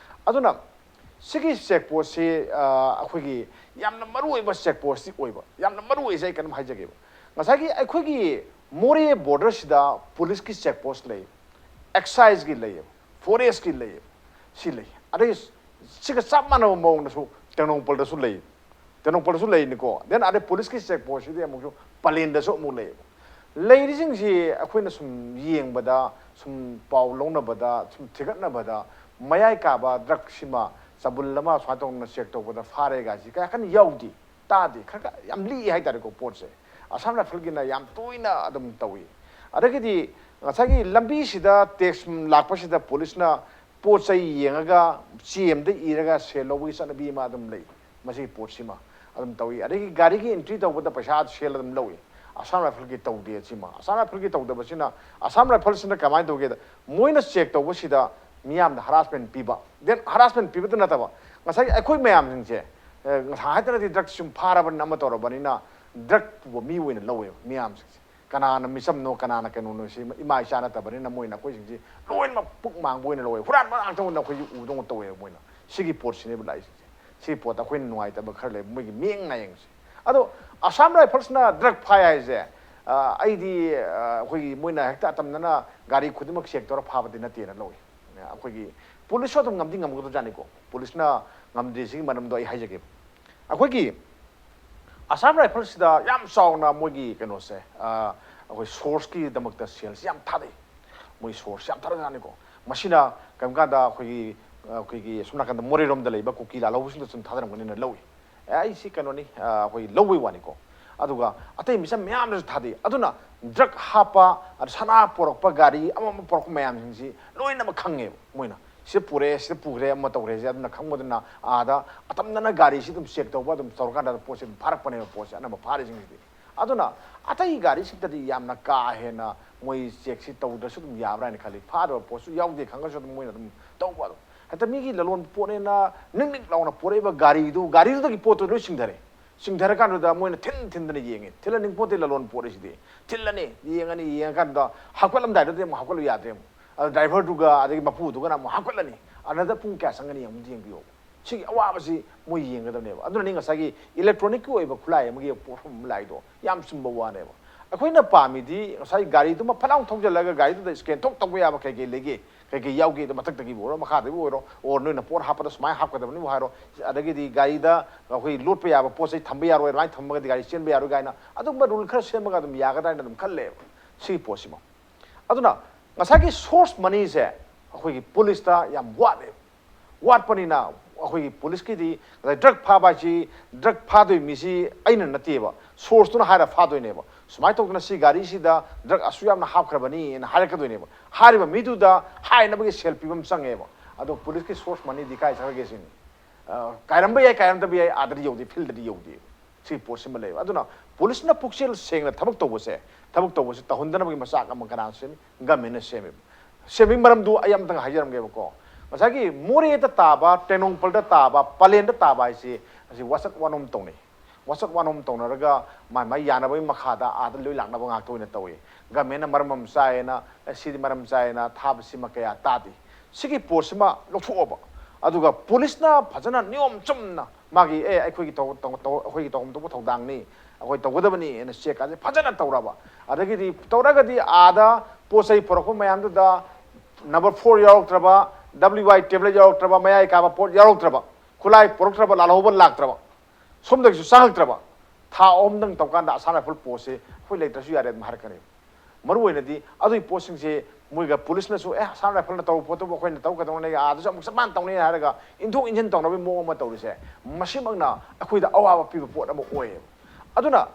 ꯑꯗꯨꯅ ꯁꯤꯒꯤ ꯆꯦꯛ ꯄꯣꯁꯁꯤ, ꯑ, ꯑꯩꯈꯣꯏꯒꯤ ꯌꯥꯝꯅ ꯃꯔꯨ ꯑꯣꯏꯕ ꯆꯦꯛ ꯄꯣꯁꯇꯤ ꯑꯣꯏꯕ꯫ ꯌꯥꯝꯅ ꯃꯔꯨ ꯑꯣꯏꯁꯦ ꯑꯩ ꯀꯩꯅꯣꯝ ꯍꯥꯏꯖꯒꯦꯕ꯫ ꯉꯁꯥꯏꯒꯤ ꯑꯩꯈꯣꯏꯒꯤ ꯃꯣꯔꯦ ꯕꯣꯔꯗꯔꯁꯤꯗ ꯄꯨꯂꯤꯁꯀꯤ ꯆꯦꯛ ꯄꯣꯁ ꯂꯩ, ꯑꯦꯛꯁꯥꯏꯖꯀꯤ ꯂꯩꯌꯦꯕ, ꯐꯣꯔꯦꯁꯀꯤ ꯂꯩꯌꯦꯕ, ꯁꯤ ꯂꯩ꯫ ꯑꯗꯩ ꯁꯤꯒ ꯆꯞ ꯃꯥꯟꯅꯕ ꯃꯑꯣꯡꯗꯁꯨ ꯇꯦꯡꯅꯧꯄꯜꯗꯁꯨ ꯂꯩ꯫ ꯇꯦꯡꯅꯧꯄꯜꯗꯁꯨ ꯂꯩꯅꯤꯀꯣ꯫ Then ꯑꯗꯩ ꯄꯨꯂꯤꯁꯀꯤ ꯆꯦꯛ ꯄꯣꯁꯁꯤꯗꯤ ꯑꯃꯨꯛꯁꯨ ꯄꯂꯦꯟꯗꯁꯨ ꯑꯃꯨꯛ ꯂꯩꯌꯦꯕ꯫ ꯂꯩꯔꯤꯁꯤꯡꯁꯤ ꯑꯩꯈꯣꯏꯅ ꯁꯨꯝ ꯌꯦꯡꯕꯗ, ꯁꯨꯝ ꯄꯥꯎ ꯂꯧꯅꯕꯗ, ꯁꯨꯝ ꯊꯤꯒꯠꯅꯕꯗ, ꯃꯌꯥꯏ ꯀꯥꯕ ꯗ꯭ꯔꯛꯁꯤꯃ ꯆꯕꯨꯜ ꯑꯃ ꯁꯨꯃꯥꯏꯅ ꯇꯧꯅ ꯆꯦꯛ ꯇꯧꯕꯗ ꯐꯥꯔꯦ ꯀꯥꯏꯁꯤ ꯀꯌꯥ ꯀꯟꯅ ꯌꯥꯎꯗꯦ, ꯇꯥꯗꯦ꯫ ꯈꯔ ꯈꯔ ꯌꯥꯝ ꯂꯤꯛꯏ ꯍꯥꯏꯇꯥꯔꯦꯀꯣ ꯄꯣꯠꯁꯦ꯫ ꯑꯁꯥꯝ ꯔꯥꯏꯐꯜꯒꯤꯅ ꯌꯥꯝ ꯇꯣꯏꯅ ꯑꯗꯨꯝ ꯇꯧꯏ꯫ ꯑꯗꯒꯤꯗꯤ ꯉꯁꯥꯏꯒꯤ ꯂꯝꯕꯤꯁꯤꯗ ꯇꯦꯛꯁ ꯂꯥꯛꯄꯁꯤꯗ ꯄꯨꯂꯤꯁꯅ ꯄꯣꯠ ꯆꯩ ꯌꯦꯡꯉꯒ ꯆꯦ ꯑꯃꯗ ꯏꯔꯒ ꯁꯦꯜ ꯂꯧꯕꯒꯤ ꯆꯠꯅꯕꯤ ꯑꯃ ꯑꯗꯨꯝ ꯂꯩ꯫ ꯃꯁꯤꯒꯤ ꯄꯣꯠꯁꯤꯃ ꯑꯗꯨꯝ ꯇꯧꯏ꯫ ꯑꯗꯒꯤ ꯒꯥꯔꯤꯒꯤ ꯑꯦꯟꯇ꯭ꯔꯤ ꯇꯧꯕꯗ ꯄꯩꯁꯥ ꯁꯦꯜ ꯑꯗꯨꯝ ꯂꯧꯏ꯫ ꯑꯁꯥꯝ ꯔꯥꯏꯐꯜꯒꯤ ꯇꯧꯗꯦ ꯁꯤꯃ꯫ ꯑꯁꯥꯝ ꯔꯥꯏꯐꯜꯒꯤ ꯇꯧꯗꯕꯁꯤꯅ, ꯑꯁꯥꯝ ꯔꯥꯏꯐꯜꯁꯤꯅ ꯀꯃꯥꯏꯅ ꯇꯧꯒꯦꯗ, ꯃꯣꯏꯅ ꯆꯦꯛ ꯇꯧꯕꯁꯤꯗ ꯃꯤꯌꯥꯝꯗ ꯍꯔꯥꯁꯃꯦꯟ ꯄꯤꯕ꯫ Then ꯍꯔꯥꯁꯃꯦꯟ ꯄꯤꯕꯇ ꯅꯠꯇꯕ, ꯉꯁꯥꯏꯒꯤ ꯑꯩꯈꯣꯏ ꯃꯌꯥꯝꯁꯤꯡꯁꯦ, ꯑ, ꯉꯁꯥꯏ ꯍꯥꯏꯇꯥꯔꯗꯤ ꯗ꯭ꯔꯒ ꯁꯨꯝ ꯐꯥꯔꯕꯅꯤꯅ, ꯑꯃ ꯇꯧꯔꯕꯅꯤꯅ, ꯗ꯭ꯔꯒ ꯄꯨꯕ ꯃꯤ ꯑꯣꯏꯅ ꯂꯧꯋꯦꯕ ꯃꯤꯌꯥꯝꯁꯤꯡꯁꯦ꯫ ꯀꯅꯥꯅ ꯃꯤꯆꯝꯅꯣ, ꯀꯅꯥꯅ ꯀꯩꯅꯣꯅꯣ, ꯁꯤ ꯏꯃꯥ ꯏꯆꯥ ꯅꯠꯇꯕꯅꯤꯅ ꯃꯣꯏꯅ ꯑꯩꯈꯣꯏꯁꯤꯡꯁꯤ ꯂꯣꯏꯅꯃꯛ ꯄꯨꯛ ꯃꯥꯡꯕ ꯑꯣꯏꯅ ꯂꯧꯋꯦ꯫ ꯍꯨꯔꯥꯟꯕ ꯉꯥꯛꯇ ꯑꯣꯏꯅ ꯑꯩꯈꯣꯏꯁꯤ ꯎꯗꯧꯅ ꯇꯧꯋꯦꯕ ꯃꯣꯏꯅ꯫ ꯁꯤꯒꯤ ꯄꯣꯠꯁꯤꯅꯦꯕ ꯂꯥꯛꯏꯁꯤꯡꯁꯦ꯫ ꯁꯤꯒꯤ ꯄꯣꯠꯇ ꯑꯩꯈꯣꯏꯅ ꯅꯨꯡꯉꯥꯏꯇꯕ ꯈꯔ ꯂꯩꯕ, ꯃꯣꯏꯒꯤ ꯃꯤꯠꯌꯦꯡ ꯅꯥꯌꯦꯡꯁꯦ꯫ ꯑꯗꯣ ꯑꯁꯥꯝ ꯔꯥꯏꯐꯜꯁꯅ ꯗ꯭ꯔꯒ ꯐꯥꯏ ꯍꯥꯏꯁꯦ, ꯑ, ꯑꯩꯗꯤ, ꯑ, ꯑꯩꯈꯣꯏꯒꯤ ꯃꯣꯏꯅ ꯍꯦꯛꯇ ꯑꯇꯝꯅꯅ ꯒꯥꯔꯤ ꯈꯨꯗꯤꯡꯃꯛ ꯆꯦꯛ ꯇꯧꯔ ꯐꯥꯕꯗꯤ ꯅꯠꯇꯦꯅ ꯂꯧꯏ꯫ ꯑꯩꯈꯣꯏꯒꯤ ꯄꯨꯂꯤꯁꯁꯨ ꯑꯗꯨꯝ ꯉꯝꯗꯤ ꯉꯝꯒꯗꯕꯖꯥꯠꯅꯤꯀꯣ꯫ ꯄꯨꯂꯤꯁꯅ ꯉꯝꯗ꯭ꯔꯤꯁꯤꯒꯤ ꯃꯔꯝꯗꯣ ꯑꯩ ꯍꯥꯏꯖꯒꯦꯕ꯫ ꯑꯩꯈꯣꯏꯒꯤ ꯑꯁꯥꯝ ꯔꯥꯏꯐꯜꯁꯤꯗ ꯌꯥꯝ ꯆꯥꯎꯅ ꯃꯣꯏꯒꯤ ꯀꯩꯅꯣꯁꯦ, ꯑ, ꯑꯩꯈꯣꯏ ꯁꯣꯔꯁꯀꯤꯗꯃꯛꯇ ꯁꯦꯜꯁꯤ ꯌꯥꯝ ꯊꯥꯗꯩ꯫ ꯃꯣꯏ ꯁꯣꯔꯁ ꯌꯥꯝ ꯊꯥꯗꯖꯥꯠꯅꯤꯀꯣ꯫ ꯃꯁꯤꯅ ꯀꯔꯤꯒꯨꯝꯕ ꯀꯥꯟꯗ ꯑꯩꯈꯣꯏꯒꯤ, ꯑꯩꯈꯣꯏꯒꯤ ꯁꯣꯝ ꯅꯥꯀꯟꯗ ꯃꯣꯔꯦꯔꯣꯝꯗ ꯂꯩꯕ ꯀꯨꯀꯤ ꯂꯥꯜꯍꯧꯕꯁꯤꯡꯗ ꯁꯨꯝ ꯊꯥꯗꯔꯝꯒꯅꯤꯅ ꯂꯧꯏ꯫ ꯑꯦ, ꯑꯩ ꯁꯤ ꯀꯩꯅꯣꯅꯤ, ꯑ, ꯑꯩꯈꯣꯏ ꯂꯧꯕꯩ ꯋꯥꯅꯤꯀꯣ꯫ ꯑꯗꯨꯒ ꯑꯇꯩ ꯃꯤꯆꯝ ꯃꯌꯥꯝꯅꯁꯨ ꯊꯥꯗꯩ꯫ ꯑꯗꯨꯅ ꯗ꯭ꯔꯒ ꯍꯥꯞꯄ, ꯑꯗ ꯁꯅꯥ ꯄꯣꯔꯛꯄ, ꯒꯥꯔꯤ ꯑꯃ ꯑꯃ ꯄꯣꯔꯛꯄ ꯃꯌꯥꯝꯁꯤꯡꯁꯤ ꯂꯣꯏꯅꯃꯛ ꯈꯪꯉꯦꯕ ꯃꯣꯏꯅ꯫ ꯁꯤꯗ ꯄꯨꯔꯛꯑꯦ, ꯁꯤꯗ ꯄꯨꯈ꯭ꯔꯦ, ꯑꯃ ꯇꯧꯈ꯭ꯔꯦꯁꯦ꯫ ꯑꯗꯨꯅ ꯈꯪꯕꯗꯨꯅ ꯑꯥꯗ ꯑꯇꯝꯅꯅ ꯒꯥꯔꯤꯁꯤ ꯑꯗꯨꯝ ꯆꯦꯛ ꯇꯧꯕ, ꯑꯗꯨꯝ ꯇꯧꯔꯀꯥꯟꯗ ꯄꯣꯠꯁꯦ ꯑꯗꯨꯝ ꯐꯥꯔꯛꯄꯅꯦꯕ ꯄꯣꯠꯁꯦ, ꯑꯅꯝꯕ ꯐꯥꯔꯤꯁꯤꯡꯁꯤꯗꯤ꯫ ꯑꯗꯨꯅ ꯑꯇꯩ ꯒꯥꯔꯤꯁꯤꯡꯗꯗꯤ ꯌꯥꯝꯅ ꯀꯥ ꯍꯦꯟꯅ ꯃꯣꯏ ꯆꯦꯛꯁꯤ ꯇꯧꯗ꯭ꯔꯁꯨ ꯑꯗꯨꯝ ꯌꯥꯕ꯭ꯔꯥ ꯍꯥꯏꯅ ꯈꯜꯂꯤ꯫ ꯐꯥꯗꯕ ꯄꯣꯠꯁꯨ ꯌꯥꯎꯗꯦ ꯈꯪꯉꯁꯨ ꯑꯗꯨꯝ ꯃꯣꯏꯅ ꯑꯗꯨꯝ ꯇꯧꯕ꯫ ꯑꯗꯨꯝ ꯍꯦꯛꯇ ꯃꯤꯒꯤ ꯂꯂꯣꯟ ꯄꯣꯠꯅꯦꯅ ꯅꯤꯛ ꯅꯤꯛ ꯂꯥꯎꯅ ꯄꯣꯔꯛꯏꯕ ꯒꯥꯔꯤꯗꯨ, ꯒꯥꯔꯤꯗꯨꯗꯒꯤ ꯄꯣꯠꯇꯨ ꯂꯣꯏ ꯆꯤꯡꯊꯔꯦ꯫ ꯆꯤꯡꯊꯔꯀꯥꯟꯗꯨꯗ ꯃꯣꯏꯅ ꯊꯤꯟ ꯊꯤꯟꯗꯅ ꯌꯦꯡꯉꯦ꯫ ꯊꯤꯜꯍꯟꯅꯤꯡ ꯄꯣꯠꯇꯦ ꯂꯂꯣꯟ ꯄꯣꯠ ꯑꯁꯤꯗꯤ꯫ ꯊꯤꯜꯂꯅꯤ, ꯌꯦꯡꯉꯅꯤ, ꯌꯦꯡꯉꯀꯥꯟꯗ ꯍꯥꯞꯀꯠꯂꯝꯗꯥꯏꯗꯨꯗꯤ ꯑꯃꯨꯛ ꯍꯥꯞꯀꯠꯂꯨ ꯌꯥꯗ꯭ꯔꯦ ꯑꯃꯨꯛ꯫ ꯑꯗ ꯗ꯭ꯔꯥꯏꯚꯔꯗꯨꯒ ꯑꯗꯒꯤ ꯃꯄꯨꯗꯨꯒꯅ ꯑꯃꯨꯛ ꯍꯥꯞꯀꯠꯂꯅꯤ꯫ ꯑꯅꯗ ꯄꯨꯡ ꯀꯌꯥ ꯆꯪꯒꯅꯤ ꯑꯃꯨꯛ ꯌꯦꯡꯕꯤꯌꯣ꯫ ꯁꯤꯒꯤ ꯑꯋꯥꯕꯁꯤ ꯃꯣꯏ ꯌꯦꯡꯒꯗꯕꯅꯦꯕ꯫ ꯑꯗꯨꯅꯅꯤ ꯉꯁꯥꯏꯒꯤ ꯏꯂꯦꯛꯇ꯭ꯔꯣꯅꯤꯛꯀꯤ ꯑꯣꯏꯕ ꯈꯨꯠꯂꯥꯏ ꯑꯃꯒꯤ ꯄꯣꯠꯐꯝ ꯂꯥꯏꯗꯣ ꯌꯥꯝ ꯆꯨꯝꯕ ꯋꯥꯅꯦꯕ꯫ ꯑꯩꯈꯣꯏꯅ ꯄꯥꯝꯃꯤꯗꯤ ꯉꯁꯥꯏ ꯒꯥꯔꯤꯗꯨꯃ ꯐꯠ ꯂꯥꯎ ꯊꯧꯖꯤꯜꯂꯒ ꯒꯥꯔꯤꯗꯨꯗ ꯁ꯭ꯀꯦꯟ ꯊꯣꯛ ꯇꯧꯕ ꯌꯥꯕ ꯀꯩ ꯀꯩ ꯂꯩꯒꯦ, ꯀꯩ ꯀꯩ ꯌꯥꯎꯒꯦ, ꯑꯗꯨ ꯃꯊꯛꯇꯒꯤꯕꯨ ꯑꯣꯏꯔꯣ, ꯃꯈꯥꯗꯒꯤꯕꯨ ꯑꯣꯏꯔꯣ, ꯑꯣꯔ ꯅꯣꯏꯅ ꯄꯣꯠ ꯍꯥꯞꯄꯗ ꯁꯨꯃꯥꯏꯅ ꯍꯥꯞꯀꯗꯕꯅꯤꯕꯨ ꯍꯥꯏꯔꯣ, ꯑꯗꯒꯤꯗꯤ ꯒꯥꯔꯤꯗ ꯑꯩꯈꯣꯏ ꯂꯣꯠꯄ ꯌꯥꯕ ꯄꯣꯠ ꯆꯩ ꯊꯝꯕ ꯌꯥꯔꯣꯏ, ꯑꯗꯨꯃꯥꯏꯅ ꯊꯝꯃꯒꯗꯤ ꯒꯥꯔꯤ ꯆꯦꯟꯕ ꯌꯥꯔꯣꯏ ꯀꯥꯏꯅ ꯑꯗꯨꯒꯨꯝꯕ ꯔꯨꯜ ꯈꯔ ꯁꯦꯝꯃꯒ ꯑꯗꯨꯝ ꯌꯥꯒꯗ꯭ꯔꯥ ꯍꯥꯏꯅ ꯑꯗꯨꯝ ꯈꯜꯂꯦꯕ ꯁꯤꯒꯤ ꯄꯣꯠꯁꯤꯃ꯫ ꯑꯗꯨꯅ ꯉꯁꯥꯏꯒꯤ ꯁꯣꯔꯁ ꯃꯅꯤꯁꯦ ꯑꯩꯈꯣꯏꯒꯤ ꯄꯨꯂꯤꯁꯇ ꯌꯥꯝ ꯋꯥꯠꯂꯦꯕ꯫ ꯋꯥꯠꯄꯅꯤꯅ ꯑꯩꯈꯣꯏꯒꯤ ꯄꯨꯂꯤꯁꯀꯤꯗꯤ ꯉꯁꯥꯏ ꯗ꯭ꯔꯒ ꯐꯥꯕ ꯍꯥꯏꯁꯤ, ꯗ꯭ꯔꯒ ꯐꯥꯗꯣꯏ ꯃꯤꯁꯤ ꯑꯩꯅ ꯅꯠꯇꯦꯕ, ꯁꯣꯔꯁꯇꯨꯅ ꯍꯥꯏꯔ ꯐꯥꯗꯣꯏꯅꯦꯕ꯫ ꯁꯨꯃꯥꯏꯅ ꯇꯧꯗꯅ ꯁꯤ ꯒꯥꯔꯤꯁꯤꯗ ꯗ꯭ꯔꯒ ꯑꯁꯨꯛ ꯌꯥꯝꯅ ꯍꯥꯞꯈ꯭ꯔꯕꯅꯤꯅ ꯍꯥꯏꯔꯛꯀꯗꯣꯏꯅꯦꯕ꯫ ꯍꯥꯏꯔꯤꯕ ꯃꯤꯗꯨꯗ ꯍꯥꯏꯅꯕꯒꯤ ꯁꯦꯜ ꯄꯤꯕ ꯑꯃ ꯆꯪꯉꯦꯕ꯫ ꯑꯗꯣ ꯄꯨꯂꯤꯁꯀꯤ ꯁꯣꯔꯁ ꯃꯅꯤꯗꯤ ꯀꯥꯏ ꯆꯠꯈ꯭ꯔꯒꯦ ꯁꯤꯅꯤ꯫ ꯑ, ꯀꯥꯏꯔꯝꯕ ꯌꯥꯏ, ꯀꯥꯏꯔꯝꯗꯕ ꯌꯥꯏ, ꯑꯥꯗꯗꯤ ꯌꯧꯗꯦ, ꯐꯤꯜꯗꯗꯤ ꯌꯧꯗꯦ꯫ ꯁꯤ ꯄꯣꯠꯁꯤꯃ ꯂꯩꯕ꯫ ꯑꯗꯨꯅ ꯄꯨꯂꯤꯁꯅ ꯄꯨꯛꯆꯦꯜ ꯁꯦꯡꯅ ꯊꯕꯛ ꯇꯧꯕꯁꯦ, ꯊꯕꯛ ꯇꯧꯕꯁꯦ ꯇꯧꯍꯟꯗꯅꯕꯒꯤ ꯃꯆꯥꯛ ꯑꯃ ꯀꯅꯥꯅ ꯁꯦꯝꯃꯤ? ꯒꯃꯦꯟꯅ ꯁꯦꯝꯃꯦꯕ꯫ ꯁꯦꯝꯕꯒꯤ ꯃꯔꯝꯗꯨ ꯑꯩ ꯑꯝꯇꯪ ꯍꯥꯏꯖꯔꯝꯒꯦꯕꯀꯣ꯫ ꯉꯁꯥꯏꯒꯤ ꯃꯣꯔꯦꯗ ꯇꯥꯕ, ꯇꯦꯡꯅꯧꯄꯜꯗ ꯇꯥꯕ, ꯄꯂꯦꯟꯗ ꯇꯥꯕ ꯍꯥꯏꯁꯤ ꯉꯁꯤ ꯋꯥꯆꯠ ꯋꯥꯅꯣꯝ ꯇꯧꯅꯩ꯫ ꯋꯥꯆꯠ ꯋꯥꯅꯣꯝ ꯇꯧꯅꯔꯒ ꯃꯥꯏ ꯃꯥꯏ ꯌꯥꯅꯕꯒꯤ ꯃꯈꯥꯗ ꯑꯥꯗ ꯂꯣꯏ ꯂꯥꯛꯅꯕ ꯉꯥꯛꯇ ꯑꯣꯏꯅ ꯇꯧꯏ꯫ ꯒꯃꯦꯟꯅ ꯃꯔꯝ ꯑꯃ ꯆꯥꯏꯌꯦꯅ, ꯑꯦ, ꯁꯤꯗꯤ ꯃꯔꯝ ꯆꯥꯏꯌꯦꯅ ꯊꯥꯕꯁꯤꯃ ꯀꯌꯥ ꯇꯥꯗꯦ꯫ ꯁꯤꯒꯤ ꯄꯣꯠꯁꯤꯃ ꯂꯧꯊꯣꯛꯑꯕ, ꯑꯗꯨꯒ ꯄꯨꯂꯤꯁꯅ ꯐꯖꯅ ꯅꯤꯌꯣꯝ ꯆꯨꯝꯅ ꯃꯥꯒꯤ, ꯑꯦ, ꯑꯩꯈꯣꯏꯒꯤ ꯇꯧ-, ꯇꯧ-, ꯇꯧ-, ꯑꯩꯈꯣꯏꯒꯤ ꯇꯧꯐꯝ ꯊꯣꯛꯄ ꯊꯧꯗꯥꯡꯅꯤ, ꯑꯩꯈꯣꯏ ꯇꯧꯒꯗꯕꯅꯤ ꯍꯥꯏꯅ ꯆꯦꯛ ꯀꯥꯁꯦ ꯐꯖꯅ ꯇꯧꯔꯕ, ꯑꯗꯒꯤꯗꯤ ꯇꯧꯔꯒꯗꯤ ꯑꯥꯗ ꯄꯣꯠ ꯆꯩ ꯄꯨꯔꯛꯄ ꯃꯌꯥꯝꯗꯨꯗ ꯅꯝꯕꯔ ꯐꯣꯔ ꯌꯥꯎꯔꯛꯇ꯭ꯔꯕ, ꯗꯕ꯭ꯂꯤꯎ ꯑꯥꯏ ꯇꯦꯕ꯭ꯂꯦꯠ ꯌꯥꯎꯔꯛꯇ꯭ꯔꯕ, ꯃꯌꯥꯏ ꯀꯥꯕ ꯄꯣꯠ ꯌꯥꯎꯔꯛꯇ꯭ꯔꯕ, ꯈꯨꯠꯂꯥꯏ ꯄꯨꯔꯛꯇ꯭ꯔꯕ, ꯂꯥꯜꯍꯧꯕ ꯂꯥꯛꯇ꯭ꯔꯕ, ꯁꯣꯝꯗꯒꯤꯁꯨ ꯆꯪꯉꯛꯇ꯭ꯔꯕ, ꯊꯥ ꯑꯍꯨꯝꯗꯪ ꯇꯧꯀꯥꯟꯗ ꯑꯁꯥꯝ ꯔꯥꯏꯐꯜ ꯄꯣꯠꯁꯦ ꯑꯩꯈꯣꯏ ꯂꯩꯇ꯭ꯔꯁꯨ ꯌꯥꯔꯦ ꯑꯗꯨꯝ ꯍꯥꯏꯔꯛꯀꯅꯦꯕ꯫ ꯃꯔꯨ ꯑꯣꯏꯅꯗꯤ ꯑꯗꯨꯒꯤ ꯄꯣꯠꯁꯤꯡꯁꯦ ꯃꯣꯏꯒ ꯄꯨꯂꯤꯁꯅꯁꯨ, "ꯑꯦ, ꯑꯁꯥꯝ ꯔꯥꯏꯐꯜꯅ ꯇꯧꯕ ꯄꯣꯠꯇꯨꯕꯨ ꯑꯩꯈꯣꯏꯅ ꯇꯧ ꯀꯩꯗꯧꯅꯤ? ꯑꯥꯗꯁꯨ ꯑꯃꯨꯛ ꯆꯞ ꯃꯥꯟꯅ ꯇꯧꯅꯤ" ꯍꯥꯏꯔꯒ ꯏꯟꯊꯣꯛ ꯏꯟꯁꯤꯟ ꯇꯧꯅꯕꯒꯤ ꯃꯑꯣꯡ ꯑꯃ ꯇꯧꯔꯤꯁꯦ, ꯃꯁꯤꯃꯛꯅ ꯑꯩꯈꯣꯏꯗ ꯑꯋꯥꯕ ꯄꯤꯕ ꯄꯣꯠ ꯑꯃ ꯑꯣꯏꯌꯦꯕ꯫ ꯑꯗꯨꯅ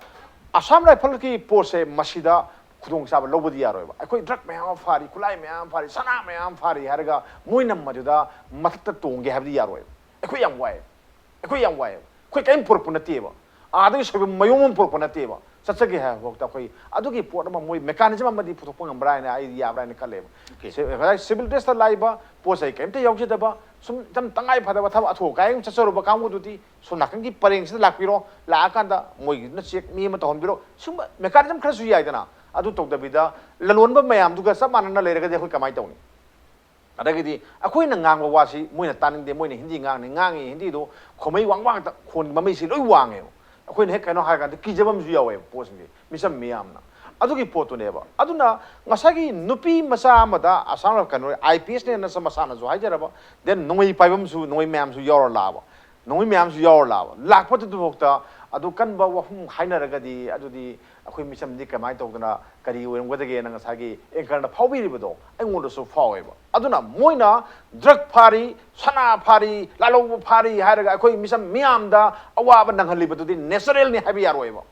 ꯑꯁꯥꯝ ꯔꯥꯏꯐꯜꯒꯤ ꯄꯣꯠꯁꯦ ꯃꯁꯤꯗ ꯈꯨꯗꯣꯡꯆꯥꯕ ꯂꯧꯕꯗꯤ ꯌꯥꯔꯣꯏꯕ꯫ ꯑꯩꯈꯣꯏ ꯗ꯭ꯔꯒ ꯃꯌꯥꯝ ꯑꯃ ꯐꯥꯔꯤ, ꯈꯨꯠꯂꯥꯏ ꯃꯌꯥꯝ ꯑꯃ ꯐꯥꯔꯤ, ꯁꯅꯥ ꯃꯌꯥꯝ ꯑꯃ ꯐꯥꯔꯤ ꯍꯥꯏꯔꯒ ꯃꯣꯏꯅ ꯃꯗꯨꯗ ꯃꯊꯛꯇ ꯇꯣꯡꯒꯦ ꯍꯥꯏꯕꯗꯤ ꯌꯥꯔꯣꯏꯕ꯫ ꯑꯩꯈꯣꯏ ꯌꯥꯝ ꯋꯥꯏ꯫ ꯑꯩꯈꯣꯏ ꯌꯥꯝ ꯋꯥꯏꯑꯦꯕ꯫ ꯑꯩꯈꯣꯏ ꯀꯔꯤꯝ ꯄꯨꯔꯛꯄ ꯅꯠꯇꯦꯕ꯫ ꯑꯥꯗꯒꯤ ꯁꯣꯏꯕ ꯃꯌꯣꯝ ꯑꯃ ꯄꯨꯔꯛꯄ ꯅꯠꯇꯦꯕ꯫ ꯆꯠꯆꯒꯦ ꯍꯥꯏꯕ ꯐꯥꯎꯗ ꯑꯩꯈꯣꯏ ꯑꯗꯨꯒꯤ ꯄꯣꯠ ꯑꯃ ꯃꯣꯏ mechanism ꯑꯃꯗꯤ ꯄꯨꯊꯣꯛꯄ ꯉꯝꯕ꯭ꯔꯥ ꯍꯥꯏꯅ ꯑꯩ ꯌꯥꯕ꯭ꯔꯥ ꯍꯥꯏꯅ ꯈꯜꯂꯦꯕ꯫ ꯁꯤ-, ꯉꯁꯥꯏ civil dressꯇ ꯂꯥꯛꯏꯕ ꯄꯣꯠ ꯆꯩ ꯀꯔꯤꯝꯇ ꯌꯥꯎꯖꯗꯕ, ꯁꯨꯝ ꯌꯥꯝ ꯇꯉꯥꯏ ꯐꯗꯕ ꯊꯕꯛ ꯑꯊꯨ ꯑꯀꯥꯏ ꯑꯃ ꯆꯠꯆꯔꯨꯕ ꯀꯥꯡꯕꯨꯗꯨꯗꯤ ꯁꯣꯝ ꯅꯥꯀꯟꯒꯤ ꯄꯔꯦꯡꯁꯤꯗ ꯂꯥꯛꯄꯤꯔꯣ, ꯂꯥꯛꯑꯀꯥꯟꯗ ꯃꯣꯏꯒꯤꯗꯨꯅ check ꯃꯤ ꯑꯃ ꯇꯧꯍꯟꯕꯤꯔꯣ, ꯁꯨꯝꯕ mechanism ꯈꯔꯁꯨ ꯌꯥꯏꯗꯅ꯫ ꯑꯗꯨ ꯇꯧꯗꯕꯤꯗ ꯂꯂꯣꯟꯕ ꯃꯌꯥꯝꯗꯨꯒ ꯆꯞ ꯃꯥꯟꯅꯅ ꯂꯩꯔꯒꯗꯤ ꯑꯩꯈꯣꯏ ꯀꯃꯥꯏꯅ ꯇꯧꯅꯤ? ꯑꯗꯒꯤꯗꯤ ꯑꯩꯈꯣꯏꯅ ꯉꯥꯡꯕ ꯋꯥꯁꯤ ꯃꯣꯏꯅ ꯇꯥꯅꯤꯡꯗꯦ, ꯃꯣꯏꯅ ꯍꯤꯟꯗꯤ ꯉꯥꯡꯅꯤ, ꯉꯥꯡꯉꯤ ꯍꯤꯟꯗꯤꯗꯣ ꯈꯣꯃꯩ ꯋꯥꯡ ꯋꯥꯡꯇ ꯈꯣꯟꯒꯤ ꯃꯃꯩꯁꯤ ꯂꯣꯏ ꯋꯥꯡꯉꯦꯕ꯫ ꯑꯩꯈꯣꯏꯅ ꯍꯦꯛ ꯀꯩꯅꯣ ꯍꯥꯏꯔꯀꯥꯟꯗ ꯀꯤꯖꯕ ꯑꯃꯁꯨ ꯌꯥꯎꯋꯦꯕ ꯄꯣꯠꯁꯤꯡꯁꯦ, ꯃꯤꯆꯝ ꯃꯤꯌꯥꯝꯅ꯫ ꯑꯗꯨꯒꯤ ꯄꯣꯠꯇꯨꯅꯦꯕ꯫ ꯑꯗꯨꯅ ꯉꯁꯥꯏꯒꯤ ꯅꯨꯄꯤ ꯃꯆꯥ ꯑꯃꯗ ꯑꯁꯥꯝ ꯀꯩꯅꯣ IPSꯅꯦꯅ ꯃꯁꯥꯅꯁꯨ ꯍꯥꯏꯖꯔꯕ, then ꯅꯣꯡꯃꯩ ꯄꯥꯏꯕ ꯑꯃꯁꯨ, ꯅꯣꯡꯃꯩ ꯃꯌꯥꯝꯁꯨ ꯌꯥꯎꯔ ꯂꯥꯛꯑꯕ, ꯅꯣꯡꯃꯩ ꯃꯌꯥꯝꯁꯨ ꯌꯥꯎꯔ ꯂꯥꯛꯑꯕ꯫ ꯂꯥꯛꯄꯗꯨꯗꯐꯥꯎꯗ ꯑꯗꯨ ꯀꯟꯕ ꯋꯥꯐꯝ ꯍꯥꯏꯅꯔꯒꯗꯤ ꯑꯗꯨꯗꯤ ꯑꯩꯈꯣꯏ ꯃꯤꯆꯝꯗꯤ ꯀꯃꯥꯏꯅ ꯇꯧꯗꯅ ꯀꯔꯤ ꯑꯣꯏꯔꯝꯒꯗꯒꯦꯅ ꯉꯁꯥꯏꯒꯤ anchorꯅ ꯐꯥꯎꯕꯤꯔꯤꯕꯗꯣ ꯑꯩꯉꯣꯟꯗꯁꯨ ꯐꯥꯎꯋꯦꯕ꯫ ꯑꯗꯨꯅ ꯃꯣꯏꯅ drug ꯐꯥꯔꯤ, ꯁꯅꯥ ꯐꯥꯔꯤ, ꯂꯥꯜꯍꯧꯕ ꯐꯥꯔꯤ ꯍꯥꯏꯔꯒ ꯑꯩꯈꯣꯏ ꯃꯤꯆꯝ ꯃꯤꯌꯥꯝꯗ ꯑꯋꯥꯕ ꯅꯪꯍꯜꯂꯤꯕꯗꯨꯗꯤ naturalꯅꯤ ꯍꯥꯏꯕ ꯌꯥꯔꯣꯏꯕ꯫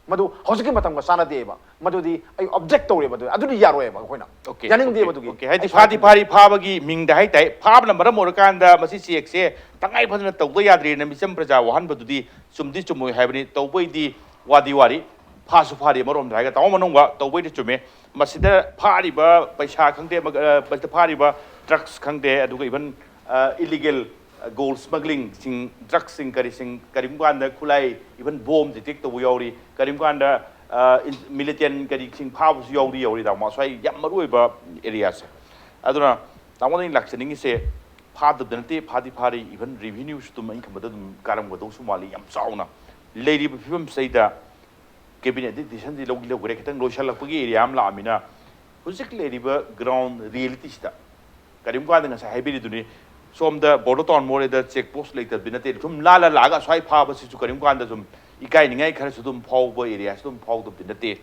ꯃꯗꯨ ꯍꯧꯖꯤꯛꯀꯤ ꯃꯇꯝꯒ ꯆꯥꯟꯅꯗꯦꯕ꯫ ꯃꯗꯨꯗꯤ ꯑꯩ object ꯇꯧꯔꯦꯕ꯫ ꯑꯗꯨ, ꯑꯗꯨꯗꯤ ꯌꯥꯔꯣꯏꯕ ꯑꯩꯈꯣꯏꯅ꯫ Okay, ꯌꯥꯅꯤꯡꯗꯦꯕ okay, ꯑꯗꯨꯒꯤ꯫ Okay, ꯍꯥꯏꯗꯤ ꯑꯩ ꯐꯥꯗꯤ ꯁꯥꯎꯅꯤꯡꯉꯦ꯫ ꯐꯥꯔꯤ, ꯐꯥꯕꯒꯤ ꯃꯤꯡꯗ ꯍꯥꯏꯇꯥꯔꯦ, ꯐꯥꯕꯅ ꯃꯔꯝ ꯑꯣꯏꯔꯀꯥꯟꯗ ꯃꯁꯤ checkꯁꯦ ꯇꯉꯥꯏ ꯐꯗꯅ ꯇꯧꯗ ꯌꯥꯗ꯭ꯔꯦꯅ ꯃꯤꯆꯝ ꯄ꯭ꯔꯖꯥ ꯋꯥꯍꯟꯕꯗꯨꯗꯤ ꯆꯨꯝꯗꯤ ꯆꯨꯝꯃꯣꯏ ꯍꯥꯏꯕꯅꯤ꯫ ꯇꯧꯕꯩꯗꯤ ꯋꯥꯗꯤ ꯋꯥꯔꯤ, ꯐꯥꯁꯨ ꯐꯥꯔꯤ, ꯑꯃꯔꯣꯝꯗ ꯍꯥꯏꯔꯒ ꯇꯥꯃꯣ ꯃꯅꯨꯡꯒ ꯇꯧꯕꯩꯗꯤ ꯆꯨꯝꯃꯦ꯫ ꯃꯁꯤꯗ ꯐꯥꯔꯤꯕ ꯄꯩꯁꯥ ꯈꯪꯗꯦ, ꯑꯃ, ꯑ, ꯃꯁꯤꯗ ꯐꯥꯔꯤꯕ drugs ꯈꯪꯗꯦ, ꯑꯗꯨꯒ even, ꯑ, illegal gold smugglingꯁꯤꯡ, drugsꯁꯤꯡ, ꯀꯔꯤꯁꯤꯡ, ꯀꯔꯤꯒꯨꯝꯕ ꯀꯥꯟꯗ ꯈꯨꯠꯂꯥꯏ, even bomb detect ꯇꯧꯕ ꯌꯥꯎꯔꯤ, ꯀꯔꯤꯒꯨꯝꯕ ꯀꯥꯟꯗ, ꯑ, ꯏꯟ-, militant ꯀꯔꯤꯁꯤꯡ ꯐꯥꯕꯁꯨ ꯌꯥꯎꯗꯤ ꯌꯥꯎꯔꯤ, ꯇꯥꯃꯣ꯫ ꯁ꯭ꯋꯥꯏ ꯌꯥꯝ ꯃꯔꯨ ꯑꯣꯏꯕ areaꯁꯦ꯫ ꯑꯗꯨꯅ ꯇꯥꯃꯣꯗ ꯑꯩꯅ ꯂꯥꯛꯆꯅꯤꯡꯉꯤꯁꯦ, ꯐꯥꯗꯕꯗ ꯅꯠꯇꯦ, ꯐꯥꯗꯤ ꯐꯥꯔꯤ, even revenueꯁꯨ ꯑꯗꯨꯝ ꯑꯩꯅ ꯈꯟꯕꯗ ꯑꯗꯨꯝ ꯀꯥꯔꯝꯒꯗꯧꯁꯨ ꯃꯥꯜꯂꯤ꯫ ꯌꯥꯝ ꯆꯥꯎꯅ ꯂꯩꯔꯤꯕ ꯐꯤꯕꯝꯁꯤꯗꯩꯗ cabinetꯗꯤ decisionꯗꯤ ꯂꯧꯗꯤ ꯂꯧꯈ꯭ꯔꯦ, ꯈꯤꯇꯪ ꯂꯣꯏꯁꯤꯜꯂꯛꯄꯒꯤ area ꯑꯃ ꯂꯥꯛꯑꯃꯤꯅ ꯍꯧꯖꯤꯛ ꯂꯩꯔꯤꯕ ground realityꯁꯤꯗ ꯀꯔꯤꯒꯨꯝꯕ ꯀꯥꯟꯗ ꯉꯁꯥꯏ ꯍꯥꯏꯕꯤꯔꯤꯗꯨꯅꯤ, ꯁꯣꯝꯗ ꯕꯣꯔꯗꯔ ꯇꯥꯎꯟ ꯃꯣꯔꯦꯗ check post ꯂꯩꯇꯕꯗꯤ ꯅꯠꯇꯦ, ꯁꯨꯝ ꯂꯥꯜꯂ ꯂꯥꯛꯑꯒ ꯑꯁ꯭ꯋꯥꯏ ꯐꯥꯕꯁꯤꯁꯨ ꯀꯔꯤꯒꯨꯝꯕ ꯀꯥꯟꯗ ꯁꯨꯝ ꯏꯀꯥꯏꯅꯤꯡꯉꯥꯏ ꯈꯔꯁꯨ ꯑꯗꯨꯝ ꯐꯥꯎꯕ areaꯁꯨ ꯑꯗꯨꯝ ꯐꯥꯎꯗꯕꯗꯤ ꯅꯠꯇꯦ꯫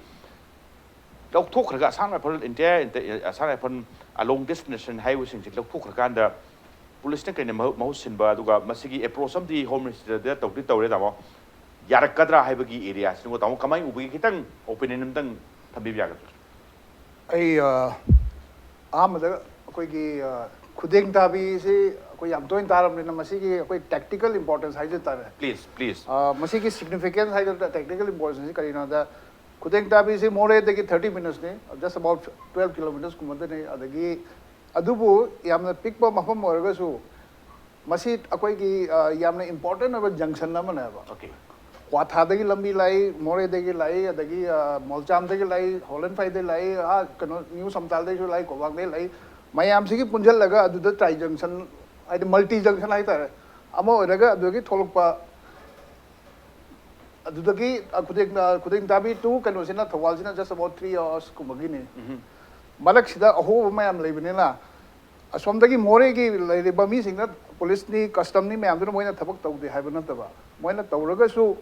ꯂꯧꯊꯣꯛꯈ꯭ꯔꯒ Assam Rifle, entire inter-, Assam Rifle along this nation ꯍꯥꯏꯔꯤꯕꯁꯤꯡꯁꯦ ꯂꯧꯊꯣꯛꯈ꯭ꯔꯀꯥꯟꯗ policeꯅ ꯀꯩꯅ ꯃꯍꯨ-, ꯃꯍꯨꯠ ꯁꯤꯟꯕ, ꯑꯗꯨꯒ ꯃꯁꯤꯒꯤ approach ꯑꯃꯗꯤ Home Ministerꯗ ꯇꯧꯗꯤ ꯇꯧꯔꯦ, ꯇꯥꯃꯣ꯫ ꯌꯥꯔꯛꯀꯗ꯭ꯔꯥ ꯍꯥꯏꯕꯒꯤ areaꯁꯤꯅꯕꯨ ꯇꯥꯃꯣ ꯀꯃꯥꯏꯅ ꯎꯕꯒꯦ? ꯈꯤꯇꯪ opinion ꯑꯝꯇꯪ ꯊꯝꯕꯤꯕ ꯌꯥꯒꯗ꯭ꯔꯥ? ꯑꯩ, ꯑ, ꯑꯍꯥꯟꯕꯗ ꯑꯩꯈꯣꯏꯒꯤ, ꯑ, ꯈꯨꯗꯦꯡ ꯊꯥꯕꯤꯁꯤ ꯑꯩꯈꯣꯏ ꯌꯥꯝ ꯇꯣꯏꯅ ꯇꯥꯔꯕꯅꯤꯅ ꯃꯁꯤꯒꯤ ꯑꯩꯈꯣꯏ ꯇꯦꯛꯇꯤꯀꯦꯜ ꯏꯝꯄꯣꯔꯇꯦꯟꯁ ꯍꯥꯏꯖ ꯇꯥꯔꯦ꯫ Please, please. ꯑ, ꯃꯁꯤꯒꯤ ꯁꯤꯒꯅꯤꯐꯤꯀꯦꯟꯁ ꯍꯥꯏꯒꯗ꯭ꯔꯥ, ꯇꯦꯛꯇꯤꯀꯦꯜ ꯏꯝꯄꯣꯔꯇꯦꯟꯁꯁꯤ ꯀꯔꯤꯅꯣꯗ, ꯈꯨꯗꯦꯡ ꯇꯥꯕꯤꯁꯤ ꯃꯣꯔꯦꯗꯒꯤ ꯊꯥꯔꯇꯤ ꯃꯤꯅꯠꯁꯅꯤ, just about twelve ꯀꯤꯂꯣꯃꯤꯇꯔꯁꯀꯨꯝꯕꯗꯅꯤ꯫ ꯑꯗꯒꯤ ꯑꯗꯨꯕꯨ ꯌꯥꯝꯅ ꯄꯤꯛꯄ ꯃꯐꯝ ꯑꯣꯏꯔꯒꯁꯨ ꯃꯁꯤ ꯑꯩꯈꯣꯏꯒꯤ ꯑ, ꯌꯥꯝꯅ ꯏꯝꯄꯣꯔꯇꯦꯟ ꯑꯣꯏꯕ ꯖꯪꯁꯟ ꯑꯃꯅꯦꯕ꯫ Okay. ꯀ꯭ꯋꯥꯊꯥꯗꯒꯤ ꯂꯝꯕꯤ ꯂꯥꯛꯏ, ꯃꯣꯔꯦꯗꯒꯤ ꯂꯥꯛꯏ, ꯑꯗꯒꯤ ꯑ, ꯃꯣꯜꯆꯥꯝꯗꯒꯤ ꯂꯥꯛꯏ, ꯍꯣꯂꯟꯐꯥꯏꯗꯒꯤ ꯂꯥꯛꯏ, ꯑꯥ ꯀꯩꯅꯣ ꯅ꯭ꯌꯨ ꯁꯝꯇꯥꯜꯗꯒꯤꯁꯨ ꯂꯥꯛꯏ, ꯀꯣꯕꯥꯡꯗꯒꯤ ꯂꯥꯛꯏ꯫ ꯃꯌꯥꯝꯁꯤꯒꯤ ꯄꯨꯟꯁꯤꯜꯂꯒ ꯑꯗꯨꯗ ꯇ꯭ꯔꯥꯏ ꯖꯪꯁꯟ, ꯍꯥꯏꯗꯤ ꯃꯜꯇꯤ ꯖꯪꯁꯟ ꯍꯥꯏꯇꯥꯔꯦ, ꯑꯃ ꯑꯣꯏꯔꯒ ꯑꯗꯨꯗꯒꯤ ꯊꯣꯛꯂꯛꯄ, ꯑꯗꯨꯗꯒꯤ ꯑ, ꯈꯨꯗꯦꯡ ꯑ, ꯈꯨꯗꯦꯡ ꯇꯥꯕꯤ ꯇꯨ ꯀꯩꯅꯣꯁꯤꯅ, ꯊꯧꯕꯥꯜꯁꯤꯅ just about three hours ꯀꯨꯝꯕꯒꯤꯅꯤ꯫ ꯃꯔꯛꯁꯤꯗ ꯑꯍꯣꯕ ꯃꯌꯥꯝ ꯂꯩꯕꯅꯤꯅ ꯑꯁꯣꯝꯗꯒꯤ ꯃꯣꯔꯦꯒꯤ ꯂꯩꯔꯤꯕ ꯃꯤꯁꯤꯡꯅ, ꯄꯨꯂꯤꯁꯅꯤ, ꯀꯁꯇꯝꯅꯤ ꯃꯌꯥꯝꯗꯨꯅ ꯃꯣꯏꯅ ꯊꯕꯛ ꯇꯧꯗꯦ ꯍꯥꯏꯕ ꯅꯠꯇꯕ, ꯃꯣꯏꯅ ꯇꯧꯔꯒꯁꯨ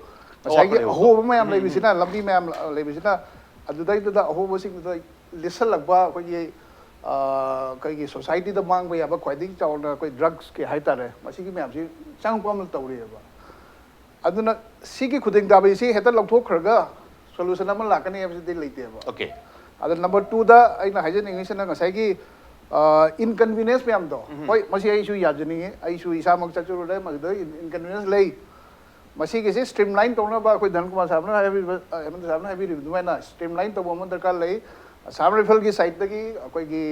ꯉꯁꯥꯏꯒꯤ ꯑꯋꯥꯠꯄ ꯂꯩꯕꯗꯣ꯫ ꯑꯍꯣꯕ ꯃꯌꯥꯝ ꯂꯩꯕꯁꯤꯅ, ꯂꯝꯕꯤ ꯃꯌꯥꯝ ꯂꯩꯕꯁꯤꯅ, ꯑꯗꯨꯗꯩꯗꯨꯗ ꯑꯍꯣꯕꯁꯤꯡꯗꯨꯗ ꯂꯤꯠꯁꯜꯂꯛꯄ ꯑꯩꯈꯣꯏꯒꯤ ꯑ, ꯑꯩꯈꯣꯏꯒꯤ ꯁꯣꯁꯥꯏꯇꯤꯗ ꯃꯥꯡꯕ ꯌꯥꯕ ꯈ꯭ꯋꯥꯏꯗꯒꯤ ꯆꯥꯎꯅ ꯑꯩꯈꯣꯏ ꯗ꯭ꯔꯒꯁꯀꯤ ꯍꯥꯏꯇꯥꯔꯦ, ꯃꯁꯤꯒꯤ ꯃꯌꯥꯝꯁꯤ ꯆꯪꯉꯛꯄ ꯑꯃ ꯇꯧꯔꯤꯑꯕ꯫ ꯑꯗꯨꯅ ꯁꯤꯒꯤ ꯈꯨꯗꯦꯡ ꯇꯥꯕꯤꯁꯤ ꯍꯦꯛꯇ ꯂꯧꯊꯣꯛꯈ꯭ꯔꯒ ꯁꯣꯂꯨꯁꯟ ꯑꯃ ꯂꯥꯛꯀꯅꯤ ꯍꯥꯏꯕꯁꯤꯗꯤ ꯂꯩꯇꯦꯕ꯫ Okay. ꯑꯗ ꯅꯝꯕꯔ ꯇꯨꯗ ꯑꯩꯅ ꯍꯥꯏꯖꯅꯤꯡꯉꯤꯁꯤꯅ ꯉꯁꯥꯏꯒꯤ ꯏꯟꯀꯟꯚꯤꯅꯤꯌꯟꯁ ꯃꯌꯥꯝꯗꯣ, ꯍꯣꯏ, ꯃꯁꯤ ꯑꯩꯁꯨ ꯌꯥꯖꯅꯤꯡꯉꯤ, ꯑꯩꯁꯨ ꯏꯁꯥꯃꯛ ꯆꯠꯆꯔꯨꯔꯦ, ꯃꯗꯨꯗ ꯏꯟꯀꯟꯚꯤꯅꯤꯌꯟꯁ ꯂꯩ꯫ ꯃꯁꯤꯒꯤꯁꯤ ꯁ꯭ꯇ꯭ꯔꯤꯝ ꯂꯥꯏꯟ ꯇꯧꯅꯕ ꯑꯩꯈꯣꯏ ꯙꯅꯟ ꯀꯨꯃꯥꯔ ꯁꯥꯍꯕꯅ ꯍꯥꯏꯕꯤꯕ, ꯑ, ꯍꯦꯃꯟꯇ ꯁꯥꯍꯕꯅ ꯍꯥꯏꯕꯤꯔꯤꯕ ꯑꯗꯨꯃꯥꯏꯅ ꯁ꯭ꯇ꯭ꯔꯤꯝ ꯂꯥꯏꯟ ꯇꯧꯕ ꯑꯃ ꯗꯔꯀꯥꯔ ꯂꯩ꯫ ꯑꯁꯥꯝ ꯔꯥꯏꯐꯜꯒꯤ ꯁꯥꯏꯠꯇꯒꯤ ꯑꯩꯈꯣꯏꯒꯤ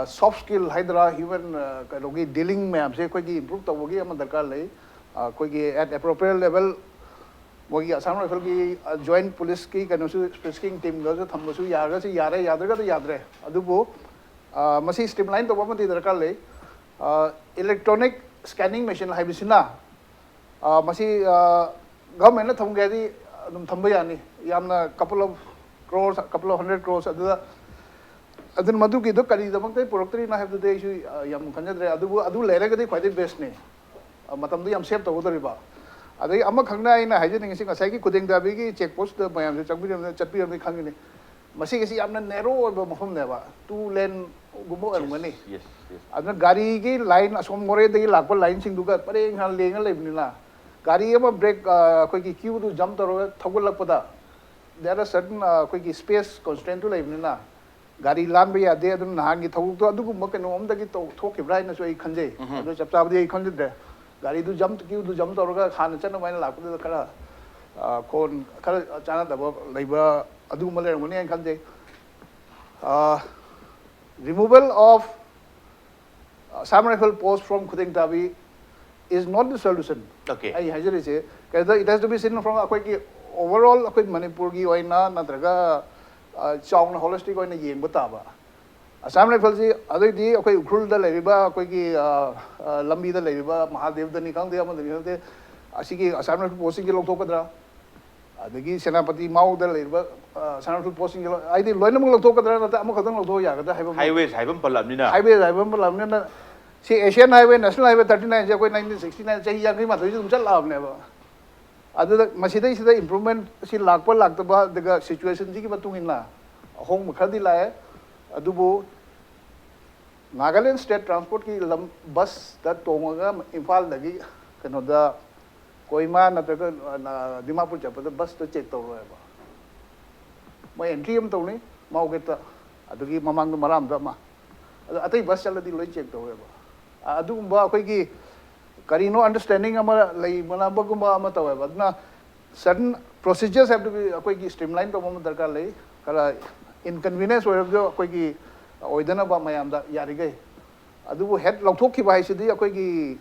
ꯁꯣꯐ ꯁ꯭ꯀꯤꯜ ꯍꯥꯏꯗ꯭ꯔꯥ, ꯍ꯭ꯌꯨꯃꯦꯟ ꯀꯩꯅꯣꯒꯤ ꯗꯤꯂꯤꯡ ꯃꯌꯥꯝꯁꯦ ꯑꯩꯈꯣꯏꯒꯤ ꯏꯝꯄ꯭ꯔꯨꯞ ꯇꯧꯕꯒꯤ ꯑꯃ ꯗꯔꯀꯥꯔ ꯂꯩ꯫ ꯑ, ꯑꯩꯈꯣꯏꯒꯤ at appropriate level ꯃꯣꯏꯒꯤ ꯑꯁꯥꯝ ꯔꯥꯏꯐꯜꯒꯤ ꯖꯣꯏꯟ ꯄꯨꯂꯤꯁꯀꯤ ꯀꯩꯅꯣꯁꯨ, ꯁ꯭ꯄꯦꯁꯤꯐꯤꯛ ꯇꯤꯝꯒꯁꯨ ꯊꯝꯕꯁꯨ ꯌꯥꯔꯒꯁꯨ ꯌꯥꯔꯦ, ꯌꯥꯗ꯭ꯔꯒꯗꯤ ꯌꯥꯗ꯭ꯔꯦ꯫ ꯑꯗꯨꯕꯨ ꯑ, ꯃꯁꯤ ꯁ꯭ꯇ꯭ꯔꯤꯝ ꯂꯥꯏꯟ ꯇꯧꯕ ꯑꯃꯗꯤ ꯗꯔꯀꯥꯔ ꯂꯩ꯫ ꯏꯂꯦꯛꯇ꯭ꯔꯣꯅꯤꯛ ꯁ꯭ꯀꯦꯅꯤꯡ ꯃꯦꯆꯤꯟ ꯍꯥꯏꯕꯁꯤꯅ ꯑ, ꯃꯁꯤ ꯒꯚꯔꯟꯃꯦꯟꯅ ꯊꯝꯒꯦ ꯍꯥꯏꯗꯤ ꯑꯗꯨꯝ ꯊꯝꯕ ꯌꯥꯅꯤ, ꯌꯥꯝꯅ couple of crores, couple of hundred crores ꯑꯗꯨꯗ꯫ ꯑꯗꯨꯅ ꯃꯗꯨꯒꯤꯗꯣ ꯀꯔꯤꯗꯃꯛꯇ ꯄꯨꯔꯛꯇ꯭ꯔꯤꯅꯣ ꯍꯥꯏꯕꯗꯨꯗꯤ ꯑꯩꯁꯨ ꯑ, ꯌꯥꯝ ꯈꯟꯖꯗ꯭ꯔꯦ꯫ ꯑꯗꯨꯕꯨ ꯑꯗꯨ ꯂꯩꯔꯒꯗꯤ ꯈ꯭ꯋꯥꯏꯗꯒꯤ ꯕꯦꯁꯅꯤ꯫ ꯑ, ꯃꯇꯝꯗꯣ ꯌꯥꯝ ꯁꯦꯞ ꯇꯧꯒꯗꯧꯔꯤꯕ꯫ ꯑꯗꯒꯤ ꯑꯃꯈꯛꯅ ꯑꯩꯅ ꯍꯥꯏꯖꯅꯤꯡꯉꯤꯁꯤ, ꯉꯁꯥꯏꯒꯤ ꯈꯨꯗꯦꯡ ꯇꯥꯕꯤꯒꯤ ꯆꯦꯛ ꯄꯣꯁꯇ ꯃꯌꯥꯝꯁꯨ ꯆꯪꯕꯤꯔꯝꯅꯤ, ꯆꯠꯄꯤꯔꯝꯅꯤ ꯈꯪꯒꯅꯤ꯫ ꯃꯁꯤꯒꯤꯁꯤ ꯌꯥꯝꯅ ꯅꯦꯔꯣ ꯑꯣꯏꯕ ꯃꯐꯝꯅꯦꯕ, ꯇꯨ ꯂꯦꯟꯒꯨꯝꯕ ꯑꯣꯏꯔꯝꯒꯅꯤ꯫ Yes, yes. ꯑꯗꯨꯅ ꯒꯥꯔꯤꯒꯤ ꯂꯥꯏꯟ, ꯑꯁꯣꯝ ꯃꯣꯔꯦꯗꯒꯤ ꯂꯥꯛꯄ ꯂꯥꯏꯟꯁꯤꯡꯗꯨꯒ ꯄꯔꯦꯡ ꯁꯥꯅ ꯂꯦꯡꯉ ꯂꯩꯕꯅꯤꯅ, ꯒꯥꯔꯤ ꯑꯃ ꯕ꯭ꯔꯦꯛ, ꯑ, ꯑꯩꯈꯣꯏꯒꯤ ꯀ꯭ꯌꯨꯗꯨ ꯖꯝ ꯇꯧꯔꯒ ꯊꯧꯒꯠꯂꯛꯄꯗ, there are certain, ꯑ, ꯑꯩꯈꯣꯏꯒꯤ ꯁ꯭ꯄꯦꯁ ꯀꯣꯟꯁꯇ꯭ꯔꯦꯟꯠꯇꯨ ꯂꯩꯕꯅꯤꯅ, ꯒꯥꯔꯤ ꯂꯥꯟꯕ ꯌꯥꯗꯦ, ꯑꯗꯨꯅ ꯅꯍꯥꯟꯒꯤ ꯊꯧꯗꯣꯛꯇꯣ ꯑꯗꯨꯒꯨꯝꯕ ꯀꯩꯅꯣ ꯑꯝꯗꯒꯤ ꯇꯧ- ꯊꯣꯛꯈꯤꯕ꯭ꯔꯥ ꯍꯥꯏꯅꯁꯨ ꯑꯩ ꯈꯟꯖꯩ꯫ ꯑꯗꯣ ꯆꯞ ꯆꯥꯕꯗꯤ ꯑꯩ ꯈꯪꯖꯗ꯭ꯔꯦ꯫ ꯒꯥꯔꯤꯗꯨ ꯖꯝ, ꯀ꯭ꯌꯨꯗꯨ ꯖꯝ ꯇꯧꯔꯒ ꯍꯥꯟꯅ ꯆꯠꯅꯕ ꯍꯥꯏꯅ ꯂꯥꯛꯄꯗꯨꯗ ꯈꯔ, ꯑ, ꯈꯣꯟ ꯈꯔ ꯆꯥꯟꯅꯗꯕ ꯂꯩꯕ ꯑꯗꯨꯒꯨꯝꯕ ꯂꯩꯔꯝꯒꯅꯤ ꯍꯥꯏꯅ ꯈꯟꯖꯩ꯫ Removal of Assam Rifle post from Khudengtabi is not the solution. Okay. ꯑꯩ ꯍꯥꯏꯖꯔꯤꯁꯦ ꯀꯩꯗ, it has to be seen from ꯑꯩꯈꯣꯏꯒꯤ overall ꯑꯩꯈꯣꯏ ꯃꯅꯤꯄꯨꯔꯒꯤ ꯑꯣꯏꯅ ꯅꯠꯇ꯭ꯔꯒ, ꯑ, ꯆꯥꯎꯅ holistic ꯑꯣꯏꯅ ꯌꯦꯡꯕ ꯇꯥꯕ꯫ ꯑꯁꯥꯝ ꯔꯥꯏꯐꯜꯁꯤ ꯑꯗꯩꯗꯤ ꯑꯩꯈꯣꯏ ꯎꯈ꯭ꯔꯨꯜꯗ ꯂꯩꯔꯤꯕ ꯑꯩꯈꯣꯏꯒꯤ, ꯑ, ꯑ, ꯂꯝꯕꯤꯗ ꯂꯩꯔꯤꯕ ꯃꯍꯥꯗꯦꯕꯗꯅꯤ ꯈꯪꯗꯦ, ꯑꯃꯗꯅꯤ ꯈꯪꯗꯦ, ꯑꯁꯤꯒꯤ ꯑꯁꯥꯝ ꯔꯥꯏꯐꯜ ꯄꯣꯁꯁꯤꯡꯁꯤ ꯂꯧꯊꯣꯛꯀꯗ꯭ꯔꯥ? ꯑꯗꯒꯤ ꯁꯦꯅꯥꯄꯇꯤ ꯃꯥꯎꯗ ꯂꯩꯔꯤꯕ, ꯑ, ꯑꯁꯥꯝ ꯔꯥꯏꯐꯜ ꯄꯣꯁꯁꯤꯡꯁꯤ ꯂꯧ- ꯍꯥꯏꯗꯤ ꯂꯣꯏꯅꯃꯛ ꯂꯧꯊꯣꯛꯀꯗ꯭ꯔꯥ, ꯅꯠꯇ꯭ꯔꯒ ꯑꯃꯈꯛꯇꯪ ꯂꯧꯊꯣꯛꯑ ꯌꯥꯒꯗ꯭ꯔꯥ ꯍꯥꯏꯕ ꯑꯃ- Highways ꯍꯥꯏꯕ ꯑꯃ ꯄꯜꯂꯕꯅꯤꯅ highways ꯍꯥꯏꯕ ꯑꯃ ꯄꯜꯂꯕꯅꯤꯅ, ꯁꯤ Asian highway, national highway thirty nineꯁꯦ ꯑꯩꯈꯣꯏ nineteen sixty nine, ꯆꯍꯤ ꯌꯥꯡꯈꯩ ꯃꯥꯊꯣꯏꯁꯤ ꯑꯗꯨꯝ ꯆꯠꯂꯛꯑꯕꯅꯦꯕ꯫ ꯑꯗꯨꯗ ꯃꯁꯤꯗꯩꯁꯤꯗ improvement ꯁꯤ ꯂꯥꯛꯄ ꯂꯥꯛꯇꯕ, ꯑꯗꯨꯒ situationꯁꯤꯒꯤ ꯃꯇꯨꯡ ꯏꯟꯅ ꯑꯍꯣꯡꯕ ꯈꯔꯗꯤ ꯂꯥꯛꯑꯦ꯫ ꯑꯗꯨꯕꯨ Nagaland State Transportꯀꯤ ꯂꯝ, busꯇ ꯇꯣꯡꯉꯒ ꯏꯝꯐꯥꯜꯗꯒꯤ ꯀꯩꯅꯣꯗ ꯀꯣꯍꯤꯃꯥ ꯅꯠꯇ꯭ꯔꯒ, ꯑ, ꯗꯤꯃꯥꯄꯨꯔ ꯆꯠꯄꯗ busꯇꯣ check ꯇꯧꯔꯣꯏꯕ꯫ ꯃꯣꯏ entry ꯑꯃ ꯇꯧꯅꯤ ꯃꯥꯎꯒꯦꯠꯇ, ꯑꯗꯨꯒꯤ ꯃꯃꯥꯡꯗ ꯃꯔꯥꯝꯗ ꯑꯃ, ꯑꯗꯣ ꯑꯇꯩ bus ꯆꯠꯂꯗꯤ ꯂꯣꯏ check ꯇꯧꯋꯦꯕ꯫ ꯑ, ꯑꯗꯨꯒꯨꯝꯕ ꯑꯩꯈꯣꯏꯒꯤ ꯀꯔꯤꯅꯣ understanding ꯑꯃ ꯂꯩꯃꯅꯕꯒꯨꯝꯕ ꯑꯃ ꯇꯧꯋꯦꯕ꯫ ꯑꯗꯨꯅ certain procedures have to be ꯑꯩꯈꯣꯏꯒꯤ streamline ꯇꯧꯕ ꯑꯃ ꯗꯔꯀꯥꯔ ꯂꯩ꯫ ꯈꯔ inconvenience ꯑꯣꯏꯔꯕꯁꯨ ꯑꯩꯈꯣꯏꯒꯤ ꯑꯣꯏꯗꯅꯕ ꯃꯌꯥꯝꯗ ꯌꯥꯔꯤꯈꯩ꯫ ꯑꯗꯨꯕꯨ ꯍꯦꯛ ꯂꯧꯊꯣꯛꯈꯤꯕ ꯍꯥꯏꯁꯤꯗꯤ ꯑꯩꯈꯣꯏꯒꯤ,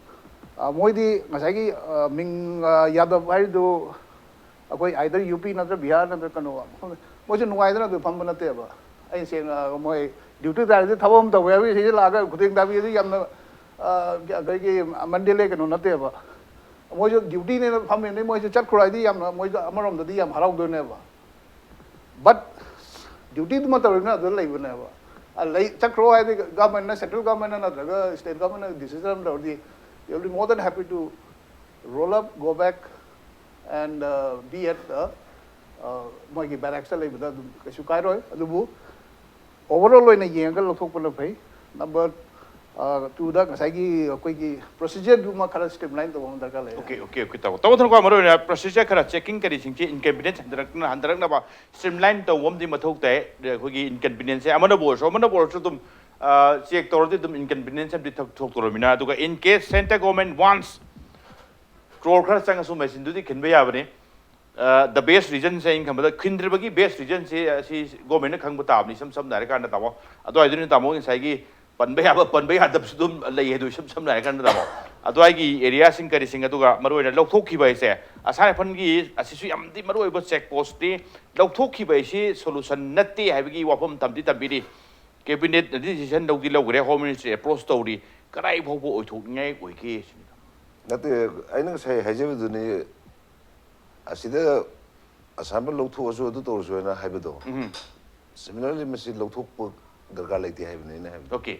ꯑ, ꯃꯣꯏꯗꯤ ꯉꯁꯥꯏꯒꯤ, ꯑ, ꯃꯤꯡ, ꯑ, ꯌꯥꯗꯕ ꯍꯥꯏꯗꯨ ꯑꯩꯈꯣꯏ either UP ꯅꯠꯇ꯭ꯔ ꯕꯤꯍꯥꯔ ꯅꯠꯇ꯭ꯔ ꯀꯩꯅꯣ, ꯃꯣꯏꯁꯨ ꯅꯨꯡꯉꯥꯏꯗꯅ ꯑꯗꯨ ꯐꯝꯕ ꯅꯠꯇꯦꯕ꯫ ꯑꯩ ꯁꯦꯡꯅ ꯃꯣꯏ duty ꯇꯥꯔꯗꯤ ꯊꯕꯛ ꯑꯃ ꯇꯧꯕ ꯌꯥꯎꯏ, ꯁꯤꯗ ꯂꯥꯛꯑꯒ ꯈꯨꯗꯦꯡ ꯊꯥꯕꯤꯔꯗꯤ ꯌꯥꯝꯅ, ꯑ, ꯑꯩꯈꯣꯏꯒꯤ ꯃꯟꯗꯦꯂꯦ ꯀꯩꯅꯣ ꯅꯠꯇꯦꯕ꯫ ꯃꯣꯏꯁꯨ dutyꯅꯦꯅ ꯐꯝꯃꯤꯅꯤ, ꯃꯣꯏꯁꯨ ꯆꯠꯈ꯭ꯔꯣ ꯍꯥꯏꯗꯤ ꯌꯥꯝꯅ, ꯃꯣꯏꯁꯨ ꯑꯃꯔꯣꯝꯗꯗꯤ ꯌꯥꯝ ꯍꯔꯥꯎꯗꯣꯏꯅꯦꯕ꯫ But dutyꯗꯨꯃ ꯇꯧꯔꯤꯕꯅꯤꯅ ꯑꯗꯨꯗ ꯂꯩꯕꯅꯦꯕ꯫ ꯑ, ꯂꯩ, ꯆꯠꯈ꯭ꯔꯣ ꯍꯥꯏꯗꯤ governmentꯅ, central governmentꯅ ꯅꯠꯇ꯭ꯔꯒ state governmentꯅ decision ꯑꯃ ꯂꯧꯔꯗꯤ, they will be more than happy to roll up, go back and, uh, be at the, uh, ꯃꯣꯏꯒꯤ barracksꯇ ꯂꯩꯕꯗ ꯑꯗꯨꯝ ꯀꯩꯁꯨ ꯀꯥꯏꯔꯣꯏ꯫ ꯑꯗꯨꯕꯨ overall ꯑꯣꯏꯅ ꯌꯦꯡꯉꯒ ꯂꯧꯊꯣꯛꯄꯅ ꯐꯩ꯫ Number ꯇꯨꯗ ꯉꯁꯥꯏꯒꯤ ꯑꯩꯈꯣꯏꯒꯤ ꯄ꯭ꯔꯣꯁꯤꯖꯔꯗꯨꯃ ꯈꯔ ꯁ꯭ꯇ꯭ꯔꯤꯝꯂꯥꯏꯟ ꯇꯧꯕ ꯑꯃ ꯗꯔꯀꯥꯔ ꯂꯩ꯫ ꯑꯣꯀꯦ ꯑꯣꯀꯦ ꯑꯣꯀꯦ ꯇꯥꯃꯣ ꯇꯥꯃꯣ ꯊꯅꯀꯣ ꯃꯔꯨ ꯑꯣꯏꯅ ꯄ꯭ꯔꯣꯁꯤꯖꯔ ꯈꯔ ꯆꯦꯛꯀꯤꯡ ꯀꯔꯤꯁꯤꯡꯁꯤ ꯏꯟꯀꯟꯚꯤꯅꯤꯌꯟꯁ ꯍꯟꯊꯔꯛꯅ ꯍꯟꯊꯔꯛꯅꯕ ꯁ꯭ꯇ꯭ꯔꯤꯝꯂꯥꯏꯟ ꯇꯧꯕ ꯑꯃꯗꯤ ꯃꯊꯧ ꯇꯥꯏ꯫ ꯑꯩꯈꯣꯏꯒꯤ ꯏꯟꯀꯟꯚꯤꯅꯤꯌꯟꯁꯁꯦ ꯑꯃꯅꯕꯨ ꯑꯣꯏꯔꯁꯨ ꯑꯃꯅꯕꯨ ꯑꯣꯏꯔꯁꯨ ꯑꯗꯨꯝ ꯆꯦꯛ ꯇꯧꯔꯗꯤ ꯑꯗꯨꯝ ꯏꯟꯀꯟꯚꯤꯅꯤꯌꯟꯁ ꯑꯃꯗꯤ ꯊꯣꯛ- ꯊꯣꯛꯇꯧꯔꯕꯅꯤꯅ꯫ ꯑꯗꯨꯒ in case centre government wants crore ꯈꯔ ꯆꯪꯉꯁꯨ ꯃꯦꯆꯤꯟꯗꯨꯗꯤ ꯈꯤꯟꯕ ꯌꯥꯕꯅꯤ꯫ ꯗ ꯕꯦꯁ ꯔꯤꯖꯟꯁꯦ ꯑꯩꯅ ꯈꯟꯕꯗ ꯈꯤꯟꯗ꯭ꯔꯤꯕꯒꯤ ꯕꯦꯁ ꯔꯤꯖꯟꯁꯦ ꯑꯁꯤ ꯒꯣꯔꯃꯦꯟꯅ ꯈꯪꯕ ꯇꯥꯕꯅꯤ꯫ ꯏꯁꯝ ꯁꯝꯅ ꯍꯥꯏꯔꯀꯥꯟꯗ ꯇꯥꯃꯣ ꯑꯗꯨꯋꯥꯏꯗꯨꯅ ꯇꯥꯃꯣ ꯉꯁꯥꯏꯒꯤ ꯄꯟꯕ ꯌꯥꯕ ꯄꯟꯕ ꯌꯥꯗꯕꯁꯨ ꯑꯗꯨꯝ ꯂꯩ ꯍꯥꯏꯗꯣ ꯏꯁꯝ ꯁꯝꯅ ꯍꯥꯏꯔꯀꯥꯟꯗ ꯇꯥꯃꯣ ꯑꯗꯨꯋꯥꯏꯒꯤ ꯑꯦꯔꯤꯌꯥꯁꯤꯡ ꯀꯔꯤꯁꯤꯡ ꯑꯗꯨꯒ ꯃꯔꯨꯑꯣꯏꯅ ꯂꯧꯊꯣꯛꯈꯤꯕ ꯍꯥꯏꯁꯦ ꯑꯁꯥꯝ ꯔꯥꯏꯐꯜꯒꯤ ꯑꯁꯤꯁꯨ ꯌꯥꯝꯗꯤ ꯃꯔꯨꯑꯣꯏꯕ ꯆꯦꯛ ꯄꯣꯁꯇꯤ ꯂꯧꯊꯣꯛꯈꯤꯕ ꯍꯥꯏꯁꯤ ꯁꯣꯂꯨꯁꯟ ꯅꯠꯇꯦ ꯍꯥꯏꯕꯒꯤ ꯋꯥꯐꯝ ꯊꯝꯗꯤ ꯊꯝꯕꯤꯔꯤ꯫ ꯀꯦꯕꯤꯅꯦꯠꯅ ꯗꯤꯁꯤꯖꯟ ꯂꯧꯗꯤ ꯂꯧꯈ꯭ꯔꯦ, ꯍꯣꯝ ꯃꯤꯅꯤꯁꯇ꯭ꯔꯤ ꯑꯦꯄ꯭ꯔꯣꯁ ꯇꯧꯔꯤ꯫ ꯀꯗꯥꯏ ꯐꯥꯎꯕ ꯑꯣꯏꯊꯣꯛꯅꯤꯡꯉꯥꯏ ꯑꯣꯏꯒꯦ ꯁꯤꯅꯤꯗ꯫ ꯅꯠꯇꯦ, ꯑꯩꯅ ꯉꯁꯥꯏ ꯍꯥꯏꯖꯕꯗꯨꯅꯤ꯫ ꯑꯁꯤꯗ ꯑꯁꯥꯝꯕ ꯂꯧꯊꯣꯛꯑꯁꯨ ꯑꯗꯨ ꯇꯧꯔꯁꯨ ꯍꯥꯏꯅ ꯍꯥꯏꯕꯗꯣ꯫ ꯎꯝ Similarly ꯃꯁꯤ ꯂꯧꯊꯣꯛꯄ ꯗꯔꯀꯥꯔ ꯂꯩꯇꯦ ꯍꯥꯏꯕꯅꯤ ꯑꯩꯅ ꯍꯥꯏꯕꯗꯣ꯫ Okay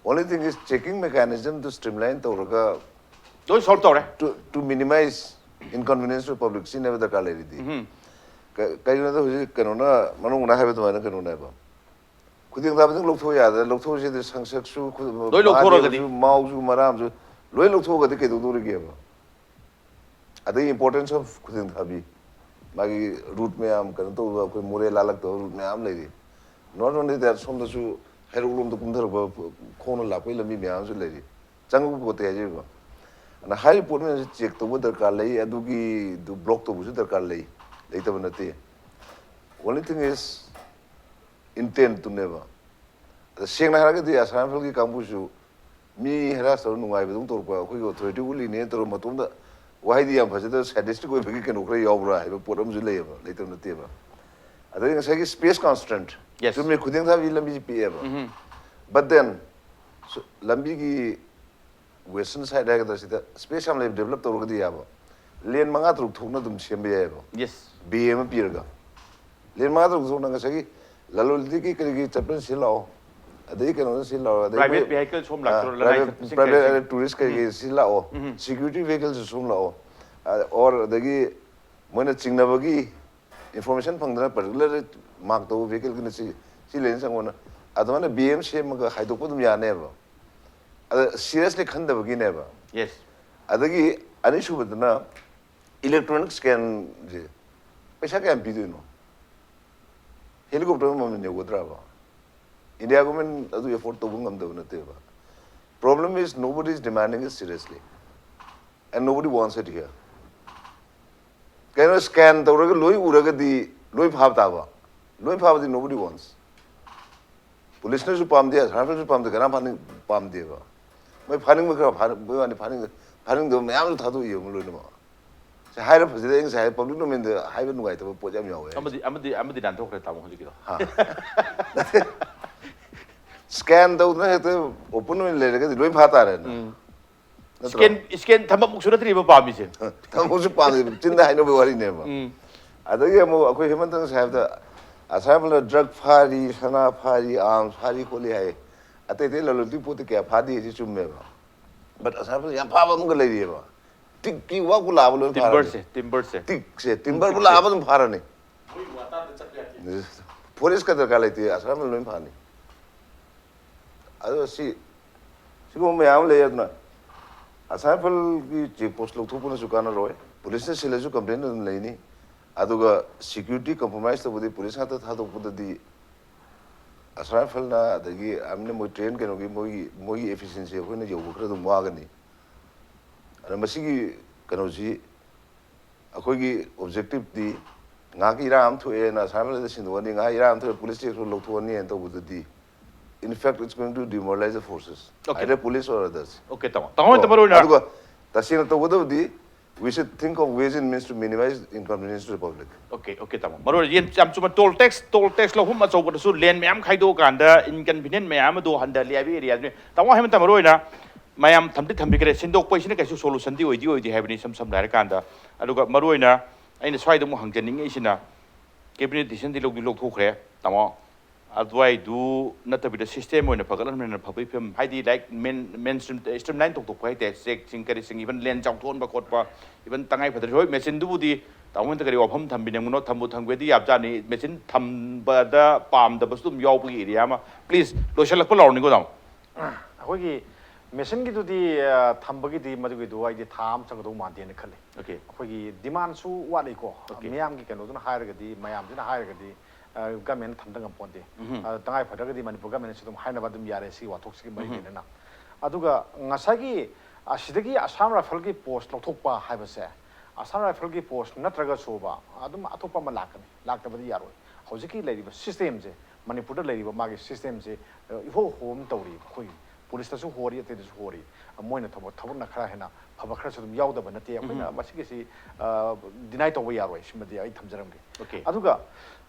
Only thing is checking mechanism ꯗꯨ streamline ꯇꯧꯔꯒ ꯂꯣꯏ ꯁꯣꯜꯕ ꯇꯧꯔꯦ꯫ to, to minimize inconvenience to public ꯁꯤꯅꯦꯕ ꯗꯔꯀꯥꯔ ꯂꯩꯔꯤꯗꯤ꯫ ꯎꯝ ꯀ- ꯀꯩꯒꯤꯅꯣꯗ ꯍꯧꯖꯤꯛ ꯀꯩꯅꯣꯅ ꯃꯅꯨꯡꯅ ꯍꯥꯏꯕ ꯑꯗꯨꯃꯥꯏꯅ ꯀꯩꯅꯣꯅꯦꯕ꯫ ꯈꯨꯗꯤꯡ ꯊꯥꯕꯗꯪ ꯂꯧꯊꯣꯛ ꯌꯥꯗ꯭ꯔꯦ꯫ ꯂꯧꯊꯣꯛꯑꯁꯤꯗꯤ ꯁꯪꯁꯛꯁꯨ ꯈꯨ- ꯂꯣꯏ ꯂꯧꯊꯣꯛꯑꯒꯗꯤ? ꯃꯍꯥꯗꯦꯕꯁꯨ, ꯃꯥꯎꯁꯨ ꯃꯔꯥꯝꯁꯨ ꯂꯣꯏ ꯂꯧꯊꯣꯛꯑꯒꯗꯤ ꯀꯩꯗꯧꯗꯧꯔꯤꯒꯦꯕ? ꯑꯗꯩ importance of ꯈꯨꯗꯤꯡ ꯊꯥꯕꯤ, ꯃꯥꯒꯤ route ꯃꯌꯥꯝ ꯀꯩꯅꯣ ꯇꯧꯕ, ꯑꯩꯈꯣꯏ ꯃꯣꯔꯦ ꯂꯥꯜꯂꯛꯇꯕ route ꯃꯌꯥꯝ ꯂꯩꯔꯤ꯫ Not only that, ꯁꯣꯝꯗꯁꯨ ꯍꯩꯔꯣꯛꯂꯣꯝꯗ ꯀꯨꯝꯊꯔꯛꯄ ꯈꯣꯡꯅ ꯂꯥꯛꯄꯒꯤ ꯂꯝꯕꯤ ꯃꯌꯥꯝ ꯑꯃꯁꯨ ꯂꯩꯔꯤ꯫ ꯆꯪꯕ ꯄꯣꯠꯇꯦ ꯍꯥꯏꯖꯔꯤꯕ꯫ ꯑꯗꯨꯅ ꯍꯥꯏꯔꯤꯕ ꯄꯣꯠ ꯃꯌꯥꯝꯁꯦ ꯆꯦꯛ ꯇꯧꯕ ꯗꯔꯀꯥꯔ ꯂꯩ, ꯑꯗꯨꯒꯤꯗꯨ ꯕ꯭ꯂꯣꯛ ꯇꯧꯕꯁꯨ ꯗꯔꯀꯥꯔ ꯂꯩ, ꯂꯩꯇꯕ ꯅꯠꯇꯦ꯫ Only thing is intent ꯇꯨꯅꯦꯕ꯫ ꯑꯗ ꯁꯦꯡꯅ ꯍꯥꯏꯔꯒꯗꯤ ꯑꯁꯥꯝ ꯔꯥꯏꯐꯜꯒꯤ ꯀꯥꯡꯕꯨꯁꯨ ꯃꯤ ꯍꯦꯔꯥꯁ ꯇꯧꯔ ꯅꯨꯡꯉꯥꯏꯕꯗꯧ ꯇꯧꯔꯛꯄ, ꯑꯩꯈꯣꯏꯒꯤ ꯑꯣꯊꯣꯔꯤꯇꯤ ꯎꯠꯂꯤꯅꯦ ꯇꯧꯔ ꯃꯇꯣꯝꯗ ꯋꯥꯍꯩꯗꯤ ꯌꯥꯝ ꯐꯖꯗꯕ ꯁꯦꯗꯤꯁꯇꯤꯛ ꯑꯣꯏꯕꯒꯤ ꯀꯩꯅꯣ ꯈꯔ ꯌꯥꯎꯕ꯭ꯔꯥ ꯍꯥꯏꯕ ꯄꯣꯠ ꯑꯃꯁꯨ ꯂꯩꯌꯦꯕ, ꯂꯩꯇꯕ ꯅꯠꯇꯦꯕ꯫ ꯑꯗꯩ ꯉꯁꯥꯏꯒꯤ space constraint, Yes. ꯆꯨꯝꯃꯦ, ꯈꯨꯗꯤꯡ ꯊꯥꯕꯤ ꯂꯝꯕꯤꯁꯤ ꯄꯤꯛꯑꯦꯕ꯫ But then ꯁꯨ- ꯂꯝꯕꯤꯒꯤ western side ꯍꯥꯏꯒꯗ꯭ꯔꯥ, ꯁꯤꯗ space ꯌꯥꯝ ꯂꯩꯕ, develop ꯇꯧꯔꯒꯗꯤ ꯌꯥꯕ꯫ Lane ꯃꯉꯥ ꯇꯔꯨꯛ ꯊꯣꯛꯅ ꯑꯗꯨꯝ ꯁꯦꯝꯕ ꯌꯥꯏꯑꯕ, ꯌꯦꯁ ꯕꯦ ꯑꯃ ꯄꯤꯔꯒ꯫ Lane ꯃꯉꯥ ꯇꯔꯨꯛ ꯊꯣꯛꯅ ꯉꯁꯥꯏꯒꯤ ꯂꯂꯣꯟꯂꯤꯇꯤꯒꯤ ꯀꯔꯤꯒꯤ ꯆꯠꯄꯅ ꯁꯤ ꯂꯥꯛꯑꯣ, ꯑꯗꯒꯤ ꯀꯩꯅꯣꯅ ꯁꯤ ꯂꯥꯛꯑꯣ, ꯑꯗꯩ Private ꯃꯣꯏ- vehicle ꯁꯣꯝ ꯑ, ꯂꯥꯛꯇꯣꯏꯔꯣ, ꯂꯅꯥꯏ private- ꯆꯠꯄꯁꯤꯡ private ꯀꯔꯤꯁꯤꯡ? tourist ꯀꯩꯀꯩ ꯁꯤ ꯂꯥꯛꯑꯣ, security vehicleꯁꯨ ꯁꯣꯝ ꯂꯥꯛꯑꯣ, ꯑ, or ꯑꯗꯒꯤ ꯃꯣꯏꯅ ꯆꯤꯡꯅꯕꯒꯤ information ꯐꯪꯗꯅ particular mark ꯇꯧꯕ vehicleꯒꯤꯅ ꯁꯤ ꯁꯤ ꯂꯩꯅ ꯆꯪꯉꯣꯅ ꯑꯗꯨꯃꯥꯏꯅ ꯕꯦ ꯑꯃ ꯁꯦꯝꯃꯒ ꯍꯥꯏꯗꯣꯛꯄ ꯑꯗꯨꯝ ꯌꯥꯅꯦꯕ꯫ ꯑꯗ ꯁꯤꯔꯤꯌꯁꯂꯤ ꯈꯟꯗꯕꯒꯤꯅꯦꯕ꯫ ꯌꯦꯁ꯫ ꯑꯗꯒꯤ ꯑꯅꯤꯁꯨꯕꯗꯅ ꯏꯂꯦꯛꯇ꯭ꯔꯣꯅꯤꯛ ꯁ꯭ꯀꯦꯟꯁꯦ ꯄꯩꯁꯥ ꯀꯌꯥꯝ ꯄꯤꯗꯣꯏꯅꯣ? ꯍꯦꯂꯤꯀꯣꯞꯇꯔ ꯃꯃꯜ ꯌꯧꯒꯗ꯭ꯔꯕ? ꯏꯟꯗꯤꯌꯥ ꯒꯣꯔꯃꯦꯟ ꯑꯗꯨ ꯑꯦꯐꯣꯔꯗ ꯇꯧꯕ ꯉꯝꯗꯕ ꯅꯠꯇꯦꯕ꯫ Problem is nobody is demanding it seriously and nobody wants it here. ꯀꯩꯅꯣ, ꯁ꯭ꯀꯦꯟ ꯇꯧꯔꯒ ꯂꯣꯏ ꯎꯔꯒꯗꯤ ꯂꯣꯏ ꯐꯥꯕ ꯇꯥꯕ꯫ ꯂꯣꯏ ꯐꯥꯕꯗꯤ nobody wants. ꯄꯨꯂꯤꯁꯅꯁꯨ ꯄꯥꯝꯗꯦ, ꯑꯁꯥꯝ ꯔꯥꯏꯐꯜꯁꯨ ꯄꯥꯝꯗꯦ, ꯀꯅꯥꯝ ꯐꯥꯅꯤꯡ ꯄꯥꯝꯗꯦꯕ꯫ ꯃꯣꯏ ꯐꯥꯅꯤꯡꯕ ꯈꯔ ꯐꯥꯅꯤꯡꯕ ꯋꯥꯅꯤ, ꯐꯥꯅꯤꯡ ꯐꯥꯅꯤꯡꯗꯕ ꯃꯌꯥꯝꯁꯨ ꯊꯥꯗꯣꯛꯏꯕ ꯂꯣꯏꯅꯃꯛ꯫ ꯁꯤ ꯍꯥꯏꯔ ꯐꯖꯗꯦ, ꯑꯩ ꯉꯁꯥꯏ ꯍꯥꯏ ꯄꯕ꯭ꯂꯤꯛ ꯗꯣꯃꯦꯟꯗ ꯍꯥꯏꯕ ꯅꯨꯡꯉꯥꯏꯇꯕ ꯄꯣꯠ ꯌꯥꯝ ꯌꯥꯎꯋꯦ꯫ ꯑꯃꯗꯤ ꯑꯃꯗꯤ ꯑꯃꯗꯤ ꯅꯥꯟꯊꯣꯛꯈ꯭ꯔꯦ ꯇꯥꯃꯣ ꯍꯧꯖꯤꯛꯀꯤꯗꯣ꯫ ꯁ꯭ꯀꯦꯟ ꯇꯧꯗꯅ ꯍꯦꯛꯇ ꯑꯣꯄꯟ ꯑꯣꯏꯅ ꯂꯩꯔꯒꯗꯤ ꯂꯣꯏ ꯐꯥ ꯇꯥꯔꯦꯅ꯫ ꯅꯠꯇ꯭ꯔꯣ? ꯁ꯭ꯀꯦꯟ ꯁ꯭ꯀꯦꯟ ꯊꯝꯕꯃꯨꯛꯁꯨ ꯅꯠꯇ꯭ꯔꯤꯕ ꯄꯥꯝꯃꯤꯁꯦ꯫ ꯊꯝꯕꯃꯨꯛꯁꯨ ꯄꯥꯝꯗꯦ, ꯆꯤꯟꯗ ꯍꯥꯏꯅꯕꯒꯤ ꯋꯥꯔꯤꯅꯦꯕ꯫ ꯎꯝ꯫ ꯑꯗꯒꯤ ꯑꯃꯨꯛ ꯑꯩꯈꯣꯏ ꯍꯦꯃꯟꯇ ꯉꯁꯥꯏ ꯍꯥꯏꯕꯗ ꯑꯁꯥꯝ ꯔꯥꯏꯐꯜꯅ ꯗ꯭ꯔꯒ ꯐꯥꯔꯤ, ꯁꯅꯥ ꯐꯥꯔꯤ, ꯑꯥꯔꯝꯁ ꯐꯥꯔꯤ ꯈꯣꯠꯂꯤ ꯍꯥꯏ꯫ ꯑꯇꯩ ꯑꯇꯩ ꯂꯂꯣꯟ ꯏꯇꯤꯛ ꯄꯣꯠꯇꯤ ꯀꯌꯥ ꯐꯥꯗꯦ, ꯁꯤ ꯆꯨꯝꯃꯦꯕ꯫ ꯕꯠ ꯑꯁꯥꯝ ꯔꯥꯏꯐꯜ ꯌꯥꯝ ꯐꯥꯕ ꯑꯃꯒ ꯂꯩꯔꯤꯑꯕ꯫ ꯇꯤꯛꯀꯤ ꯋꯥꯕꯨ ꯂꯥꯛꯑꯕ ꯂꯣꯏ ꯐꯥꯔꯅꯤ꯫ ꯇꯤꯝꯕꯔꯁꯦ ꯇꯤꯝꯕꯔꯁꯦ꯫ ꯇꯤꯛꯁꯦ, ꯇꯤꯝꯕꯔꯕꯨ ꯂꯥꯛꯑꯕ ꯑꯗꯨꯝ ꯐꯥꯔꯅꯤ꯫ ꯐꯣꯔꯦꯁꯀ ꯗꯔꯀꯥꯔ ꯂꯩꯇꯦ, ꯑꯁꯥꯝ ꯔꯥꯏꯐꯜ ꯂꯣꯏ ꯐꯥꯅꯤ꯫ ꯑꯗꯣ ꯁꯤ ꯁꯤꯒꯨꯝꯕ ꯃꯌꯥꯝ ꯑꯃ ꯂꯩ꯫ ꯑꯗꯨꯅ ꯑꯁꯥꯝ ꯔꯥꯏꯐꯜꯒꯤ ꯆꯦꯛ ꯄꯣꯁ ꯂꯧꯊꯣꯛꯄꯅꯁꯨ ꯀꯥꯟꯅꯔꯣꯏ, ꯄꯨꯂꯤꯁꯅ ꯁꯤꯜꯂꯁꯨ ꯀꯝꯄ꯭ꯂꯦꯟ ꯑꯗꯨꯝ ꯂꯩꯅꯤ꯫ ꯑꯗꯨꯒ ꯁꯦꯀ꯭ꯌꯨꯔꯤꯇꯤ ꯀꯝꯄ꯭ꯔꯣꯃꯥꯏꯁ ꯇꯧꯕꯗꯤ ꯄꯨꯂꯤꯁ ꯉꯥꯛꯇ ꯊꯥꯗꯣꯛꯄꯗꯗꯤ ꯑꯁꯥꯝ ꯔꯥꯏꯐꯜꯅ ꯑꯗꯒꯤ ꯑꯥꯔꯃꯤꯅ ꯃꯣꯏ ꯇ꯭ꯔꯦꯟ ꯀꯩꯅꯣꯒꯤ ꯃꯣꯏꯒꯤ ꯃꯣꯏꯒꯤ ꯑꯦꯐꯤꯁꯤꯌꯦꯟꯁꯤ ꯑꯩꯈꯣꯏꯅ ꯌꯧꯕ ꯈꯔ ꯑꯗꯨꯝ ꯋꯥꯒꯅꯤ꯫ ꯑꯗ ꯃꯁꯤꯒꯤ ꯀꯩꯅꯣꯁꯤ ꯑꯩꯈꯣꯏꯒꯤ ꯑꯣꯕꯖꯦꯛꯇꯤꯞꯇꯤ ꯉꯥꯏꯍꯥꯛꯀꯤ ꯏꯔꯥꯡ ꯑꯃ ꯊꯣꯛꯑꯦꯅ ꯑꯁꯥꯝ ꯔꯥꯏꯐꯜꯗ ꯁꯤꯟꯗꯣꯛꯑꯅꯤ, ꯉꯥꯏꯍꯥꯛ ꯏꯔꯥꯡ ꯑꯃ ꯊꯣꯛꯑꯦ ꯄꯨꯂꯤꯁ ꯆꯦꯛ ꯂꯧꯊꯣꯛꯑꯅꯤ ꯍꯥꯏꯅ ꯇꯧꯕꯗꯗꯤ, in fact it's going to demoralize the forces, Okay. either police or others꯫ Okay ꯇꯥꯃꯣ꯫ ꯇꯥꯃꯣ ꯍꯦꯟꯇ ꯃꯔꯨ ꯑꯣꯏꯅ ꯑꯗꯨꯒ ꯇꯁꯦꯡꯅ ꯇꯧꯒꯗꯕꯗꯤ we should think of ways and means to minimize inconvenience to the public꯫ Okay okay ꯇꯥꯃꯣ꯫ ꯃꯔꯨ ꯑꯣꯏꯅ ꯌꯦꯟ ꯌꯥꯝ ꯆꯨꯝꯕ, ꯇꯣꯜ ꯇꯦꯛꯁ ꯇꯣꯜ ꯇꯦꯛꯁ ꯂꯧꯐꯝ ꯑꯆꯧꯕꯗꯁꯨ ꯂꯦꯟ ꯃꯌꯥꯝ ꯈꯥꯏꯗꯣꯛꯑꯀꯥꯟꯗ ꯏꯟꯀꯟꯚꯤꯅꯤꯌꯦꯟ ꯃꯌꯥꯝ ꯑꯗꯣ ꯍꯟꯊꯍꯜꯂꯤ ꯍꯥꯏꯕ ꯑꯦꯔꯤꯌꯥꯗꯨꯅꯤ꯫ ꯇꯥꯃꯣ ꯍꯦꯃꯟꯇ ꯃꯔꯨ ꯑꯣꯏꯅ ꯃꯌꯥꯝ ꯊꯝꯗꯤ ꯊꯝꯕꯤꯈ꯭ꯔꯦ, ꯁꯤꯟꯗꯣꯛꯄ ꯍꯥꯏꯁꯤꯅ ꯀꯩꯁꯨ ꯁꯣꯂꯨꯁꯟꯗꯤ ꯑꯣꯏꯗꯤ ꯑꯣꯏꯗꯦ ꯍꯥꯏꯕꯅꯤ ꯏꯁꯝ ꯁꯝꯅ ꯍꯥꯏꯔꯀꯥꯟꯗ꯫ ꯑꯗꯨꯒ ꯃꯔꯨ ꯑꯣꯏꯅ ꯑꯩꯅ ꯁ꯭ꯋꯥꯏꯗ ꯑꯃꯨꯛ ꯍꯪꯖꯅꯤꯡꯉꯛꯏꯁꯤꯅ, ꯀꯦꯕꯤꯅꯦꯠ ꯗꯤꯁꯤꯖꯟꯗꯤ ꯂꯧꯗꯤ ꯂꯧꯊꯣꯛꯈ꯭ꯔꯦ ꯇꯥꯃꯣ, ꯑꯗꯨꯋꯥꯏꯗꯨ ꯅꯠꯇꯕꯤꯗ ꯁꯤꯁꯇꯦꯝ ꯑꯣꯏꯅ ꯐꯒꯠꯍꯟꯕꯅ ꯐꯕꯒꯤ ꯐꯤꯕꯝ, ꯍꯥꯏꯗꯤ ꯂꯥꯏꯛ ꯃꯦꯟ ꯃꯦꯟ ꯁ꯭ꯇ꯭ꯔꯤꯝ ꯁ꯭ꯇ꯭ꯔꯤꯝ ꯂꯥꯏꯟ ꯇꯧꯊꯣꯛꯄ ꯍꯥꯏꯇꯥꯔꯦ, ꯆꯦꯛꯁꯤꯡ ꯀꯔꯤꯁꯤꯡ ꯏꯚꯟ ꯂꯦꯟ ꯆꯥꯎꯊꯣꯛꯍꯟꯕ ꯈꯣꯠꯄ, ꯏꯚꯟ ꯇꯉꯥꯏ ꯐꯗ꯭ꯔꯁꯨ ꯍꯣꯏ ꯃꯦꯆꯤꯟꯗꯨꯕꯨꯗꯤ ꯇꯥꯃꯣ ꯍꯣꯏꯅ ꯀꯔꯤ ꯋꯥꯐꯝ ꯊꯝꯕꯤꯅꯤꯡꯕꯅꯣ ꯊꯝꯕꯨ ꯊꯝꯒꯦꯗꯤ ꯌꯥꯕꯖꯥꯠꯅꯤ, ꯃꯦꯆꯤꯟ ꯊꯝꯕꯗ ꯄꯥꯝꯗꯕꯁꯨ ꯑꯗꯨꯝ ꯌꯥꯎꯕꯒꯤ ꯑꯦꯔꯤꯌꯥ ꯑꯃ꯫ ꯄ꯭ꯂꯤꯖ ꯂꯣꯏꯁꯤꯜꯂꯛꯄ ꯂꯥꯎꯔꯅꯤꯀꯣ ꯇꯥꯃꯣ꯫ ꯑꯩꯈꯣꯏꯒꯤ ꯃꯦꯁꯤꯟꯒꯤꯗꯨꯗꯤ ꯑ, ꯊꯝꯕꯒꯤꯗꯤ ꯃꯗꯨꯒꯤꯗꯨ ꯑꯩꯗꯤ ꯊꯥ ꯑꯃ ꯆꯪꯒꯗꯧ ꯃꯥꯟꯗꯦꯅ ꯈꯜꯂꯤ꯫ Okay. ꯑꯩꯈꯣꯏꯒꯤ ꯗꯤꯃꯥꯟꯁꯨ ꯋꯥꯠꯂꯤꯀꯣ꯫ Okay. ꯃꯤꯌꯥꯝꯒꯤ ꯀꯩꯅꯣꯗꯨꯅ ꯍꯥꯏꯔꯒꯗꯤ, ꯃꯌꯥꯝꯁꯤꯅ ꯍꯥꯏꯔꯒꯗꯤ ꯒꯃꯦꯟ ꯊꯝꯗ ꯉꯝꯄꯣꯟꯇꯦ꯫ ꯑ, ꯇꯉꯥꯏ ꯐꯗ꯭ꯔꯒꯗꯤ ꯃꯅꯤꯄꯨꯔ ꯒꯃꯦꯟꯅꯁꯨ ꯑꯗꯨꯝ ꯍꯥꯏꯅꯕ ꯑꯗꯨꯝ ꯌꯥꯔꯦ ꯁꯤꯒꯤ ꯋꯥꯊꯣꯛꯁꯤꯒꯤ ꯃꯔꯤ ꯂꯩꯅꯅ꯫ ꯑꯗꯨꯒ ꯉꯁꯥꯏꯒꯤ ꯑꯁꯤꯗꯒꯤ ꯑꯁꯥꯝ ꯔꯥꯏꯐꯜꯒꯤ ꯄꯣꯁ ꯂꯧꯊꯣꯛꯄ ꯍꯥꯏꯕꯁꯦ, ꯑꯁꯥꯝ ꯔꯥꯏꯐꯜꯒꯤ ꯄꯣꯁ ꯅꯠꯇ꯭ꯔꯒꯁꯨꯕ ꯑꯗꯨꯝ ꯑꯇꯣꯞꯄ ꯑꯃ ꯂꯥꯛꯀꯅꯤ, ꯂꯥꯛꯇꯕꯗꯤ ꯌꯥꯔꯣꯏ꯫ ꯍꯧꯖꯤꯛꯀꯤ ꯂꯩꯔꯤꯕ ꯁꯤꯁꯇꯦꯝꯁꯦ, ꯃꯅꯤꯄꯨꯔꯗ ꯂꯩꯔꯤꯕ ꯃꯥꯒꯤ ꯁꯤꯁꯇꯦꯝꯁꯦ, ꯑ, ꯏꯍꯣ ꯍꯣꯕ ꯑꯃ ꯇꯧꯔꯤꯕ꯫ ꯑꯩꯈꯣꯏꯒꯤ ꯄꯨꯂꯤꯁꯇꯁꯨ ꯍꯣꯔꯤ, ꯑꯇꯩꯗꯁꯨ ꯍꯣꯔꯤ꯫ ꯃꯣꯏꯅ ꯊꯕꯛ, ꯊꯕꯛꯅ ꯈꯔ ꯍꯦꯟꯅ ꯐꯕ ꯈꯔꯁꯨ ꯑꯗꯨꯝ ꯌꯥꯎꯗꯕ ꯅꯠꯇꯦ꯫ ꯑꯩꯈꯣꯏꯅ ꯃꯁꯤꯒꯤꯁꯤ, ꯑ, deny ꯇꯧꯕ ꯌꯥꯔꯣꯏ, ꯁꯤꯃꯗꯤ ꯑꯩ ꯊꯝꯖꯔꯝꯒꯦ꯫ Okay. ꯑꯗꯨꯒ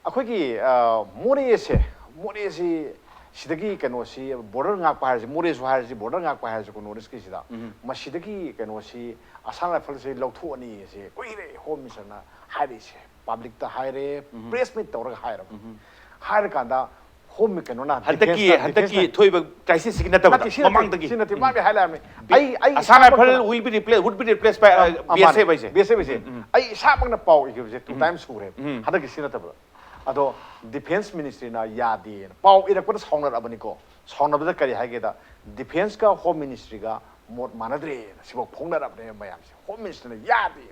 ꯑꯩꯈꯣꯏꯒꯤ, ꯑ, ꯃꯣꯔꯦꯁꯦ, ꯃꯣꯔꯦꯁꯤ ꯁꯤꯗꯒꯤ ꯀꯩꯅꯣꯁꯤ border ꯉꯥꯛꯄ ꯍꯥꯏꯔꯁꯤ, ꯃꯣꯔꯦꯁꯨ ꯍꯥꯏꯔꯁꯤ, border ꯉꯥꯛꯄ ꯍꯥꯏꯔꯁꯤꯀꯣ, North Eastꯀꯤꯁꯤꯗ ꯃꯁꯤꯗꯒꯤ ꯀꯩꯅꯣꯁꯤ ꯑꯁꯥꯝ ꯔꯥꯏꯐꯜꯁꯦ ꯂꯧꯊꯣꯛꯑꯅꯤ ꯁꯦ ꯀꯨꯏꯔꯦ Home Ministerꯅ ꯍꯥꯏꯔꯛꯏꯁꯦ꯫ Publicꯇ ꯍꯥꯏꯔꯦ, press meet ꯇꯧꯔꯒ ꯍꯥꯏꯔꯕ꯫ ꯍꯥꯏꯔꯀꯥꯟꯗ Home ꯀꯩꯅꯣꯅ, ꯍꯟꯗꯛꯀꯤ defenceꯅ, ꯍꯟꯗꯛꯀꯤ defenceꯅ ꯊꯣꯛꯏꯕ crisisꯁꯤꯒꯤ ꯅꯠꯇꯕꯗ ꯅꯠꯇꯦ, ꯁꯤ ꯅꯠꯇꯦ, ꯃꯃꯥꯡꯗꯒꯤ꯫ ꯁꯤ ꯅꯠꯇꯦ, ꯃꯥꯅ ꯍꯥꯏꯔꯛꯑꯝꯃꯤ꯫ ꯑꯩ, ꯑꯩ ꯑꯁꯥꯝ ꯏꯁꯥꯃꯛꯅ rifle will be replaced, would be replaced by uh, ꯑ, BSF ꯃꯥꯅꯦ, ꯍꯥꯏꯁꯦ꯫ BSF ꯍꯥꯏꯁꯦ꯫ ꯑꯩ ꯏꯁꯥꯃꯛꯅ ꯄꯥꯎ ꯏꯈꯤꯕꯁꯦ two times ꯁꯨꯈ꯭ꯔꯦ꯫ ꯍꯟꯗꯛꯀꯤ ꯁꯤ ꯅꯠꯇꯕꯗ꯫ ꯑꯗꯣ Defence Ministryꯅ ꯌꯥꯗꯦꯅ ꯄꯥꯎ ꯏꯔꯛꯄꯗ ꯁꯥꯎꯅꯔꯛꯑꯕꯅꯤꯀꯣ꯫ ꯁꯥꯎꯅꯕꯗ ꯀꯔꯤ ꯍꯥꯏꯒꯦꯗ, Defenceꯀ Home Ministryꯒ ꯃꯣꯠ ꯃꯥꯟꯅꯗ꯭ꯔꯦꯅ ꯁꯤꯐꯥꯎ ꯐꯣꯡꯅꯔꯛꯑꯕꯅꯦ ꯃꯌꯥꯝꯁꯦ꯫ Home Ministryꯅ ꯌꯥꯗꯦ꯫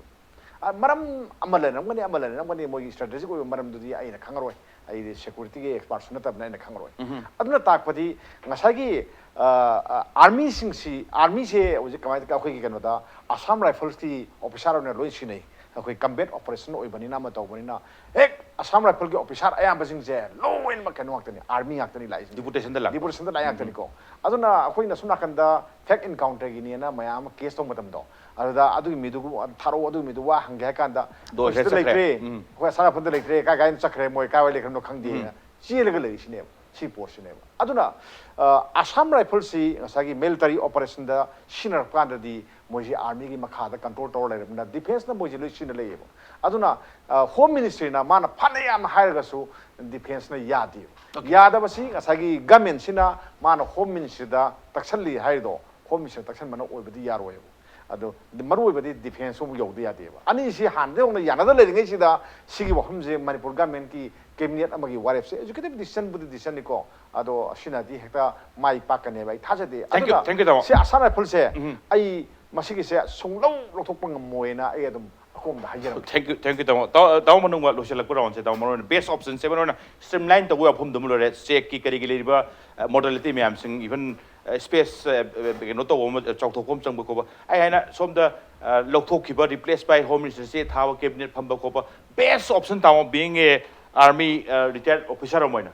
ꯑ, ꯃꯔꯝ ꯑꯃ ꯂꯩꯔꯝꯒꯅꯤ, ꯑꯃ ꯂꯩꯔꯝꯒꯅꯤ, ꯃꯣꯏꯒꯤ strategic ꯑꯣꯏꯕ ꯃꯔꯝꯗꯨꯗꯤ ꯑꯩꯅ ꯈꯪꯉꯔꯣꯏ, ꯑꯩꯗꯤ securityꯒꯤ expertꯁꯨ ꯅꯠꯇꯕꯅ ꯑꯩꯅ ꯈꯪꯉꯔꯣꯏ꯫ ꯑꯗꯨꯅ ꯇꯥꯛꯄꯗꯤ ꯉꯁꯥꯏꯒꯤ, ꯑ, ꯑ, armyꯁꯤꯡꯁꯤ, armyꯁꯦ ꯍꯧꯖꯤꯛ ꯀꯃꯥꯏꯅ ꯑꯩꯈꯣꯏꯒꯤ ꯀꯩꯅꯣꯗ Assam Riflesꯀꯤ officer ꯑꯣꯏꯅ ꯂꯣꯏ ꯁꯤꯟꯅꯩ꯫ ꯑꯩꯈꯣꯏ combat operation ꯑꯣꯏꯕꯅꯤꯅ, ꯑꯃ ꯇꯧꯕꯅꯤꯅ, ꯍꯦꯛ Assam Rifleꯒꯤ officer ꯑꯌꯥꯝꯕꯁꯤꯡꯁꯦ ꯂꯣꯏꯅꯃꯛ ꯀꯩꯅꯣ ꯉꯥꯛꯇꯅꯤ, army ꯉꯥꯛꯇꯅꯤ ꯂꯥꯛꯏꯁꯦ꯫ Deputationꯗ ꯂꯥꯛꯄ꯫ Deputationꯗ ꯂꯥꯛꯏ ꯉꯥꯛꯇꯅꯤꯀꯣ꯫ ꯑꯗꯨꯅ ꯑꯩꯈꯣꯏꯅ ꯁꯣꯝ ꯅꯥꯀꯟꯗ fake encounterꯒꯤꯅꯦꯅ ꯃꯌꯥꯝ ꯑꯃ case ꯇꯧꯕ ꯃꯇꯝꯗꯣ, ꯑꯗꯨꯗ ꯑꯗꯨꯒꯤ ꯃꯤꯗꯨ ꯊꯥꯔꯛꯑꯣ, ꯑꯗꯨꯒꯤ ꯃꯤꯗꯨ ꯋꯥ ꯍꯪꯒꯦ ꯍꯥꯏ ꯀꯥꯟꯗ, ꯗꯣ "ꯑꯩꯈꯣꯏ ꯁꯤꯗ ꯆꯠꯈ꯭ꯔꯦ꯫ ꯂꯩꯇ꯭ꯔꯦ, ꯎꯝ꯫ ꯑꯩꯈꯣꯏ ꯑꯁꯥꯝ ꯔꯥꯏꯐꯜꯗ ꯂꯩꯇ꯭ꯔꯦ, ꯀꯥꯏ ꯀꯥꯏꯗ ꯆꯠꯈ꯭ꯔꯦ, ꯃꯣꯏ ꯀꯥꯏꯋꯥꯏ ꯂꯩꯈ꯭ꯔꯕꯅꯣ ꯈꯪꯗꯦꯅ" ꯆꯦꯜꯂꯒ ꯂꯩꯔꯤꯁꯤꯅꯦꯕ꯫ ꯁꯤ ꯄꯣꯠꯁꯤꯅꯦꯕ꯫ ꯑꯗꯨꯅ, ꯑ, Assam Riflesꯁꯤ ꯉꯁꯥꯏꯒꯤ military operationꯗ ꯁꯤꯖꯤꯟꯅꯔꯛꯄ ꯀꯥꯟꯗꯗꯤ ꯃꯣꯏꯁꯤ armyꯒꯤ ꯃꯈꯥꯗ control ꯇꯧꯔ ꯂꯩꯔꯕꯅꯤꯅ, defenceꯅ ꯃꯣꯏꯁꯤ ꯂꯣꯏ ꯁꯤꯖꯤꯟꯅ ꯂꯩꯌꯦꯕ꯫ ꯑꯗꯨꯅ, ꯑ, Home Ministryꯅ ꯃꯥꯅ ꯐꯅ ꯌꯥꯝꯅ ꯍꯥꯏꯔꯒꯁꯨ defenceꯅ ꯌꯥꯗꯦꯕ꯫ ꯌꯥꯗꯕꯁꯤ ꯉꯁꯥꯏꯒꯤ governmentꯁꯤꯅ ꯃꯥꯅ Home Ministryꯗ ꯇꯛꯁꯜꯂꯤ ꯍꯥꯏꯔꯤꯗꯣ, Home Ministryꯗ ꯇꯛꯁꯟꯕꯅ ꯑꯣꯏꯕꯗꯤ ꯌꯥꯔꯣꯏꯕ꯫ ꯑꯗꯣ ꯃꯔꯨꯑꯣꯏꯕꯗꯤ ꯗꯤꯐꯦꯟꯁ ꯐꯥꯎꯕ ꯌꯧꯗ ꯌꯥꯗꯦꯕ꯫ ꯑꯅꯤꯁꯤ ꯍꯥꯟꯅꯗꯒꯤ ꯍꯧꯅ ꯌꯥꯅꯗ ꯂꯩꯔꯤꯉꯩꯁꯤꯗ ꯁꯤꯒꯤ ꯋꯥꯐꯝꯁꯦ ꯃꯅꯤꯄꯨꯔ ꯒꯃꯦꯟꯠꯀꯤ ꯀꯦꯕꯤꯅꯦꯠ ꯑꯃꯒꯤ ꯋꯥꯔꯦꯞꯁꯦ ꯑꯦꯖꯨꯀꯦꯇꯤꯚ ꯗꯤꯁꯤꯖꯟꯕꯨꯗꯤ ꯗꯤꯁꯤꯖꯟꯅꯤꯀꯣ, ꯑꯗꯣ ꯁꯤꯅꯗꯤ ꯍꯦꯛꯇ ꯃꯥꯏ ꯄꯥꯛꯀꯅꯦꯕ ꯑꯩ ꯊꯥꯖꯗꯦ꯫ Thank you, ꯑꯗꯨꯒ thank you, ꯇꯥꯃꯣ꯫ ꯁꯤ ꯑꯁꯥꯝ ꯔꯥꯏꯐꯜꯁꯦ ꯎꯝ꯫ ꯑꯩ ꯃꯁꯤꯒꯤꯁꯦ ꯁꯨꯡꯂꯧ ꯂꯧꯊꯣꯛꯄ ꯉꯝꯃꯣꯏꯅ ꯑꯩ ꯑꯗꯨꯝ ꯑꯀꯣꯝꯗ ꯍꯥꯏꯖꯔꯝꯒꯦ꯫ Thank you, thank you, ꯇꯥꯃꯣ꯫ ꯇꯥ- ꯇꯥꯃꯣ ꯃꯅꯨꯡ ꯂꯣꯏꯁꯤꯜꯂꯛꯄ ꯔꯥꯎꯟꯁꯦ, ꯇꯥꯃꯣ, ꯃꯔꯨ ꯑꯣꯏꯅ ꯕꯦꯁ ꯑꯣꯞꯁꯟꯁꯦ ꯃꯔꯨ ꯑꯣꯏꯅ ꯁ꯭ꯇ꯭ꯔꯤꯝꯂꯥꯏꯟ ꯇꯧꯕ ꯋꯥꯐꯝꯗꯨꯃ ꯂꯣꯏꯔꯦ꯫ ꯆꯦꯛꯀꯤ ꯀꯔꯤꯒꯤ ꯂꯩꯔꯤꯕ ꯃꯣꯗꯥꯂꯤꯇꯤ ꯃꯌꯥꯝꯁꯤꯡ, ꯏꯚꯟ ꯁ꯭ꯄꯦꯁ ꯀꯩꯅꯣ ꯇꯧꯕ ꯑꯃ, ꯆꯥꯎꯊꯣꯛꯄ ꯑꯃ ꯆꯪꯕ ꯈꯣꯠꯄ, ꯑꯩ ꯍꯥꯏꯅ ꯁꯣꯝꯗ ꯑ, ꯂꯧꯊꯣꯛꯈꯤꯕ, replace by Home Minister ꯆꯦ ꯊꯥꯕ, ꯀꯦꯕꯤꯅꯦꯠ ꯐꯝꯕ ꯈꯣꯠꯄ, best option ꯇꯥꯃꯣ, being a army retired officer ꯑꯃ ꯑꯣꯏꯅ꯫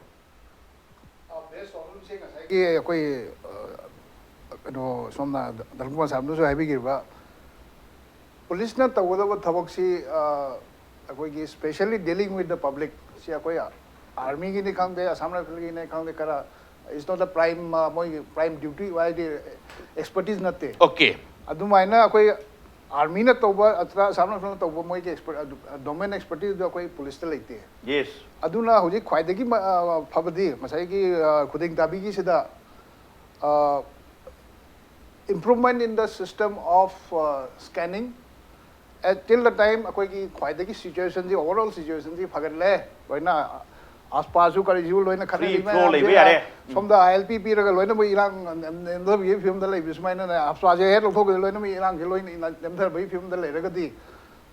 ꯕꯦꯁ ꯄ꯭ꯔꯣꯕ꯭ꯂꯦꯝꯁꯦ ꯉꯁꯥꯏꯒꯤ ꯑꯩꯈꯣꯏ ꯑ, ꯀꯩꯅꯣ ꯁꯣꯝꯅ ꯙꯔꯃꯀꯨꯃꯥꯔ ꯁꯥꯍꯦꯕꯅꯁꯨ ꯍꯥꯏꯕꯤꯈꯤꯕ, ꯄꯨꯂꯤꯁꯅ ꯇꯧꯒꯗꯕ ꯊꯕꯛꯁꯤ ꯑ, ꯑꯩꯈꯣꯏꯒꯤ specially dealing with the public ꯁꯤ ꯑꯩꯈꯣꯏ ꯑꯥꯔꯃꯤꯒꯤꯅꯤ ꯈꯪꯗꯦ, ꯑꯁꯥꯝ ꯔꯥꯏꯐꯜꯒꯤꯅꯤ ꯈꯪꯗꯦ, ꯈꯔ it's not a prime, uh, ꯃꯣꯏꯒꯤ ꯄ꯭ꯔꯥꯏꯝ ꯗ꯭ꯌꯨꯇꯤ ꯍꯥꯏꯗꯤ ꯑꯦꯛꯁꯄꯔꯇꯤꯁ ꯅꯠꯇꯦ꯫ ꯑꯣꯀꯦ꯫ ꯑꯗꯨꯃꯥꯏꯅ ꯑꯩꯈꯣꯏ ꯑꯥꯔꯃꯤꯅ ꯇꯧꯕ ꯑꯗꯨꯗ ꯑꯁꯥꯝ ꯔꯥꯏꯐꯜꯅ ꯇꯧꯕ ꯃꯣꯏꯒꯤ ꯑꯦꯛꯁꯄꯔꯠ ꯗꯣꯃꯦꯟ ꯑꯦꯛꯁꯄꯔꯇꯤꯁꯇꯨ ꯑꯩꯈꯣꯏ ꯄꯨꯂꯤꯁꯇ ꯂꯩꯇꯦ꯫ ꯌꯦꯁ꯫ ꯑꯗꯨꯅ ꯍꯧꯖꯤꯛ ꯈ꯭ꯋꯥꯏꯗꯒꯤ ꯃ- ꯑ, ꯐꯕꯗꯤ ꯉꯁꯥꯏꯒꯤ ꯑ, ꯈꯨꯗꯦꯡ ꯇꯥꯕꯤꯒꯤꯁꯤꯗ improvement in the system of scanning at till the time ꯑꯩꯈꯣꯏꯒꯤ ꯈ꯭ꯋꯥꯏꯗꯒꯤ ꯁꯤꯆꯨꯋꯦꯁꯟꯁꯤ, ꯑꯣꯚꯔ ꯑꯣꯜ ꯁꯤꯆꯨꯋꯦꯁꯟꯁꯤ ꯐꯒꯠꯂꯦ꯫ ꯂꯣꯏꯅ ꯑꯁꯄꯥꯁꯨ ꯀꯔꯤꯁꯨ ꯂꯣꯏꯅ ꯈꯠꯅꯔꯤ Free flow ꯂꯩꯕ ꯌꯥꯔꯦ꯫ ꯎꯝ꯫ ꯁꯣꯝꯗ ꯑꯥꯏ ꯑꯦꯜ ꯄꯤ ꯄꯤꯔꯒ ꯂꯣꯏꯅꯃꯛ ꯏꯔꯥꯡ ꯅꯦꯝꯊꯕꯒꯤ ꯐꯤꯕꯝꯗ ꯂꯩꯕ ꯁꯨꯃꯥꯏꯅꯅꯦ, ꯑꯁꯄꯥꯁꯦ ꯍꯦꯛ ꯂꯧꯊꯣꯛꯈ꯭ꯔꯗꯤ ꯂꯣꯏꯅꯃꯛ ꯏꯔꯥꯡꯁꯦ ꯂꯣꯏꯅ ꯏꯅ- ꯅꯦꯝꯊꯕꯒꯤ ꯐꯤꯕꯝꯗ ꯂꯩꯔꯒꯗꯤ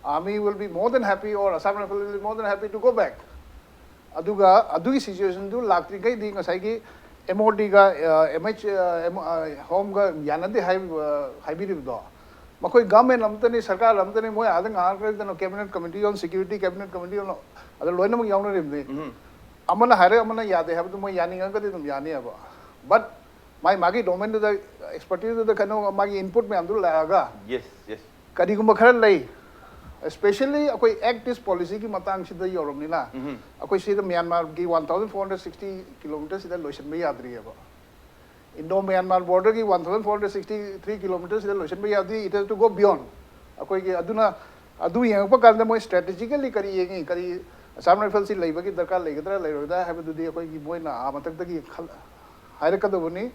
army will be more than happy or Assam Rifle will be more than happy to go back. ꯑꯗꯨꯒ ꯑꯗꯨꯒꯤ ꯁꯤꯆꯨꯋꯦꯁꯟꯗꯨ ꯂꯥꯛꯇ꯭ꯔꯤꯈꯩꯗꯤ ꯉꯁꯥꯏꯒꯤ ꯑꯦꯝ ꯑꯣ ꯗꯤꯒ ꯑꯦꯝ ꯑꯩꯆ ꯍꯣꯝꯒ ꯌꯥꯅꯗꯦ ꯍꯥꯏꯕ ꯍꯥꯏꯕꯤꯔꯤꯕꯗꯣ, ꯃꯈꯣꯏ ꯒꯚꯔꯟꯃꯦꯟ ꯑꯃꯠꯇꯅꯤ, ꯁꯔꯀꯥꯔ ꯑꯃꯠꯇꯅꯤ, ꯃꯣꯏ ꯑꯥꯗ ꯉꯥꯡꯈ꯭ꯔꯗꯅ cabinet committee on security, cabinet committee on ꯑꯗ ꯂꯣꯏꯅꯃꯛ ꯌꯥꯎꯅꯔꯤꯕꯅꯤ꯫ ꯎꯝ꯫ ꯑꯃꯅ ꯍꯥꯏꯔꯦ ꯑꯃꯅ ꯌꯥꯗꯦ ꯍꯥꯏꯕꯗꯨ ꯃꯣꯏ ꯌꯥꯅꯤꯡꯉꯒꯗꯤ ꯑꯗꯨꯝ ꯌꯥꯅꯤꯑꯕ꯫ But ꯃꯥꯏ ꯃꯥꯒꯤ ꯗꯣꯃꯦꯟꯗꯨꯗ ꯑꯦꯛꯁꯄꯔꯇꯤꯁꯇꯨꯗ ꯀꯩꯅꯣ ꯃꯥꯒꯤ ꯏꯟꯄꯨꯠ ꯃꯌꯥꯝꯗꯨ ꯂꯥꯛꯑꯒ ꯌꯦꯁ, ꯌꯦꯁ꯫ ꯀꯔꯤꯒꯨꯝꯕ ꯈꯔ ꯂꯩ, especially ꯑꯩꯈꯣꯏ Act East policyꯒꯤ ꯃꯇꯥꯡꯁꯤꯗ ꯌꯧꯔꯕꯅꯤꯅ ꯎꯝ꯫ ꯑꯩꯈꯣꯏ ꯁꯤꯗ ꯃ꯭ꯌꯥꯟꯃꯥꯔꯒꯤ one thousand four hundred sixty kilometer ꯁꯤꯗ ꯂꯣꯏꯁꯤꯟꯕ ꯌꯥꯗ꯭ꯔꯤꯑꯕ꯫ Indo Myanmar borderꯒꯤ one thousand four hundred sixty three kilometer ꯁꯤꯗ ꯂꯣꯏꯁꯤꯟꯕ ꯌꯥꯗ꯭ꯔꯤ, it has to go beyond꯫ ꯑꯩꯈꯣꯏꯒꯤ ꯑꯗꯨꯅ ꯑꯗꯨ ꯌꯦꯡꯉꯛꯄ ꯀꯥꯟꯗ ꯃꯣꯏ strategically ꯀꯔꯤ ꯌꯦꯡꯉꯤ, ꯀꯔꯤ Assam Riflesꯁꯤ ꯂꯩꯕꯒꯤ ꯗꯔꯀꯥꯔ ꯂꯩꯒꯗ꯭ꯔꯥ ꯂꯩꯔꯣꯏꯗ꯭ꯔꯥ ꯍꯥꯏꯕꯗꯨꯗꯤ ꯑꯩꯈꯣꯏꯒꯤ ꯃꯣꯏꯅ ꯑꯥ ꯃꯊꯛꯇꯒꯤ ꯈꯜ- ꯍꯥꯏꯔꯛꯀꯗꯧꯕꯅꯤ꯫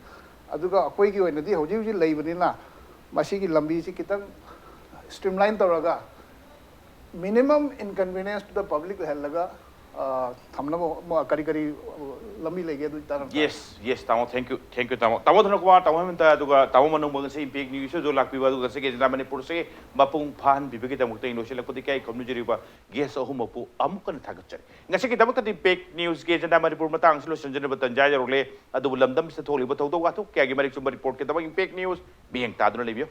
ꯑꯗꯨꯒ ꯑꯩꯈꯣꯏꯒꯤ ꯑꯣꯏꯅꯗꯤ ꯍꯧꯖꯤꯛ ꯍꯧꯖꯤꯛ ꯂꯩꯕꯅꯤꯅ ꯃꯁꯤꯒꯤ ꯂꯝꯕꯤꯁꯤ ꯈꯤꯇꯪ streamline ꯇꯧꯔꯒ minimum inconvenience to the public ꯑꯣꯏꯍꯜꯂꯒ ꯑ, ꯊꯝꯅꯕ ꯃ- ꯀꯔꯤ ꯀꯔꯤ ꯑ, ꯂꯝꯕꯤ ꯂꯩꯒꯦ ꯑꯗꯨ ꯇꯥꯔꯝ ꯇꯥꯔꯦ꯫ Yes, yes, ꯇꯥꯃꯣ, thank you, thank you, ꯇꯥꯃꯣ꯫ ꯇꯥꯃꯣ ꯙꯅꯀꯨꯃꯥꯔ, ꯇꯥꯃꯣ ꯍꯦꯃꯟꯇ, ꯑꯗꯨꯒ ꯇꯥꯃꯣ ꯃꯅꯣꯡꯕ, ꯉꯁꯤ Impact News ꯁꯤꯗ ꯂꯥꯛꯄꯤꯕ, ꯑꯗꯨꯒ ꯉꯁꯤꯒꯤ ꯑꯦꯖꯦꯟꯗꯥ ꯃꯅꯤꯄꯨꯔꯁꯤ ꯃꯄꯨꯡ ꯐꯥꯍꯟꯕꯤꯕꯒꯤꯗꯃꯛꯇ ꯑꯩ ꯂꯣꯏꯁꯤꯜꯂꯛꯄꯗ ꯏꯀꯥꯏ ꯈꯨꯝꯅꯖꯔꯤꯕ guest ꯑꯍꯨꯝꯃꯛꯄꯨ ꯑꯃꯨꯛ ꯍꯟꯅ ꯊꯥꯒꯠꯆꯔꯤ꯫ ꯉꯁꯤꯒꯤꯗꯃꯛꯇꯗꯤ Impact News ꯀꯤ ꯑꯦꯖꯦꯟꯗꯥ ꯃꯅꯤꯄꯨꯔ ꯃꯇꯥꯡꯁꯤ ꯂꯣꯏꯁꯤꯟꯖꯅꯕ ꯇꯥꯟꯖꯥ ꯌꯧꯔꯛꯂꯦ꯫ ꯑꯗꯨꯕꯨ ꯂꯝꯗꯝꯁꯤꯗ ꯊꯣꯛꯂꯤꯕ ꯊꯧꯗꯣꯛ ꯋꯥꯊꯣꯛ ꯀꯌꯥꯒꯤ ꯃꯔꯤꯛ ꯆꯨꯝꯕ report ꯀꯤꯗꯃꯛ Impact News ꯃꯤꯠꯌꯦꯡ ꯇꯥꯗꯨꯅ ꯂꯩꯕꯤꯌꯨ꯫